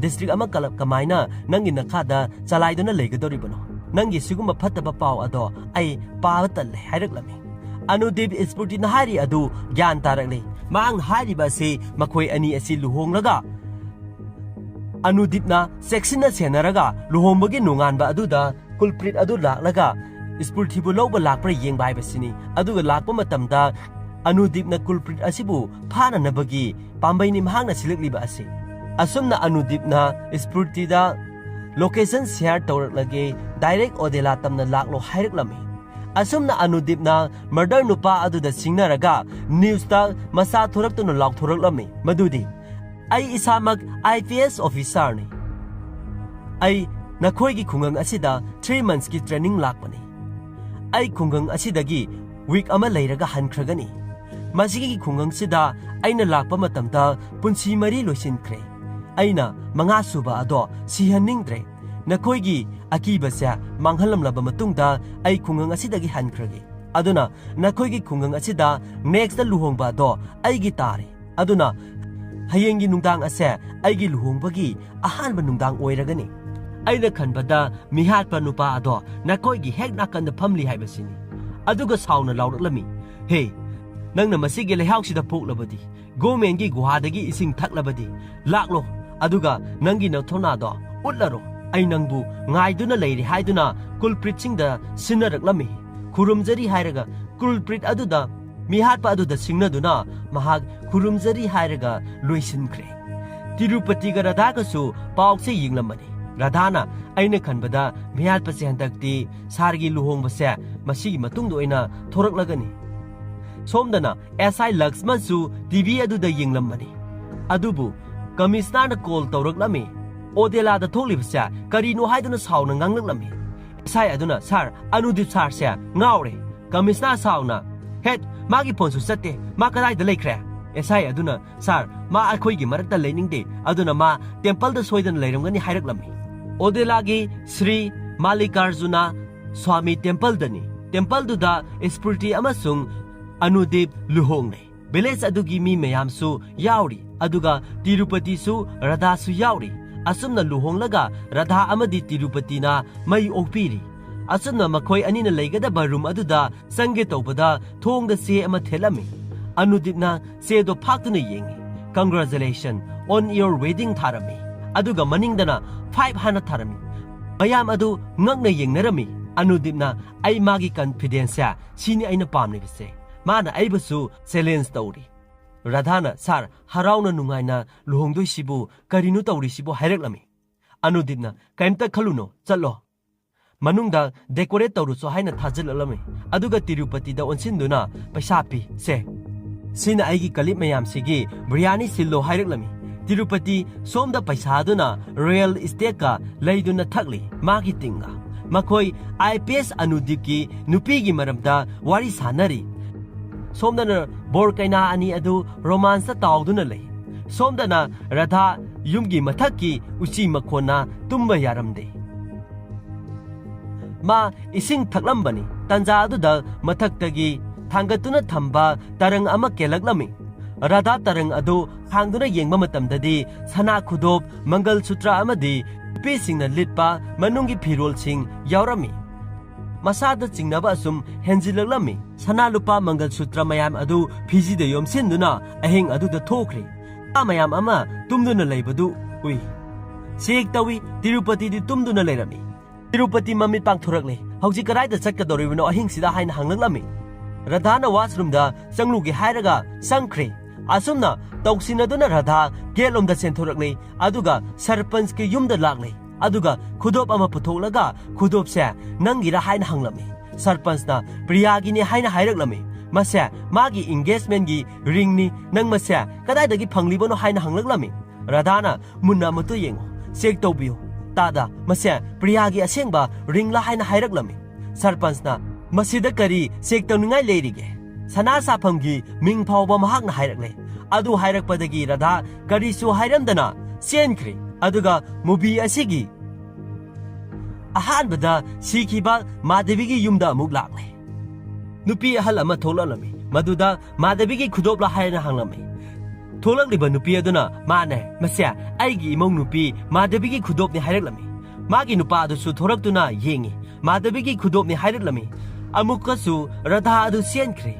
ꯗꯤꯁꯇ꯭ꯔꯤꯛ ꯑꯃ ꯀꯂ-, ꯀꯃꯥꯏꯅ ꯅꯪꯒꯤ ꯅꯈꯥꯗ ꯆꯂꯥꯏꯗꯨꯅ ꯂꯩꯒꯗꯧꯔꯤꯕꯅꯣ? ꯅꯪꯒꯤ ꯁꯤꯒꯨꯝꯕ ꯐꯠꯇꯕ ꯄꯥꯎ ꯑꯗꯣ ꯑꯩ ꯄꯥꯕ ꯇꯜꯂꯦ" ꯍꯥꯏꯔꯛꯂꯝꯃꯤ꯫ ꯑꯅꯨꯗꯤꯞ ꯏꯁꯄ꯭ꯔꯤꯇꯤꯅ ꯍꯥꯏꯔꯤ ꯑꯗꯨ ꯒ꯭ꯌꯥꯟ ꯇꯥꯔꯛꯂꯦ꯫ ꯃꯍꯥꯛꯅ ꯍꯥꯏꯔꯤꯕ ꯑꯁꯤ ꯃꯈꯣꯏ ꯑꯅꯤ ꯑꯁꯤ ꯂꯨꯍꯣꯡꯂꯒ ꯑꯅꯨꯗꯤꯞꯅ ꯆꯦꯛꯁꯤꯟꯅ ꯁꯦꯟꯅꯔꯒ ꯂꯨꯍꯣꯡꯕꯒꯤ ꯅꯣꯡꯉꯥꯟꯕ ꯑꯗꯨꯗ ꯀꯨꯜꯄ꯭ꯔꯤꯠ ꯑꯗꯨ ꯂꯥꯛꯂꯒ ꯏꯁꯄ꯭ꯔꯤꯇꯤꯕꯨ ꯂꯧꯕ ꯂꯥꯛꯄ꯭ꯔꯥ ꯌꯦꯡꯕ ꯍꯥꯏꯕꯁꯤꯅꯤ꯫ ꯑꯗꯨꯒ ꯂꯥꯛꯄ ꯃꯇꯝꯗ ꯑꯅꯨꯗꯤꯞꯅ ꯀꯨꯜꯄ꯭ꯔꯤꯠ ꯑꯁꯤꯕꯨ ꯐꯥꯅꯅꯕꯒꯤ ꯄꯥꯝꯕꯩꯅꯤ ꯃꯍꯥꯛꯅ ꯁꯤꯜꯂꯛꯂꯤꯕ ꯑꯁꯤ꯫ ꯑꯁꯨꯝꯅ ꯑꯅꯨꯗꯤꯞꯅ ꯏꯁꯄ꯭ꯔꯤꯇꯤꯗ ꯂꯣꯀꯦꯁꯟ ꯁꯤꯌꯥꯔ ꯇꯧꯔꯛꯂꯒꯦ, ꯗꯥꯏꯔꯦꯛ ꯑꯣꯗꯦꯂꯥ ꯇꯝꯅ ꯂꯥꯛꯂꯣ ꯍꯥꯏꯔꯛꯂꯝꯃꯤ꯫ ꯑꯁꯨꯝꯅ ꯑꯅꯨꯗꯤꯞꯅ ꯃꯔꯗꯔ ꯅꯨꯄꯥ ꯑꯗꯨꯗ ꯁꯤꯡꯅꯔꯒ ꯅ꯭ꯌꯨꯁꯇ ꯃꯁꯥ ꯊꯣꯔꯛꯇꯨꯅ ꯂꯥꯎꯊꯣꯔꯛꯂꯝꯃꯤ ꯃꯗꯨꯗꯤ, "ꯑꯩ ꯏꯁꯥꯃꯛ ꯑꯥꯏ ꯄꯤ ꯑꯦꯁ ꯑꯣꯐꯤꯁꯥꯔꯅꯤ꯫ ꯑꯩ ꯅꯈꯣꯏꯒꯤ ꯈꯨꯡꯒꯪ ꯑꯁꯤꯗ ꯊ꯭ꯔꯤ ꯃꯟꯁꯀꯤ ꯇ꯭ꯔꯦꯅꯤꯡ ꯂꯥꯛꯄꯅꯤ꯫ ꯑꯩ ꯈꯨꯡꯒꯪ ꯑꯁꯤꯗꯒꯤ ꯋꯤꯛ ꯑꯃ ꯂꯩꯔꯒ ꯍꯟꯈ꯭ꯔꯒꯅꯤ꯫ ꯃꯁꯤꯒꯤ ꯈꯨꯡꯒꯪꯁꯤꯗ ꯑꯩꯅ ꯂꯥꯛꯄ ꯃꯇꯝꯗ ꯄꯨꯟꯁꯤ ꯃꯔꯤ ꯂꯣꯏꯁꯤꯟꯈ꯭ꯔꯦ꯫ ꯑꯩꯅ ꯃꯉꯥ ꯁꯨꯕ ꯑꯗꯣ ꯁꯤꯍꯟꯅꯤꯡꯗ꯭ꯔꯦ꯫ ꯅꯈꯣꯏꯒꯤ ꯑꯀꯤꯕꯁꯦ ꯃꯥꯡꯍꯜꯂꯝꯂꯕ ꯃꯇꯨꯡꯗ ꯑꯩ ꯈꯨꯡꯒꯪ ꯑꯁꯤꯗꯒꯤ ꯍꯟꯈ꯭ꯔꯒꯦ꯫ ꯑꯗꯨꯅ ꯅꯈꯣꯏꯒꯤ ꯈꯨꯡꯒꯪ ꯑꯁꯤꯗ next ꯂꯨꯍꯣꯡꯕ ꯑꯗꯣ ꯑꯩꯒꯤ ꯇꯥꯔꯦ꯫ ꯑꯗꯨꯅ ꯍꯌꯦꯡꯒꯤ ꯅꯨꯡꯗꯥꯡ ꯑꯁꯦ ꯑꯩꯒꯤ ꯂꯨꯍꯣꯡꯕꯒꯤ ꯑꯍꯥꯟꯕ ꯅꯨꯡꯗꯥꯡ ꯑꯣꯏꯔꯒꯅꯤ꯫ ꯑꯩꯅ ꯈꯟꯕꯗ ꯃꯤꯍꯥꯠꯄ ꯅꯨꯄꯥ ꯑꯗꯣ ꯅꯈꯣꯏꯒꯤ ꯍꯦꯛ ꯅꯥꯀꯟꯗ ꯐꯝꯂꯤ ꯍꯥꯏꯕꯁꯤꯅꯤ꯫ ꯑꯗꯨꯒ ꯁꯥꯎꯅ ꯂꯥꯎꯔꯛꯂꯝꯃꯤ, "ꯍꯦ, ꯅꯪꯅ ꯃꯁꯤꯒꯤ ꯂꯩꯍꯥꯎꯁꯤꯗ ꯄꯣꯛꯂꯕꯗꯤ, ꯒꯣꯃꯦꯟꯒꯤ ꯒꯨꯍꯥꯗꯒꯤ ꯏꯁꯤꯡ ꯊꯛꯂꯕꯗꯤ, ꯂꯥꯛꯂꯣ, ꯑꯗꯨꯒ ꯅꯪꯒꯤ ꯅꯊꯧꯅꯥꯗꯣ ꯎꯠꯂꯔꯣ꯫ ꯑꯩ ꯅꯪꯕꯨ ꯉꯥꯏꯗꯨꯅ ꯂꯩꯔꯦ" ꯍꯥꯏꯗꯨꯅ culpritꯁꯤꯡꯗ ꯁꯤꯟꯅꯔꯛꯂꯝꯃꯤ꯫ ꯈꯨꯔꯨꯝꯖꯔꯤ ꯍꯥꯏꯔꯒ culprit ꯑꯗꯨꯗ, ꯃꯤꯍꯥꯠꯄ ꯑꯗꯨꯗ ꯁꯤꯡꯅꯗꯨꯅ ꯃꯍꯥꯛ ꯈꯨꯔꯨꯝꯖꯔꯤ ꯍꯥꯏꯔꯒ ꯂꯣꯏꯁꯤꯟꯈ꯭ꯔꯦ꯫ ꯇꯤꯔꯨꯄꯇꯤꯒ ꯔꯥꯙꯥꯒꯁꯨ ꯄꯥꯎꯁꯦ ꯌꯦꯡꯂꯝꯕꯅꯤ꯫ ꯔꯥꯙꯥꯅ, "ꯑꯩꯅ ꯈꯟꯕꯗ ꯃꯤꯍꯥꯠꯄꯁꯦ ꯍꯟꯗꯛꯇꯤ ꯁꯥꯔꯒꯤ ꯂꯨꯍꯣꯡꯕꯁꯦ ꯃꯁꯤꯒꯤ ꯃꯇꯨꯡꯗ ꯑꯣꯏꯅ ꯊꯣꯔꯛꯂꯒꯅꯤ"꯫ ꯁꯣꯝꯗꯅ ꯑꯦꯁ ꯑꯥꯏ ꯂꯛꯁꯃꯟꯁꯨ ꯇꯤ ꯚꯤ ꯑꯗꯨꯗ ꯌꯦꯡꯂꯝꯕꯅꯤ꯫ ꯑꯗꯨꯕꯨ ꯀꯃꯤꯁꯅꯔꯅ call ꯇꯧꯔꯛꯂꯝꯃꯤ꯫ "ꯑꯣꯗꯦꯂꯥꯗ ꯊꯣꯛꯂꯤꯕꯁꯦ ꯀꯔꯤꯅꯣ?" ꯍꯥꯏꯗꯨꯅ ꯁꯥꯎꯅ ꯉꯥꯡꯂꯛꯂꯝꯃꯤ꯫ ꯑꯦꯁ ꯑꯥꯏ ꯑꯗꯨꯅ, "ꯁꯥꯔ, ꯑꯅꯨꯗꯤꯞ ꯁꯥꯔꯁꯦ ꯉꯥꯎꯔꯦ"꯫ ꯀꯃꯤꯁꯅꯔ ꯁꯥꯎꯅ, "ꯍꯦꯠ, ꯃꯥꯒꯤ ꯐꯣꯟꯁꯨ ꯆꯠꯇꯦ, ꯃꯥ ꯀꯗꯥꯏꯗ ꯂꯩꯈ꯭ꯔꯦ?" ꯑꯦꯁ ꯑꯥꯏ ꯑꯗꯨꯅ, "ꯁꯥꯔ, ꯃꯥ ꯑꯩꯈꯣꯏꯒꯤ ꯃꯔꯛꯇ ꯂꯩꯅꯤꯡꯗꯦ, ꯑꯗꯨꯅ ꯃꯥ ꯇꯦꯝꯄꯜꯗ ꯁꯣꯏꯗꯅ ꯂꯩꯔꯝꯒꯅꯤ" ꯍꯥꯏꯔꯛꯂꯝꯃꯤ꯫ ꯑꯣꯗꯦꯂꯥꯒꯤ ꯁ꯭ꯔꯤ ꯃꯥꯂꯤꯀꯥꯔꯖꯨꯅ ꯁ꯭ꯋꯥꯃꯤ ꯇꯦꯝꯄꯜꯗꯅꯤ꯫ ꯇꯦꯝꯄꯜꯗꯨꯗ ꯁ꯭ꯄꯨꯔꯇꯤ ꯑꯃꯁꯨꯡ ꯑꯅꯨꯗꯤꯞ ꯂꯨꯍꯣꯡꯂꯦ꯫ ꯚꯤꯂꯦꯖ ꯑꯗꯨꯒꯤ ꯃꯤ ꯃꯌꯥꯝꯁꯨ ꯌꯥꯎꯔꯤ, ꯑꯗꯨꯒ ꯇꯤꯔꯨꯄꯇꯤꯁꯨ ꯔꯥꯙꯥꯁꯨ ꯌꯥꯎꯔꯤ꯫ ꯑꯁꯨꯝꯅ ꯂꯨꯍꯣꯡꯂꯒ ꯔꯥꯙꯥ ꯑꯃꯗꯤ ꯇꯤꯔꯨꯄꯇꯤꯅ ꯃꯩ ꯑꯣꯛꯄꯤꯔꯤ꯫ ꯑꯁꯨꯝꯅ ꯃꯈꯣꯏ ꯑꯅꯤꯅ ꯂꯩꯒꯗꯕ ꯔꯨꯝ ꯑꯗꯨꯗ ꯆꯪꯒꯦ ꯇꯧꯕꯗ ꯊꯣꯡꯗ ꯆꯦ ꯑꯃ ꯊꯦꯠꯂꯝꯃꯤ꯫ ꯑꯅꯨꯗꯤꯞꯅ ꯆꯦꯗꯣ ꯐꯥꯛꯇꯨꯅ ꯌꯦꯡꯉꯤ꯫ "Congratulations on your wedding" ꯊꯥꯔꯝꯃꯤ꯫ ꯑꯗꯨꯒ ꯃꯅꯤꯡꯗꯅ "five" ꯍꯥꯏꯅ ꯊꯥꯔꯝꯃꯤ꯫ ꯃꯌꯥꯝ ꯑꯗꯨ ꯉꯛꯅ ꯌꯦꯡꯅꯔꯝꯃꯤ꯫ ꯑꯅꯨꯗꯤꯞꯅ, "ꯑꯩ ꯃꯥꯒꯤ confidenceꯁꯦ, ꯁꯤꯅꯤ ꯑꯩꯅ ꯄꯥꯝꯂꯤꯕꯁꯦ꯫ ꯃꯥꯅ ꯑꯩꯕꯨꯁꯨ challenge ꯇꯧꯔꯤ"꯫ ꯔꯥꯙꯥꯅ, "ꯁꯥꯔ, ꯍꯔꯥꯎꯅ ꯅꯨꯡꯉꯥꯏꯅ ꯂꯨꯍꯣꯡꯗꯣꯏꯁꯤꯕꯨ ꯀꯔꯤꯅꯣ ꯇꯧꯔꯤꯁꯤꯕꯨ?" ꯍꯥꯏꯔꯛꯂꯝꯃꯤ꯫ ꯑꯅꯨꯗꯤꯞꯅ, "ꯀꯔꯤꯝꯇ ꯈꯜꯂꯨꯅꯣ, ꯆꯠꯂꯣ꯫ ꯃꯅꯨꯡꯗ decorate ꯇꯧꯔꯨꯆꯣ" ꯍꯥꯏꯅ ꯊꯥꯖꯤꯜꯂꯛꯂꯝꯃꯤ꯫ ꯑꯗꯨꯒ ꯇꯤꯔꯨꯄꯇꯤꯗ ꯑꯣꯟꯁꯤꯟꯗꯨꯅ, "ꯄꯩꯁꯥ ꯄꯤ, ꯁꯦ꯫ ꯁꯤꯅ ꯑꯩꯒꯤ colleague ꯃꯌꯥꯝꯁꯤꯒꯤ ꯕꯤꯔꯌꯥꯅꯤ ꯁꯤꯜꯂꯣ" ꯍꯥꯏꯔꯛꯂꯝꯃꯤ꯫ ꯇꯤꯔꯨꯄꯇꯤ ꯁꯣꯝꯗ ꯄꯩꯁꯥ ꯑꯗꯨꯅ real estateꯀ ꯂꯩꯗꯨꯅ ꯊꯛꯂꯤ, ꯃꯥꯒꯤ ꯇꯤꯡꯒ꯫ ꯃꯈꯣꯏ ꯑꯥꯏ ꯄꯤ ꯑꯦꯁ ꯑꯅꯨꯗꯤꯞꯀꯤ ꯅꯨꯄꯤꯒꯤ ꯃꯔꯝꯗ ꯋꯥꯔꯤ ꯁꯥꯟꯅꯔꯤ꯫ ꯁꯣꯝꯗꯅ ꯕꯣꯔ ꯀꯩꯅꯥ ꯑꯅꯤ ꯑꯗꯨ romanceꯇ ꯇꯥꯎꯗꯨꯅ ꯂꯩ꯫ ꯁꯣꯝꯗꯅ ꯔꯥꯙꯥ ꯌꯨꯝꯒꯤ ꯃꯊꯛꯀꯤ ꯎꯆꯤ ꯃꯈꯣꯟꯅ ꯇꯨꯝꯕ ꯌꯥꯔꯝꯗꯦ꯫ ꯃꯥ ꯏꯁꯤꯡ ꯊꯛꯂꯝꯕꯅꯤ꯫ ꯇꯟꯖꯥ ꯑꯗꯨꯗ ꯃꯊꯛꯇꯒꯤ ꯊꯥꯡꯒꯠꯇꯨꯅ ꯊꯝꯕ ꯇꯔꯪ ꯑꯃ ꯀꯦꯜꯂꯛꯂꯝꯃꯤ꯫ ꯔꯥꯙꯥ ꯇꯔꯪ ꯑꯗꯨ ꯍꯥꯡꯗꯨꯅ ꯌꯦꯡꯕ ꯃꯇꯝꯗꯗꯤ ꯁꯅꯥ ꯈꯨꯗꯣꯞ, ꯃꯪꯒꯜ ꯁꯨꯇ꯭ꯔ ꯑꯃꯗꯤ ꯅꯨꯄꯤꯁꯤꯡꯅ ꯂꯤꯠꯄ ꯃꯅꯨꯡꯒꯤ ꯐꯤꯔꯣꯜꯁꯤꯡ ꯌꯥꯎꯔꯝꯃꯤ꯫ ꯃꯁꯥꯗ ꯆꯤꯡꯅꯕ ꯑꯁꯨꯝ ꯍꯦꯟꯖꯤꯜꯂꯛꯂꯝꯃꯤ꯫ ꯁꯅꯥ ꯂꯨꯄꯥ ꯃꯪꯒꯜ ꯁꯨꯇ꯭ꯔ ꯃꯌꯥꯝ ꯑꯗꯨ ꯐꯤꯖꯤꯗ ꯌꯣꯝꯁꯤꯟꯗꯨꯅ ꯑꯍꯤꯡ ꯑꯗꯨꯗ ꯊꯣꯛꯈ꯭ꯔꯦ꯫ ꯅꯨꯄꯥ ꯃꯌꯥꯝ ꯑꯃ ꯇꯨꯝꯗꯨꯅ ꯂꯩꯕꯗꯨ ꯎꯏ꯫ ꯆꯦꯛ ꯇꯧꯏ, ꯇꯤꯔꯨꯄꯇꯤꯗꯤ ꯇꯨꯝꯗꯨꯅ ꯂꯩꯔꯝꯃꯤ꯫ ꯇꯤꯔꯨꯄꯇꯤ ꯃꯃꯤꯠ ꯄꯥꯡꯊꯣꯔꯛꯂꯦ꯫ "ꯍꯧꯖꯤꯛ ꯀꯗꯥꯏꯗ ꯆꯠꯀꯗꯧꯔꯤꯕꯅꯣ ꯑꯍꯤꯡꯁꯤꯗ?" ꯍꯥꯏꯅ ꯍꯪꯂꯛꯂꯝꯃꯤ꯫ ꯔꯥꯙꯥꯅ ꯋꯥꯁꯔꯨꯝꯗ ꯆꯪꯂꯨꯒꯦ ꯍꯥꯏꯔꯒ ꯆꯪꯈ꯭ꯔꯦ꯫ ꯑꯁꯨꯝꯅ ꯇꯧꯁꯤꯟꯅꯗꯨꯅ ꯔꯥꯙꯥ ꯒꯦꯠꯂꯣꯝꯗ ꯆꯦꯟꯊꯣꯔꯛꯂꯦ꯫ ꯑꯗꯨꯒ ꯁꯔꯄꯟꯁꯀꯤ ꯌꯨꯝꯗ ꯂꯥꯛꯂꯦ꯫ ꯑꯗꯨꯒ ꯈꯨꯗꯣꯞ ꯑꯃ ꯄꯨꯊꯣꯛꯂꯒ, "ꯈꯨꯗꯣꯞꯁꯦ ꯅꯪꯒꯤꯔꯥ?" ꯍꯥꯏꯅ ꯍꯪꯂꯝꯃꯤ꯫ ꯁꯔꯄꯟꯁꯅ, "ꯄ꯭ꯔꯤꯌꯥꯒꯤꯅꯤ" ꯍꯥꯏꯅ ꯍꯥꯏꯔꯛꯂꯝꯃꯤ꯫ "ꯃꯁꯦ ꯃꯥꯒꯤ ꯏꯟꯒꯦꯖꯃꯦꯟꯒꯤ ꯔꯤꯡꯅꯤ, ꯅꯪ ꯃꯁꯦ ꯀꯗꯥꯏꯗꯒꯤ ꯐꯪꯂꯤꯕꯅꯣ?" ꯍꯥꯏꯅ ꯍꯪꯂꯛꯂꯝꯃꯤ꯫ ꯔꯥꯙꯥꯅ, "ꯃꯨꯟꯅ ꯑꯃꯨꯛꯇ ꯌꯦꯡꯉꯨ, ꯆꯦꯛ ꯇꯧꯕꯤꯌꯨ꯫ ꯇꯥꯗ, ꯃꯁꯦ ꯄ꯭ꯔꯤꯌꯥꯒꯤ ꯑꯁꯦꯡꯕ ꯔꯤꯡꯂꯥ?" ꯍꯥꯏꯅ ꯍꯥꯏꯔꯛꯂꯝꯃꯤ꯫ ꯁꯔꯄꯟꯁꯅ, "ꯃꯁꯤꯗ ꯀꯔꯤ ꯆꯦꯛ ꯇꯧꯅꯤꯡꯉꯥꯏ ꯂꯩꯔꯤꯒꯦ?" ꯁꯅꯥ ꯁꯥꯐꯝꯒꯤ ꯃꯤꯡ ꯐꯥꯎꯕ ꯃꯍꯥꯛꯅ ꯍꯥꯏꯔꯛꯂꯦ꯫ ꯑꯗꯨ ꯍꯥꯏꯔꯛꯄꯗꯒꯤ ꯔꯥꯙꯥ ꯀꯔꯤꯁꯨ ꯍꯥꯏꯔꯝꯗꯅ ꯆꯦꯟꯈ꯭ꯔꯦ꯫ ꯑꯗꯨꯒ ꯃꯨꯚꯤ ꯑꯁꯤꯒꯤ ꯑꯍꯥꯟꯕꯗ ꯁꯤꯈꯤꯕ ꯃꯥꯙꯕꯤꯒꯤ ꯌꯨꯝꯗ ꯑꯃꯨꯛ ꯂꯥꯛꯂꯦ꯫ ꯅꯨꯄꯤ ꯑꯍꯜ ꯑꯃ ꯊꯣꯛꯂꯛꯂꯝꯃꯤ꯫ ꯃꯗꯨꯗ ꯃꯥꯙꯕꯤꯒꯤ ꯈꯨꯗꯣꯞꯂꯥ ꯍꯥꯏꯅ ꯍꯪꯂꯝꯃꯤ꯫ ꯊꯣꯛꯂꯛꯂꯤꯕ ꯅꯨꯄꯤ ꯑꯗꯨꯅ, "ꯃꯥꯅꯦ, ꯃꯁꯦ ꯑꯩꯒꯤ ꯏꯃꯧ ꯅꯨꯄꯤ ꯃꯥꯙꯕꯤꯒꯤ ꯈꯨꯗꯣꯞꯅꯤ" ꯍꯥꯏꯔꯛꯂꯝꯃꯤ꯫ ꯃꯥꯒꯤ ꯅꯨꯄꯥ ꯑꯗꯨꯁꯨ ꯊꯣꯔꯛꯇꯨꯅ ꯌꯦꯡꯉꯤ꯫ ꯃꯥꯙꯕꯤꯒꯤ ꯈꯨꯗꯣꯞꯅꯤ ꯍꯥꯏꯔꯛꯂꯝꯃꯤ꯫ ꯑꯃꯨꯛꯀꯁꯨ ꯔꯥꯙꯥ ꯑꯗꯨ ꯆꯦꯟꯈ꯭ꯔꯦ꯫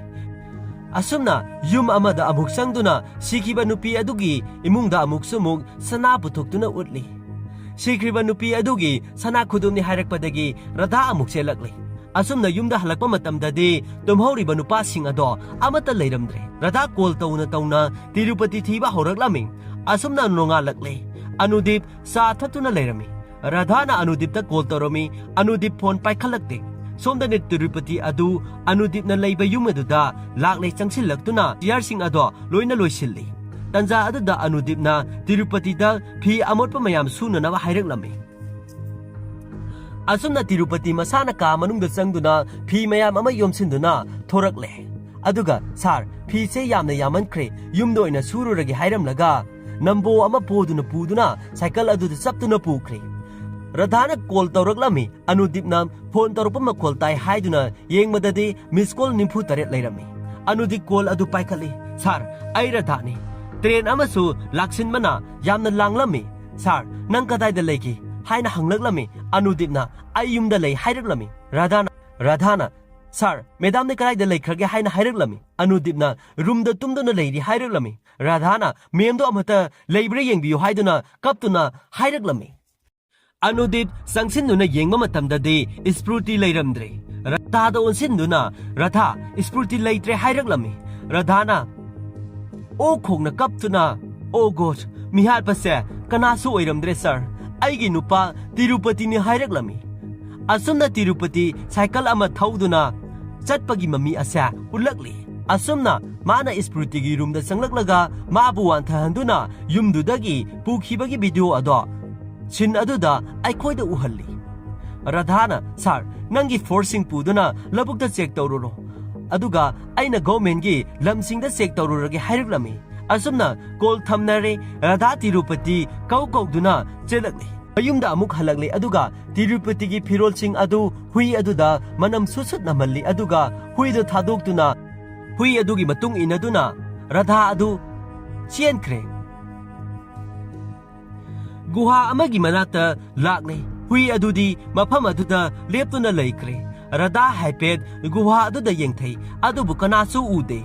ꯑꯁꯨꯝꯅ ꯌꯨꯝ ꯑꯃꯗ ꯑꯃꯨꯛ ꯆꯪꯗꯨꯅ ꯁꯤꯈꯤꯕ ꯅꯨꯄꯤ ꯑꯗꯨꯒꯤ ꯏꯃꯨꯡꯗ ꯑꯃꯨꯛꯁꯨ ꯑꯃꯨꯛ ꯁꯅꯥ ꯄꯨꯊꯣꯛꯇꯨꯅ ꯎꯠꯂꯤ꯫ ꯁꯤꯈ꯭ꯔꯤꯕ ꯅꯨꯄꯤ ꯑꯗꯨꯒꯤ ꯁꯅꯥ ꯈꯨꯗꯣꯞꯅꯤ ꯍꯥꯏꯔꯛꯄꯗꯒꯤ ꯔꯥꯙꯥ ꯑꯃꯨꯛ ꯆꯦꯜꯂꯛꯂꯤ꯫ ꯑꯁꯨꯝꯅ ꯌꯨꯝꯗ ꯍꯜꯂꯛꯄ ꯃꯇꯝꯗꯗꯤ ꯇꯨꯝꯍꯧꯔꯤꯕ ꯅꯨꯄꯥꯁꯤꯡ ꯑꯗꯣ ꯑꯃꯠꯇ ꯂꯩꯔꯝꯗ꯭ꯔꯦ꯫ ꯔꯥꯙꯥ ꯀꯣꯜ ꯇꯧꯅ ꯇꯧꯅ ꯇꯤꯔꯨꯄꯇꯤ ꯊꯤꯕ ꯍꯧꯔꯛꯂꯝꯃꯤ꯫ ꯑꯁꯨꯝꯅ ꯅꯣꯡꯉꯥꯜꯂꯛꯂꯦ꯫ ꯑꯅꯨꯗꯤꯞ ꯆꯥ ꯊꯛꯇꯨꯅ ꯂꯩꯔꯝꯃꯤ꯫ ꯔꯥꯙꯥꯅ ꯑꯅꯨꯗꯤꯞꯇ ꯀꯣꯜ ꯇꯧꯔꯝꯃꯤ꯫ ꯑꯅꯨꯗꯤꯞ ꯐꯣꯟ ꯄꯥꯏꯈꯠꯂꯛꯇꯦ꯫ ꯁꯣꯝꯗꯅ ꯇꯤꯔꯨꯄꯇꯤ ꯑꯗꯨ ꯑꯅꯨꯗꯤꯞꯅ ꯂꯩꯕ ꯌꯨꯝ ꯑꯗꯨꯗ ꯂꯥꯛꯂꯦ꯫ ꯆꯪꯁꯤꯜꯂꯛꯇꯨꯅ ꯆꯤꯌꯔꯁꯤꯡ ꯑꯗꯣ ꯂꯣꯏꯅ ꯂꯣꯏꯁꯤꯜꯂꯤ꯫ ꯇꯟꯖꯥ ꯑꯗꯨꯗ ꯑꯅꯨꯗꯤꯞꯅ ꯇꯤꯔꯨꯄꯇꯤꯗ ꯐꯤ ꯑꯃꯣꯠꯄ ꯃꯌꯥꯝ ꯁꯨꯅꯅꯕ ꯍꯥꯏꯔꯛꯂꯝꯃꯤ꯫ ꯑꯁꯨꯝꯅ ꯇꯤꯔꯨꯄꯇꯤ ꯃꯁꯥꯅ ꯀꯥ ꯃꯅꯨꯡꯗ ꯆꯪꯗꯨꯅ ꯐꯤ ꯃꯌꯥꯝ ꯑꯃ ꯌꯣꯝꯁꯤꯟꯗꯨꯅ ꯊꯣꯔꯛꯂꯦ꯫ ꯑꯗꯨꯒ, "ꯁꯥꯔ, ꯐꯤꯁꯦ ꯌꯥꯝꯅ ꯌꯥꯝꯃꯟꯈ꯭ꯔꯦ, ꯌꯨꯝꯗ ꯑꯣꯏꯅ ꯁꯨꯔꯨꯔꯒꯦ" ꯍꯥꯏꯔꯝꯂꯒ ꯅꯝꯕꯣ ꯑꯃ ꯄꯣꯗꯨꯅ ꯄꯨꯗꯨꯅ ꯁꯥꯏꯀꯜ ꯑꯗꯨꯗ ꯆꯞꯇꯨꯅ ꯄꯨꯈ꯭ꯔꯦ꯫ ꯔꯥꯙꯥꯅ ꯀꯣꯜ ꯇꯧꯔꯛꯂꯝꯃꯤ꯫ ꯑꯅꯨꯗꯤꯞꯅ ꯐꯣꯟ ꯇꯧꯔꯛꯄ ꯃꯈꯣꯜ ꯇꯥꯏ ꯍꯥꯏꯗꯨꯅ ꯌꯦꯡꯕꯗꯗꯤ ꯃꯤꯁ ꯀꯣꯜ ꯅꯤꯐꯨ ꯇꯔꯦꯠ ꯂꯩꯔꯝꯃꯤ꯫ ꯑꯅꯨꯗꯤꯞ ꯀꯣꯜ ꯑꯗꯨ ꯄꯥꯏꯈꯠꯂꯤ꯫ "ꯁꯥꯔ, ꯑꯩ ꯔꯥꯙꯥꯅꯤ꯫ ꯇ꯭ꯔꯦꯟ ꯑꯃꯁꯨ ꯂꯥꯛꯁꯤꯟꯕꯅ ꯌꯥꯝꯅ ꯂꯥꯡꯂꯝꯃꯤ꯫ ꯁꯥꯔ, ꯅꯪ ꯀꯗꯥꯏꯗ ꯂꯩꯒꯦ?" ꯍꯥꯏꯅ ꯍꯪꯂꯛꯂꯝꯃꯤ꯫ ꯑꯅꯨꯗꯤꯞꯅ "ꯑꯩ ꯌꯨꯝꯗ ꯂꯩ" ꯍꯥꯏꯔꯛꯂꯝꯃꯤ꯫ ꯔꯥꯙꯥꯅ, ꯔꯥꯙꯥꯅ, "ꯁꯥꯔ, ꯃꯦꯗꯥꯝꯅ ꯀꯗꯥꯏꯗ ꯂꯩꯈ꯭ꯔꯒꯦ?" ꯍꯥꯏꯅ ꯍꯥꯏꯔꯛꯂꯝꯃꯤ꯫ ꯑꯅꯨꯗꯤꯞꯅ "ꯔꯨꯝꯗ ꯇꯨꯝꯗꯨꯅ ꯂꯩꯔꯤ" ꯍꯥꯏꯔꯛꯂꯝꯃꯤ꯫ ꯔꯥꯙꯥꯅ "ꯃꯦꯝꯗꯣ ꯑꯃꯨꯛꯇ ꯂꯩꯕ꯭ꯔꯥ ꯌꯦꯡꯕꯤꯌꯨ" ꯍꯥꯏꯗꯨꯅ ꯀꯞꯇꯨꯅ ꯍꯥꯏꯔꯛꯂꯝꯃꯤ꯫ ꯑꯅꯨꯗꯤꯞ ꯆꯪꯁꯤꯟꯗꯨꯅ ꯌꯦꯡꯕ ꯃꯇꯝꯗꯗꯤ ꯏꯁꯄ꯭ꯔꯨꯇꯤ ꯂꯩꯔꯝꯗ꯭ꯔꯦ꯫ ꯔꯥꯙꯥꯗ ꯑꯣꯟꯁꯤꯟꯗꯨꯅ, "ꯔꯥꯙꯥ, ꯏꯁꯄ꯭ꯔꯨꯇꯤ ꯂꯩꯇ꯭ꯔꯦ" ꯍꯥꯏꯔꯛꯂꯝꯃꯤ꯫ ꯔꯥꯙꯥꯅ ꯑꯣ ꯈꯣꯡꯅ ꯀꯞꯇꯨꯅ, "ꯑꯣ ꯒꯣꯗ, ꯃꯤꯍꯥꯠꯄꯁꯦ ꯀꯅꯥꯁꯨ ꯑꯣꯏꯔꯝꯗ꯭ꯔꯦ ꯁꯥꯔ, ꯑꯩꯒꯤ ꯅꯨꯄꯥ ꯇꯤꯔꯨꯄꯇꯤꯅꯤ" ꯍꯥꯏꯔꯛꯂꯝꯃꯤ꯫ ꯑꯁꯨꯝꯅ ꯇꯤꯔꯨꯄꯇꯤ ꯁꯥꯏꯀꯜ ꯑꯃ ꯊꯧꯗꯨꯅ ꯆꯠꯄꯒꯤ ꯃꯃꯤ ꯑꯁꯦ ꯎꯠꯂꯛꯂꯤ꯫ ꯑꯁꯨꯝꯅ ꯃꯥꯅ ꯏꯁꯄ꯭ꯔꯨꯇꯤꯒꯤ ꯔꯨꯝꯗ ꯆꯪꯂꯛꯂꯒ ꯃꯥꯕꯨ ꯋꯥꯟꯊꯍꯟꯗꯨꯅ ꯌꯨꯝꯗꯨꯗꯒꯤ ꯄꯨꯈꯤꯕꯒꯤ ꯚꯤꯗꯤꯑꯣ ꯑꯗꯣ ꯁꯤꯟ ꯑꯗꯨꯗ ꯑꯩꯈꯣꯏꯗ ꯎꯍꯜꯂꯤ꯫ ꯔꯥꯙꯥꯅ, "ꯁꯥꯔ, ꯅꯪꯒꯤ ꯐꯣꯔꯁꯁꯤꯡ ꯄꯨꯗꯨꯅ ꯂꯧꯕꯨꯛꯇ ꯆꯦꯛ ꯇꯧꯔꯨꯔꯣ, ꯑꯗꯨꯒ ꯑꯩꯅ ꯒꯣꯔꯃꯦꯟꯒꯤ ꯂꯝꯁꯤꯡꯗ ꯆꯦꯛ ꯇꯧꯔꯨꯔꯒꯦ" ꯍꯥꯏꯔꯛꯂꯝꯃꯤ꯫ ꯑꯁꯨꯝꯅ ꯀꯣꯜ ꯊꯝꯅꯔꯦ꯫ ꯔꯥꯙꯥ ꯇꯤꯔꯨꯄꯇꯤ ꯀꯧ ꯀꯧꯗꯨꯅ ꯆꯦꯜꯂꯛꯂꯤ꯫ ꯃꯌꯨꯝꯗ ꯑꯃꯨꯛ ꯍꯜꯂꯛꯂꯤ, ꯑꯗꯨꯒ ꯇꯤꯔꯨꯄꯇꯤꯒꯤ ꯐꯤꯔꯣꯜꯁꯤꯡ ꯑꯗꯨ ꯍꯨꯏ ꯑꯗꯨꯗ ꯃꯅꯝ ꯁꯨꯠ ꯁꯨꯠ ꯅꯝꯍꯜꯂꯤ, ꯑꯗꯨꯒ ꯍꯨꯏꯗꯨ ꯊꯥꯗꯣꯛꯇꯨꯅ ꯍꯨꯏ ꯑꯗꯨꯒꯤ ꯃꯇꯨꯡ ꯏꯟꯅꯗꯨꯅ ꯔꯥꯙꯥ ꯑꯗꯨ ꯆꯦꯟꯈ꯭ꯔꯦ꯫ ꯒꯨꯍꯥ ꯑꯃꯒꯤ ꯃꯅꯥꯛꯇ ꯂꯥꯛꯂꯦ꯫ ꯍꯨꯏ ꯑꯗꯨꯗꯤ ꯃꯐꯝ ꯑꯗꯨꯗ ꯂꯦꯞꯇꯨꯅ ꯂꯩꯈ꯭ꯔꯦ꯫ ꯔꯥꯙꯥ ꯍꯥꯏꯐꯦꯠ ꯒꯨꯍꯥ ꯑꯗꯨꯗ ꯌꯦꯡꯊꯩ, ꯑꯗꯨꯕꯨ ꯀꯅꯥꯁꯨ ꯎꯗꯦ꯫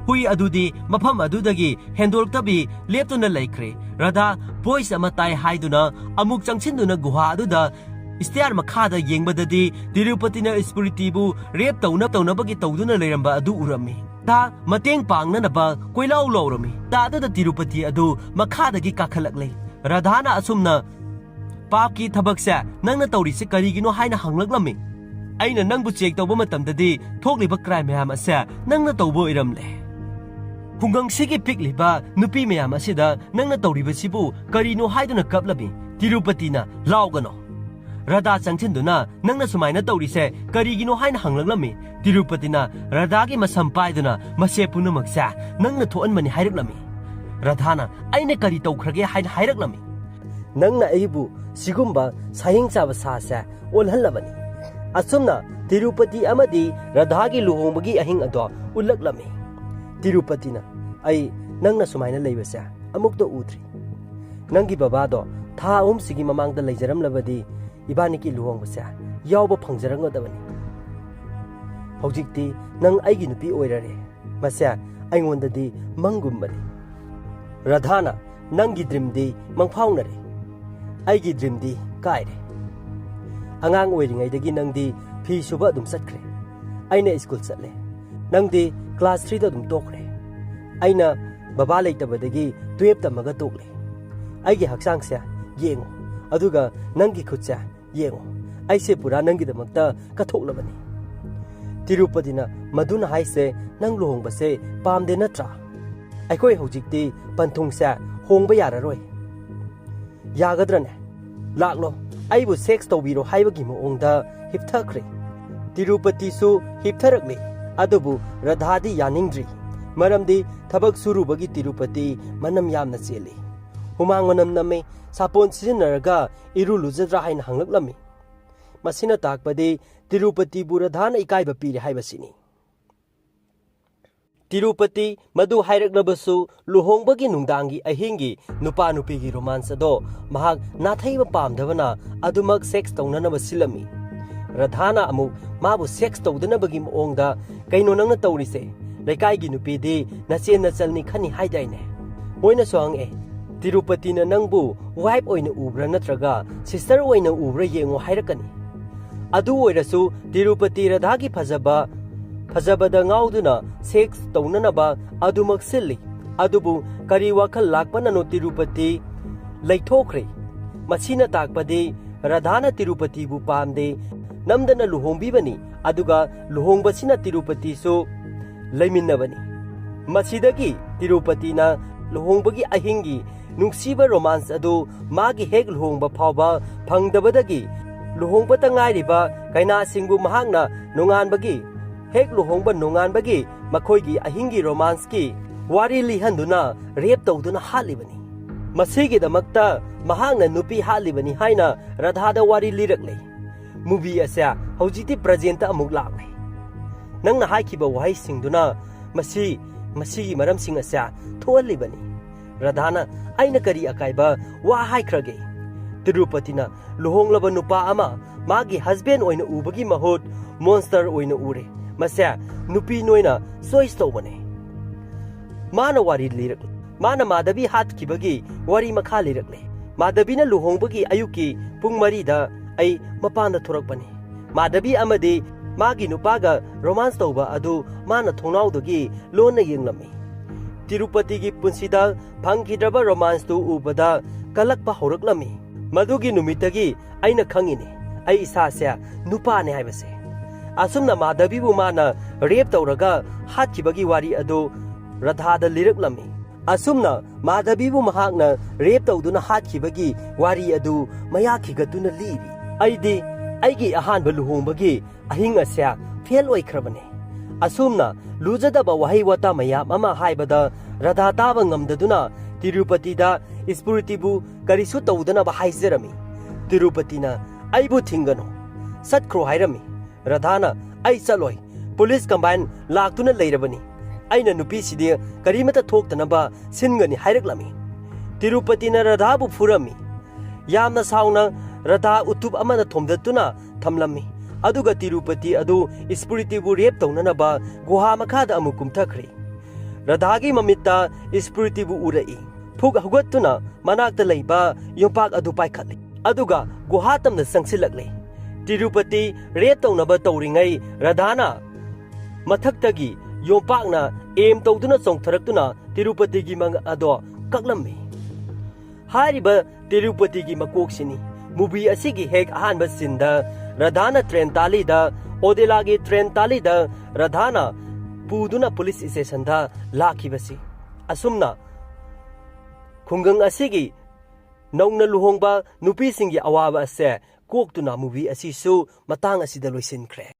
ꯍꯨꯏ ꯑꯗꯨꯗꯤ ꯃꯐꯝ ꯑꯗꯨꯗꯒꯤ ꯍꯦꯟꯗꯣꯔꯛꯇꯕꯤ ꯂꯦꯞꯇꯨꯅ ꯂꯩꯈ꯭ꯔꯦ꯫ ꯔꯥꯙꯥ ꯚꯣꯏꯁ ꯑꯃ ꯇꯥꯏ ꯍꯥꯏꯗꯨꯅ ꯑꯃꯨꯛ ꯆꯪꯁꯤꯟꯗꯨꯅ ꯒꯨꯍꯥ ꯑꯗꯨꯗ ꯁ꯭ꯇꯦꯌꯔ ꯃꯈꯥꯗ ꯌꯦꯡꯕꯗꯗꯤ ꯇꯤꯔꯨꯄꯇꯤꯅ ꯏꯁꯄ꯭ꯔꯤꯇꯤꯕꯨ ꯔꯦꯞ ꯇꯧꯅ ꯇꯧꯅꯕꯒꯤ ꯇꯧꯗꯨꯅ ꯂꯩꯔꯝꯕ ꯑꯗꯨ ꯎꯔꯝꯃꯤ꯫ ꯔꯥꯙꯥ ꯃꯇꯦꯡ ꯄꯥꯡꯅꯅꯕ ꯀꯣꯏꯂꯥꯎ ꯂꯥꯎꯔꯝꯃꯤ꯫ ꯇꯥ ꯑꯗꯨꯗ ꯇꯤꯔꯨꯄꯇꯤ ꯑꯗꯨ ꯃꯈꯥꯗꯒꯤ ꯀꯥꯈꯠꯂꯛꯂꯦ꯫ ꯔꯥꯙꯥꯅ ꯑꯁꯨꯝꯅ, "ꯄꯥꯞꯀꯤ ꯊꯕꯛꯁꯦ ꯅꯪꯅ ꯇꯧꯔꯤꯁꯦ ꯀꯔꯤꯒꯤꯅꯣ?" ꯍꯥꯏꯅ ꯍꯪꯂꯛꯂꯝꯃꯤ꯫ "ꯑꯩꯅ ꯅꯪꯕꯨ ꯆꯦꯛ ꯇꯧꯕ ꯃꯇꯝꯗꯗꯤ ꯊꯣꯛꯂꯤꯕ ꯀ꯭ꯔꯥꯏꯝ ꯃꯌꯥꯝ ꯑꯁꯦ ꯅꯪꯅ ꯇꯧꯕ ꯑꯣꯏꯔꯝꯂꯦ꯫" ꯈꯨꯡꯒꯪꯁꯤꯒꯤ ꯄꯤꯛꯂꯤꯕ ꯅꯨꯄꯤ ꯃꯌꯥꯝ ꯑꯁꯤꯗ ꯅꯪꯅ ꯇꯧꯔꯤꯕꯁꯤꯕꯨ ꯀꯔꯤꯅꯣ ꯍꯥꯏꯗꯨꯅ ꯀꯞꯂꯝꯃꯤ꯫ ꯇꯤꯔꯨꯄꯇꯤꯅ, "ꯂꯥꯎꯒꯅꯣ!" ꯔꯥꯙꯥ ꯆꯪꯁꯤꯟꯗꯨꯅ, "ꯅꯪꯅ ꯁꯨꯃꯥꯏꯅ ꯇꯧꯔꯤꯁꯦ ꯀꯔꯤꯒꯤꯅꯣ?" ꯍꯥꯏꯅ ꯍꯪꯂꯛꯂꯝꯃꯤ꯫ ꯇꯤꯔꯨꯄꯇꯤꯅ ꯔꯥꯙꯥꯒꯤ ꯃꯁꯝ ꯄꯥꯏꯗꯨꯅ, "ꯃꯁꯦ ꯄꯨꯝꯅꯃꯛꯁꯦ ꯅꯪꯅ ꯊꯣꯛꯍꯟꯕꯅꯤ" ꯍꯥꯏꯔꯛꯂꯝꯃꯤ꯫ ꯔꯥꯙꯥꯅ, "ꯑꯩꯅ ꯀꯔꯤ ꯇꯧꯈ꯭ꯔꯒꯦ?" ꯍꯥꯏꯅ ꯍꯥꯏꯔꯛꯂꯝꯃꯤ꯫ ꯅꯪꯅ ꯑꯩꯕꯨ ꯁꯤꯒꯨꯝꯕ ꯁꯥꯍꯤꯡ ꯆꯥꯕ ꯁꯥꯁꯦ ꯑꯣꯜꯍꯜꯂꯕꯅꯤ꯫ ꯑꯁꯨꯝꯅ ꯇꯤꯔꯨꯄꯇꯤ ꯑꯃꯗꯤ ꯔꯥꯙꯥꯒꯤ ꯂꯨꯍꯣꯡꯕꯒꯤ ꯑꯍꯤꯡ ꯑꯗꯣ ꯎꯠꯂꯛꯂꯝꯃꯤ꯫ ꯇꯤꯔꯨꯄꯇꯤꯅ, "ꯑꯩ ꯅꯪꯅ ꯁꯨꯃꯥꯏꯅ ꯂꯩꯕꯁꯦ ꯑꯃꯨꯛꯇ ꯎꯗ꯭ꯔꯤ꯫ ꯅꯪꯒꯤ ꯕꯕꯥꯗꯣ ꯊꯥ ꯑꯍꯨꯝꯁꯤꯒꯤ ꯃꯃꯥꯡꯗ ꯂꯩꯖꯔꯝꯂꯕꯗꯤ ꯏꯕꯥꯅꯤꯒꯤ ꯂꯨꯍꯣꯡꯕꯁꯦ ꯌꯥꯎꯕ ꯐꯪꯖꯔꯝꯒꯗꯕꯅꯤ꯫ ꯍꯧꯖꯤꯛꯇꯤ ꯅꯪ ꯑꯩꯒꯤ ꯅꯨꯄꯤ ꯑꯣꯏꯔꯔꯦ꯫ ꯃꯁꯦ ꯑꯩꯉꯣꯟꯗꯗꯤ ꯃꯪꯒꯨꯝꯕꯅꯤ꯫" ꯔꯥꯙꯥꯅ, "ꯅꯪꯒꯤ ꯗ꯭ꯔꯤꯝꯗꯤ ꯃꯪꯐꯥꯎꯅꯔꯦ, ꯑꯩꯒꯤ ꯗ꯭ꯔꯤꯝꯗꯤ ꯀꯥꯏꯔꯦ꯫ ꯑꯉꯥꯡ ꯑꯣꯏꯔꯤꯉꯩꯗꯒꯤ ꯅꯪꯗꯤ ꯐꯤ ꯁꯨꯕ ꯑꯗꯨꯝ ꯆꯠꯈ꯭ꯔꯦ, ꯑꯩꯅ ꯁ꯭ꯀꯨꯜ ꯆꯠꯂꯦ, ꯅꯪꯗꯤ ꯀ꯭ꯂꯥꯁ ꯊ꯭ꯔꯤꯗ ꯑꯗꯨꯝ ꯇꯣꯛꯈ꯭ꯔꯦ꯫ ꯑꯩꯅ ꯕꯕꯥ ꯂꯩꯇꯕꯗꯒꯤ ꯇꯨꯌꯦꯞ ꯇꯝꯃꯒ ꯇꯣꯛꯂꯦ꯫ ꯑꯩꯒꯤ ꯍꯛꯆꯥꯡꯁꯦ ꯌꯦꯡꯉꯨ, ꯑꯗꯨꯒ ꯅꯪꯒꯤ ꯈꯨꯠꯁꯦ ꯌꯦꯡꯉꯨ, ꯑꯩꯁꯦ ꯄꯨꯔꯥ ꯅꯪꯒꯤꯗꯃꯛꯇ ꯀꯠꯊꯣꯛꯂꯕꯅꯤ꯫" ꯇꯤꯔꯨꯄꯇꯤꯅ, "ꯃꯗꯨꯅ ꯍꯥꯏꯁꯦ ꯅꯪ ꯂꯨꯍꯣꯡꯕꯁꯦ ꯄꯥꯝꯗꯦ ꯅꯠꯇ꯭ꯔꯥ? ꯑꯩꯈꯣꯏ ꯍꯧꯖꯤꯛꯇꯤ ꯄꯟꯊꯨꯡꯁꯦ ꯍꯣꯡꯕ ꯌꯥꯔꯔꯣꯏ꯫ ꯌꯥꯒꯗ꯭ꯔꯅꯦ? ꯂꯥꯛꯂꯣ, ꯑꯩꯕꯨ ꯁꯦꯛꯁ ꯇꯧꯕꯤꯔꯣ" ꯍꯥꯏꯕꯒꯤ ꯃꯑꯣꯡꯗ ꯍꯤꯞꯊꯈ꯭ꯔꯦ꯫ ꯇꯤꯔꯨꯄꯇꯤꯁꯨ ꯍꯤꯞꯊꯔꯛꯂꯦ, ꯑꯗꯨꯕꯨ ꯔꯥꯙꯥꯗꯤ ꯌꯥꯅꯤꯡꯗ꯭ꯔꯤ, ꯃꯔꯝꯗꯤ ꯊꯕꯛ ꯁꯨꯔꯨꯕꯒꯤ ꯇꯤꯔꯨꯄꯇꯤ ꯃꯅꯝ ꯌꯥꯝꯅ ꯆꯦꯜꯂꯤ꯫ ꯍꯨꯃꯥꯡ ꯃꯅꯝ ꯅꯝꯃꯤ, ꯁꯥꯄꯣꯟ ꯁꯤꯖꯤꯟꯅꯔꯒ ꯏꯔꯨ ꯂꯨꯖꯗ꯭ꯔꯥ ꯍꯥꯏꯅ ꯍꯪꯂꯛꯂꯝꯃꯤ꯫ ꯃꯁꯤꯅ ꯇꯥꯛꯄꯗꯤ ꯇꯤꯔꯨꯄꯇꯤꯕꯨ ꯔꯥꯙꯥꯅ ꯏꯀꯥꯏꯕ ꯄꯤꯔꯦ ꯍꯥꯏꯕꯁꯤꯅꯤ꯫ ꯇꯤꯔꯨꯄꯇꯤ ꯃꯗꯨ ꯍꯥꯏꯔꯛꯂꯕꯁꯨ, ꯂꯨꯍꯣꯡꯕꯒꯤ ꯅꯨꯡꯗꯥꯡꯒꯤ ꯑꯍꯤꯡꯒꯤ ꯅꯨꯄꯥ ꯅꯨꯄꯤꯒꯤ ꯔꯣꯃꯥꯟꯁ ꯑꯗꯣ ꯃꯍꯥꯛ ꯅꯥꯊꯩꯕ ꯄꯥꯝꯗꯕꯅ ꯑꯗꯨꯃꯛ ꯁꯦꯛꯁ ꯇꯧꯅꯅꯕ ꯁꯤꯜꯂꯝꯃꯤ꯫ ꯔꯥꯙꯥꯅ ꯑꯃꯨꯛ ꯃꯥꯕꯨ ꯁꯦꯛꯁ ꯇꯧꯗꯅꯕꯒꯤ ꯃꯑꯣꯡꯗ, "ꯀꯩꯅꯣ ꯅꯪꯅ ꯇꯧꯔꯤꯁꯦ? ꯂꯩꯀꯥꯏꯒꯤ ꯅꯨꯄꯤꯗꯤ ꯅꯆꯦ ꯅꯆꯜꯅꯤ ꯈꯟꯅꯤ ꯍꯥꯏꯗꯥꯏꯅꯦ?" ꯃꯣꯏꯅꯁꯨ ꯍꯪꯉꯛꯑꯦ, "ꯇꯤꯔꯨꯄꯇꯤꯅ ꯅꯪꯕꯨ ꯋꯥꯏꯐ ꯑꯣꯏꯅ ꯎꯕ꯭ꯔꯥ ꯅꯠꯇ꯭ꯔꯒ ꯁꯤꯁꯇꯔ ꯑꯣꯏꯅ ꯎꯕ꯭ꯔꯥ ꯌꯦꯡꯉꯣ" ꯍꯥꯏꯔꯛꯀꯅꯤ꯫ ꯑꯗꯨ ꯑꯣꯏꯔꯁꯨ ꯇꯤꯔꯨꯄꯇꯤ ꯔꯥꯙꯥꯒꯤ ꯐꯖꯕ, ꯐꯖꯕꯗ ꯉꯥꯎꯗꯨꯅ ꯁꯦꯛꯁ ꯇꯧꯅꯅꯕ ꯑꯗꯨꯃꯛ ꯁꯤꯜꯂꯤ꯫ ꯑꯗꯨꯕꯨ ꯀꯔꯤ ꯋꯥꯈꯜ ꯂꯥꯛꯄꯅꯅꯣ ꯇꯤꯔꯨꯄꯇꯤ ꯂꯩꯊꯣꯛꯈ꯭ꯔꯦ꯫ ꯃꯁꯤꯅ ꯇꯥꯛꯄꯗꯤ ꯔꯥꯙꯥꯅ ꯇꯤꯔꯨꯄꯇꯤꯕꯨ ꯄꯥꯝꯗꯦ, ꯅꯝꯗꯅ ꯂꯨꯍꯣꯡꯕꯤꯕꯅꯤ, ꯑꯗꯨꯒ ꯂꯨꯍꯣꯡꯕꯁꯤꯅ ꯇꯤꯔꯨꯄꯇꯤꯁꯨ ꯂꯩꯃꯤꯟꯅꯕꯅꯤ꯫ ꯃꯁꯤꯗꯒꯤ ꯇꯤꯔꯨꯄꯇꯤꯅ ꯂꯨꯍꯣꯡꯕꯒꯤ ꯑꯍꯤꯡꯒꯤ ꯅꯨꯡꯁꯤꯕ ꯔꯣꯃꯥꯟꯁ ꯑꯗꯨ ꯃꯥꯒꯤ ꯍꯦꯛ ꯂꯨꯍꯣꯡꯕ ꯐꯥꯎꯕ ꯐꯪꯗꯕꯗꯒꯤ, ꯂꯨꯍꯣꯡꯕꯇ ꯉꯥꯏꯔꯤꯕ ꯀꯩꯅꯥꯁꯤꯡꯕꯨ ꯃꯍꯥꯛꯅ ꯅꯣꯡꯉꯥꯟꯕꯒꯤ, ꯍꯦꯛ ꯂꯨꯍꯣꯡꯕ ꯅꯣꯡꯉꯥꯟꯕꯒꯤ ꯃꯈꯣꯏꯒꯤ ꯑꯍꯤꯡꯒꯤ ꯔꯣꯃꯥꯟꯁꯀꯤ ꯋꯥꯔꯤ ꯂꯤꯍꯟꯗꯨꯅ ꯔꯦꯞ ꯇꯧꯗꯨꯅ ꯍꯥꯠꯂꯤꯕꯅꯤ꯫ ꯃꯁꯤꯒꯤꯗꯃꯛꯇ ꯃꯍꯥꯛꯅ ꯅꯨꯄꯤ ꯍꯥꯠꯂꯤꯕꯅꯤ ꯍꯥꯏꯅ ꯔꯥꯙꯥꯗ ꯋꯥꯔꯤ ꯂꯤꯔꯛꯂꯦ꯫ ꯃꯨꯚꯤ ꯑꯁꯦ ꯍꯧꯖꯤꯛꯇꯤ ꯄ꯭ꯔꯖꯦꯟꯇ ꯑꯃꯨꯛ ꯂꯥꯛꯂꯦ꯫ ꯅꯪꯅ ꯍꯥꯏꯈꯤꯕ ꯋꯥꯍꯩꯁꯤꯡꯗꯨꯅ ꯃꯁꯤ, ꯃꯁꯤꯒꯤ ꯃꯔꯝꯁꯤꯡ ꯑꯁꯦ ꯊꯣꯛꯍꯜꯂꯤꯕꯅꯤ꯫ ꯔꯥꯙꯥꯅ, "ꯑꯩꯅ ꯀꯔꯤ ꯑꯀꯥꯏꯕ ꯋꯥ ꯍꯥꯏꯈ꯭ꯔꯒꯦ?" ꯇꯤꯔꯨꯄꯇꯤꯅ, "ꯂꯨꯍꯣꯡꯂꯕ ꯅꯨꯄꯥ ꯑꯃ ꯃꯥꯒꯤ ꯍꯁꯕꯦꯟ ꯑꯣꯏꯅ ꯎꯕꯒꯤ ꯃꯍꯨꯠ ꯃꯣꯟꯁꯇꯔ ꯑꯣꯏꯅ ꯎꯔꯦ꯫ ꯃꯁꯦ ꯅꯨꯄꯤ ꯅꯣꯏꯅ ꯆꯣꯏꯁ ꯇꯧꯕꯅꯦ꯫" ꯃꯥꯅ ꯋꯥꯔꯤ ꯂꯤꯔꯛ, ꯃꯥꯅ ꯃꯥꯙꯕꯤ ꯍꯥꯠꯈꯤꯕꯒꯤ ꯋꯥꯔꯤ ꯃꯈꯥ ꯂꯤꯔꯛꯂꯦ꯫ ꯃꯥꯙꯕꯤꯅ ꯂꯨꯍꯣꯡꯕꯒꯤ ꯑꯌꯨꯛꯀꯤ ꯄꯨꯡ ꯃꯔꯤꯗ ꯑꯩ ꯃꯄꯥꯟꯗ ꯊꯣꯔꯛꯄꯅꯤ꯫ ꯃꯥꯙꯕꯤ ꯑꯃꯗꯤ ꯃꯥꯒꯤ ꯅꯨꯄꯥꯒ ꯔꯣꯃꯥꯟꯁ ꯇꯧꯕ ꯑꯗꯨ ꯃꯥꯅ ꯊꯣꯡꯅꯥꯎꯗꯒꯤ ꯂꯣꯟꯅ ꯌꯦꯡꯂꯝꯃꯤ꯫ ꯇꯤꯔꯨꯄꯇꯤꯒꯤ ꯄꯨꯟꯁꯤꯗ ꯐꯪꯈꯤꯗ꯭ꯔꯕ ꯔꯣꯃꯥꯟꯁꯇꯨ ꯎꯕꯗ ꯀꯜꯂꯛꯄ ꯍꯧꯔꯛꯂꯝꯃꯤ꯫ ꯃꯗꯨꯒꯤ ꯅꯨꯃꯤꯠꯇꯒꯤ ꯑꯩꯅ ꯈꯪꯉꯤꯅꯦ, ꯑꯩ ꯏꯁꯥꯁꯦ ꯅꯨꯄꯥꯅꯦ ꯍꯥꯏꯕꯁꯦ꯫ ꯑꯁꯨꯝꯅ ꯃꯥꯙꯕꯤꯕꯨ ꯃꯥꯅ ꯔꯦꯞ ꯇꯧꯔꯒ ꯍꯥꯠꯈꯤꯕꯒꯤ ꯋꯥꯔꯤ ꯑꯗꯨ ꯔꯥꯙꯥꯗ ꯂꯤꯔꯛꯂꯝꯃꯤ꯫ ꯑꯁꯨꯝꯅ ꯃꯥꯙꯕꯤꯕꯨ ꯃꯍꯥꯛꯅ ꯔꯦꯞ ꯇꯧꯗꯨꯅ ꯍꯥꯠꯈꯤꯕꯒꯤ ꯋꯥꯔꯤ ꯑꯗꯨ ꯃꯌꯥ ꯈꯤꯒꯠꯇꯨꯅ ꯂꯤꯔꯤ꯫ ꯑꯩꯗꯤ ꯑꯩꯒꯤ ꯑꯍꯥꯟꯕ ꯂꯨꯍꯣꯡꯕꯒꯤ ꯑꯍꯤꯡ ꯑꯁꯦ ꯐꯦꯜ ꯑꯣꯏꯈ꯭ꯔꯕꯅꯦ꯫ ꯑꯁꯨꯝꯅ ꯂꯨꯖꯗꯕ ꯋꯥꯍꯩ ꯋꯥꯇꯥ ꯃꯌꯥꯝ ꯑꯃ ꯍꯥꯏꯕꯗ ꯔꯥꯙꯥ ꯇꯥꯕ ꯉꯝꯗꯗꯨꯅ ꯇꯤꯔꯨꯄꯇꯤꯗ ꯁ꯭ꯄꯨꯔꯤꯇꯤꯕꯨ ꯀꯔꯤꯁꯨ ꯇꯧꯗꯅꯕ ꯍꯥꯏꯖꯔꯝꯃꯤ꯫ ꯇꯤꯔꯨꯄꯇꯤꯅ, "ꯑꯩꯕꯨ ꯊꯤꯡꯒꯅꯨ, ꯆꯠꯈ꯭ꯔꯣ" ꯍꯥꯏꯔꯝꯃꯤ꯫ ꯔꯥꯙꯥꯅ, "ꯑꯩ ꯆꯠꯂꯣꯏ, ꯄꯨꯂꯤꯁ ꯀꯝꯕꯥꯏꯟ ꯂꯥꯛꯇꯨꯅ ꯂꯩꯔꯕꯅꯤ, ꯑꯩꯅ ꯅꯨꯄꯤꯁꯤꯗꯤ ꯀꯔꯤꯃꯠꯇ ꯊꯣꯛꯇꯅꯕ ꯁꯤꯟꯒꯅꯤ" ꯍꯥꯏꯔꯛꯂꯝꯃꯤ꯫ ꯇꯤꯔꯨꯄꯇꯤꯅ ꯔꯥꯙꯥꯕꯨ ꯐꯨꯔꯝꯃꯤ꯫ ꯌꯥꯝꯅ ꯁꯥꯎꯅ ꯔꯥꯙꯥ ꯎꯇꯨꯞ ꯑꯃꯅ ꯊꯣꯝꯗꯠꯇꯨꯅ ꯊꯝꯂꯝꯃꯤ꯫ ꯑꯗꯨꯒ ꯇꯤꯔꯨꯄꯇꯤ ꯑꯗꯨ ꯁ꯭ꯄꯨꯔꯤꯇꯤꯕꯨ ꯔꯦꯞ ꯇꯧꯅꯅꯕ ꯒꯨꯍꯥ ꯃꯈꯥꯗ ꯑꯃꯨꯛ ꯀꯨꯝꯊꯈ꯭ꯔꯦ꯫ ꯔꯥꯙꯥꯒꯤ ꯃꯃꯤꯠꯇ ꯁ꯭ꯄꯨꯔꯤꯇꯤꯕꯨ ꯎꯔꯛꯏ꯫ ꯐꯨꯛ ꯍꯧꯒꯠꯇꯨꯅ ꯃꯅꯥꯛꯇ ꯂꯩꯕ ꯌꯣꯝꯄꯥꯛ ꯑꯗꯨ ꯄꯥꯏꯈꯠꯂꯤ꯫ ꯑꯗꯨꯒ ꯒꯨꯍꯥ ꯇꯝꯅ ꯆꯪꯁꯤꯜꯂꯛꯂꯦ꯫ ꯇꯤꯔꯨꯄꯇꯤ ꯔꯦꯞ ꯇꯧꯅꯕ ꯇꯧꯔꯤꯉꯩ ꯔꯥꯙꯥꯅ ꯃꯊꯛꯇꯒꯤ ꯌꯣꯝꯄꯥꯛꯅ ꯑꯦꯝ ꯇꯧꯗꯨꯅ ꯆꯣꯡꯊꯔꯛꯇꯨꯅ ꯇꯤꯔꯨꯄꯇꯤꯒꯤ ꯃꯪ ꯑꯗꯣ ꯀꯛꯂꯝꯃꯤ꯫ ꯍꯥꯏꯔꯤꯕ ꯇꯤꯔꯨꯄꯇꯤꯒꯤ ꯃꯀꯣꯛꯁꯤꯅꯤ꯫ ꯃꯨꯚꯤ ꯑꯁꯤꯒꯤ ꯍꯦꯛ ꯑꯍꯥꯟꯕ ꯁꯤꯟꯗ ꯔꯥꯙꯥꯅ ꯇ꯭ꯔꯦꯟ ꯇꯥꯂꯤꯗ, ꯑꯣꯗꯦꯂꯥꯒꯤ ꯇ꯭ꯔꯦꯟ ꯇꯥꯂꯤꯗ ꯔꯥꯙꯥꯅ ꯄꯨꯗꯨꯅ ꯄꯨꯂꯤꯁ ꯁ꯭ꯇꯦꯁꯟꯗ ꯂꯥꯛꯈꯤꯕꯁꯤ꯫ ꯑꯁꯨꯝꯅ ꯈꯨꯡꯒꯪ ꯑꯁꯤꯒꯤ ꯅꯧꯅ ꯂꯨꯍꯣꯡꯕ ꯅꯨꯄꯤꯁꯤꯡꯒꯤ ꯑꯋꯥꯕ ꯑꯁꯦ ꯀꯣꯛꯇꯨꯅ ꯃꯨꯚꯤ ꯑꯁꯤꯁꯨ ꯃꯇꯥꯡ ꯑꯁꯤꯗ ꯂꯣꯏꯁꯤꯟꯈ꯭ꯔꯦ꯫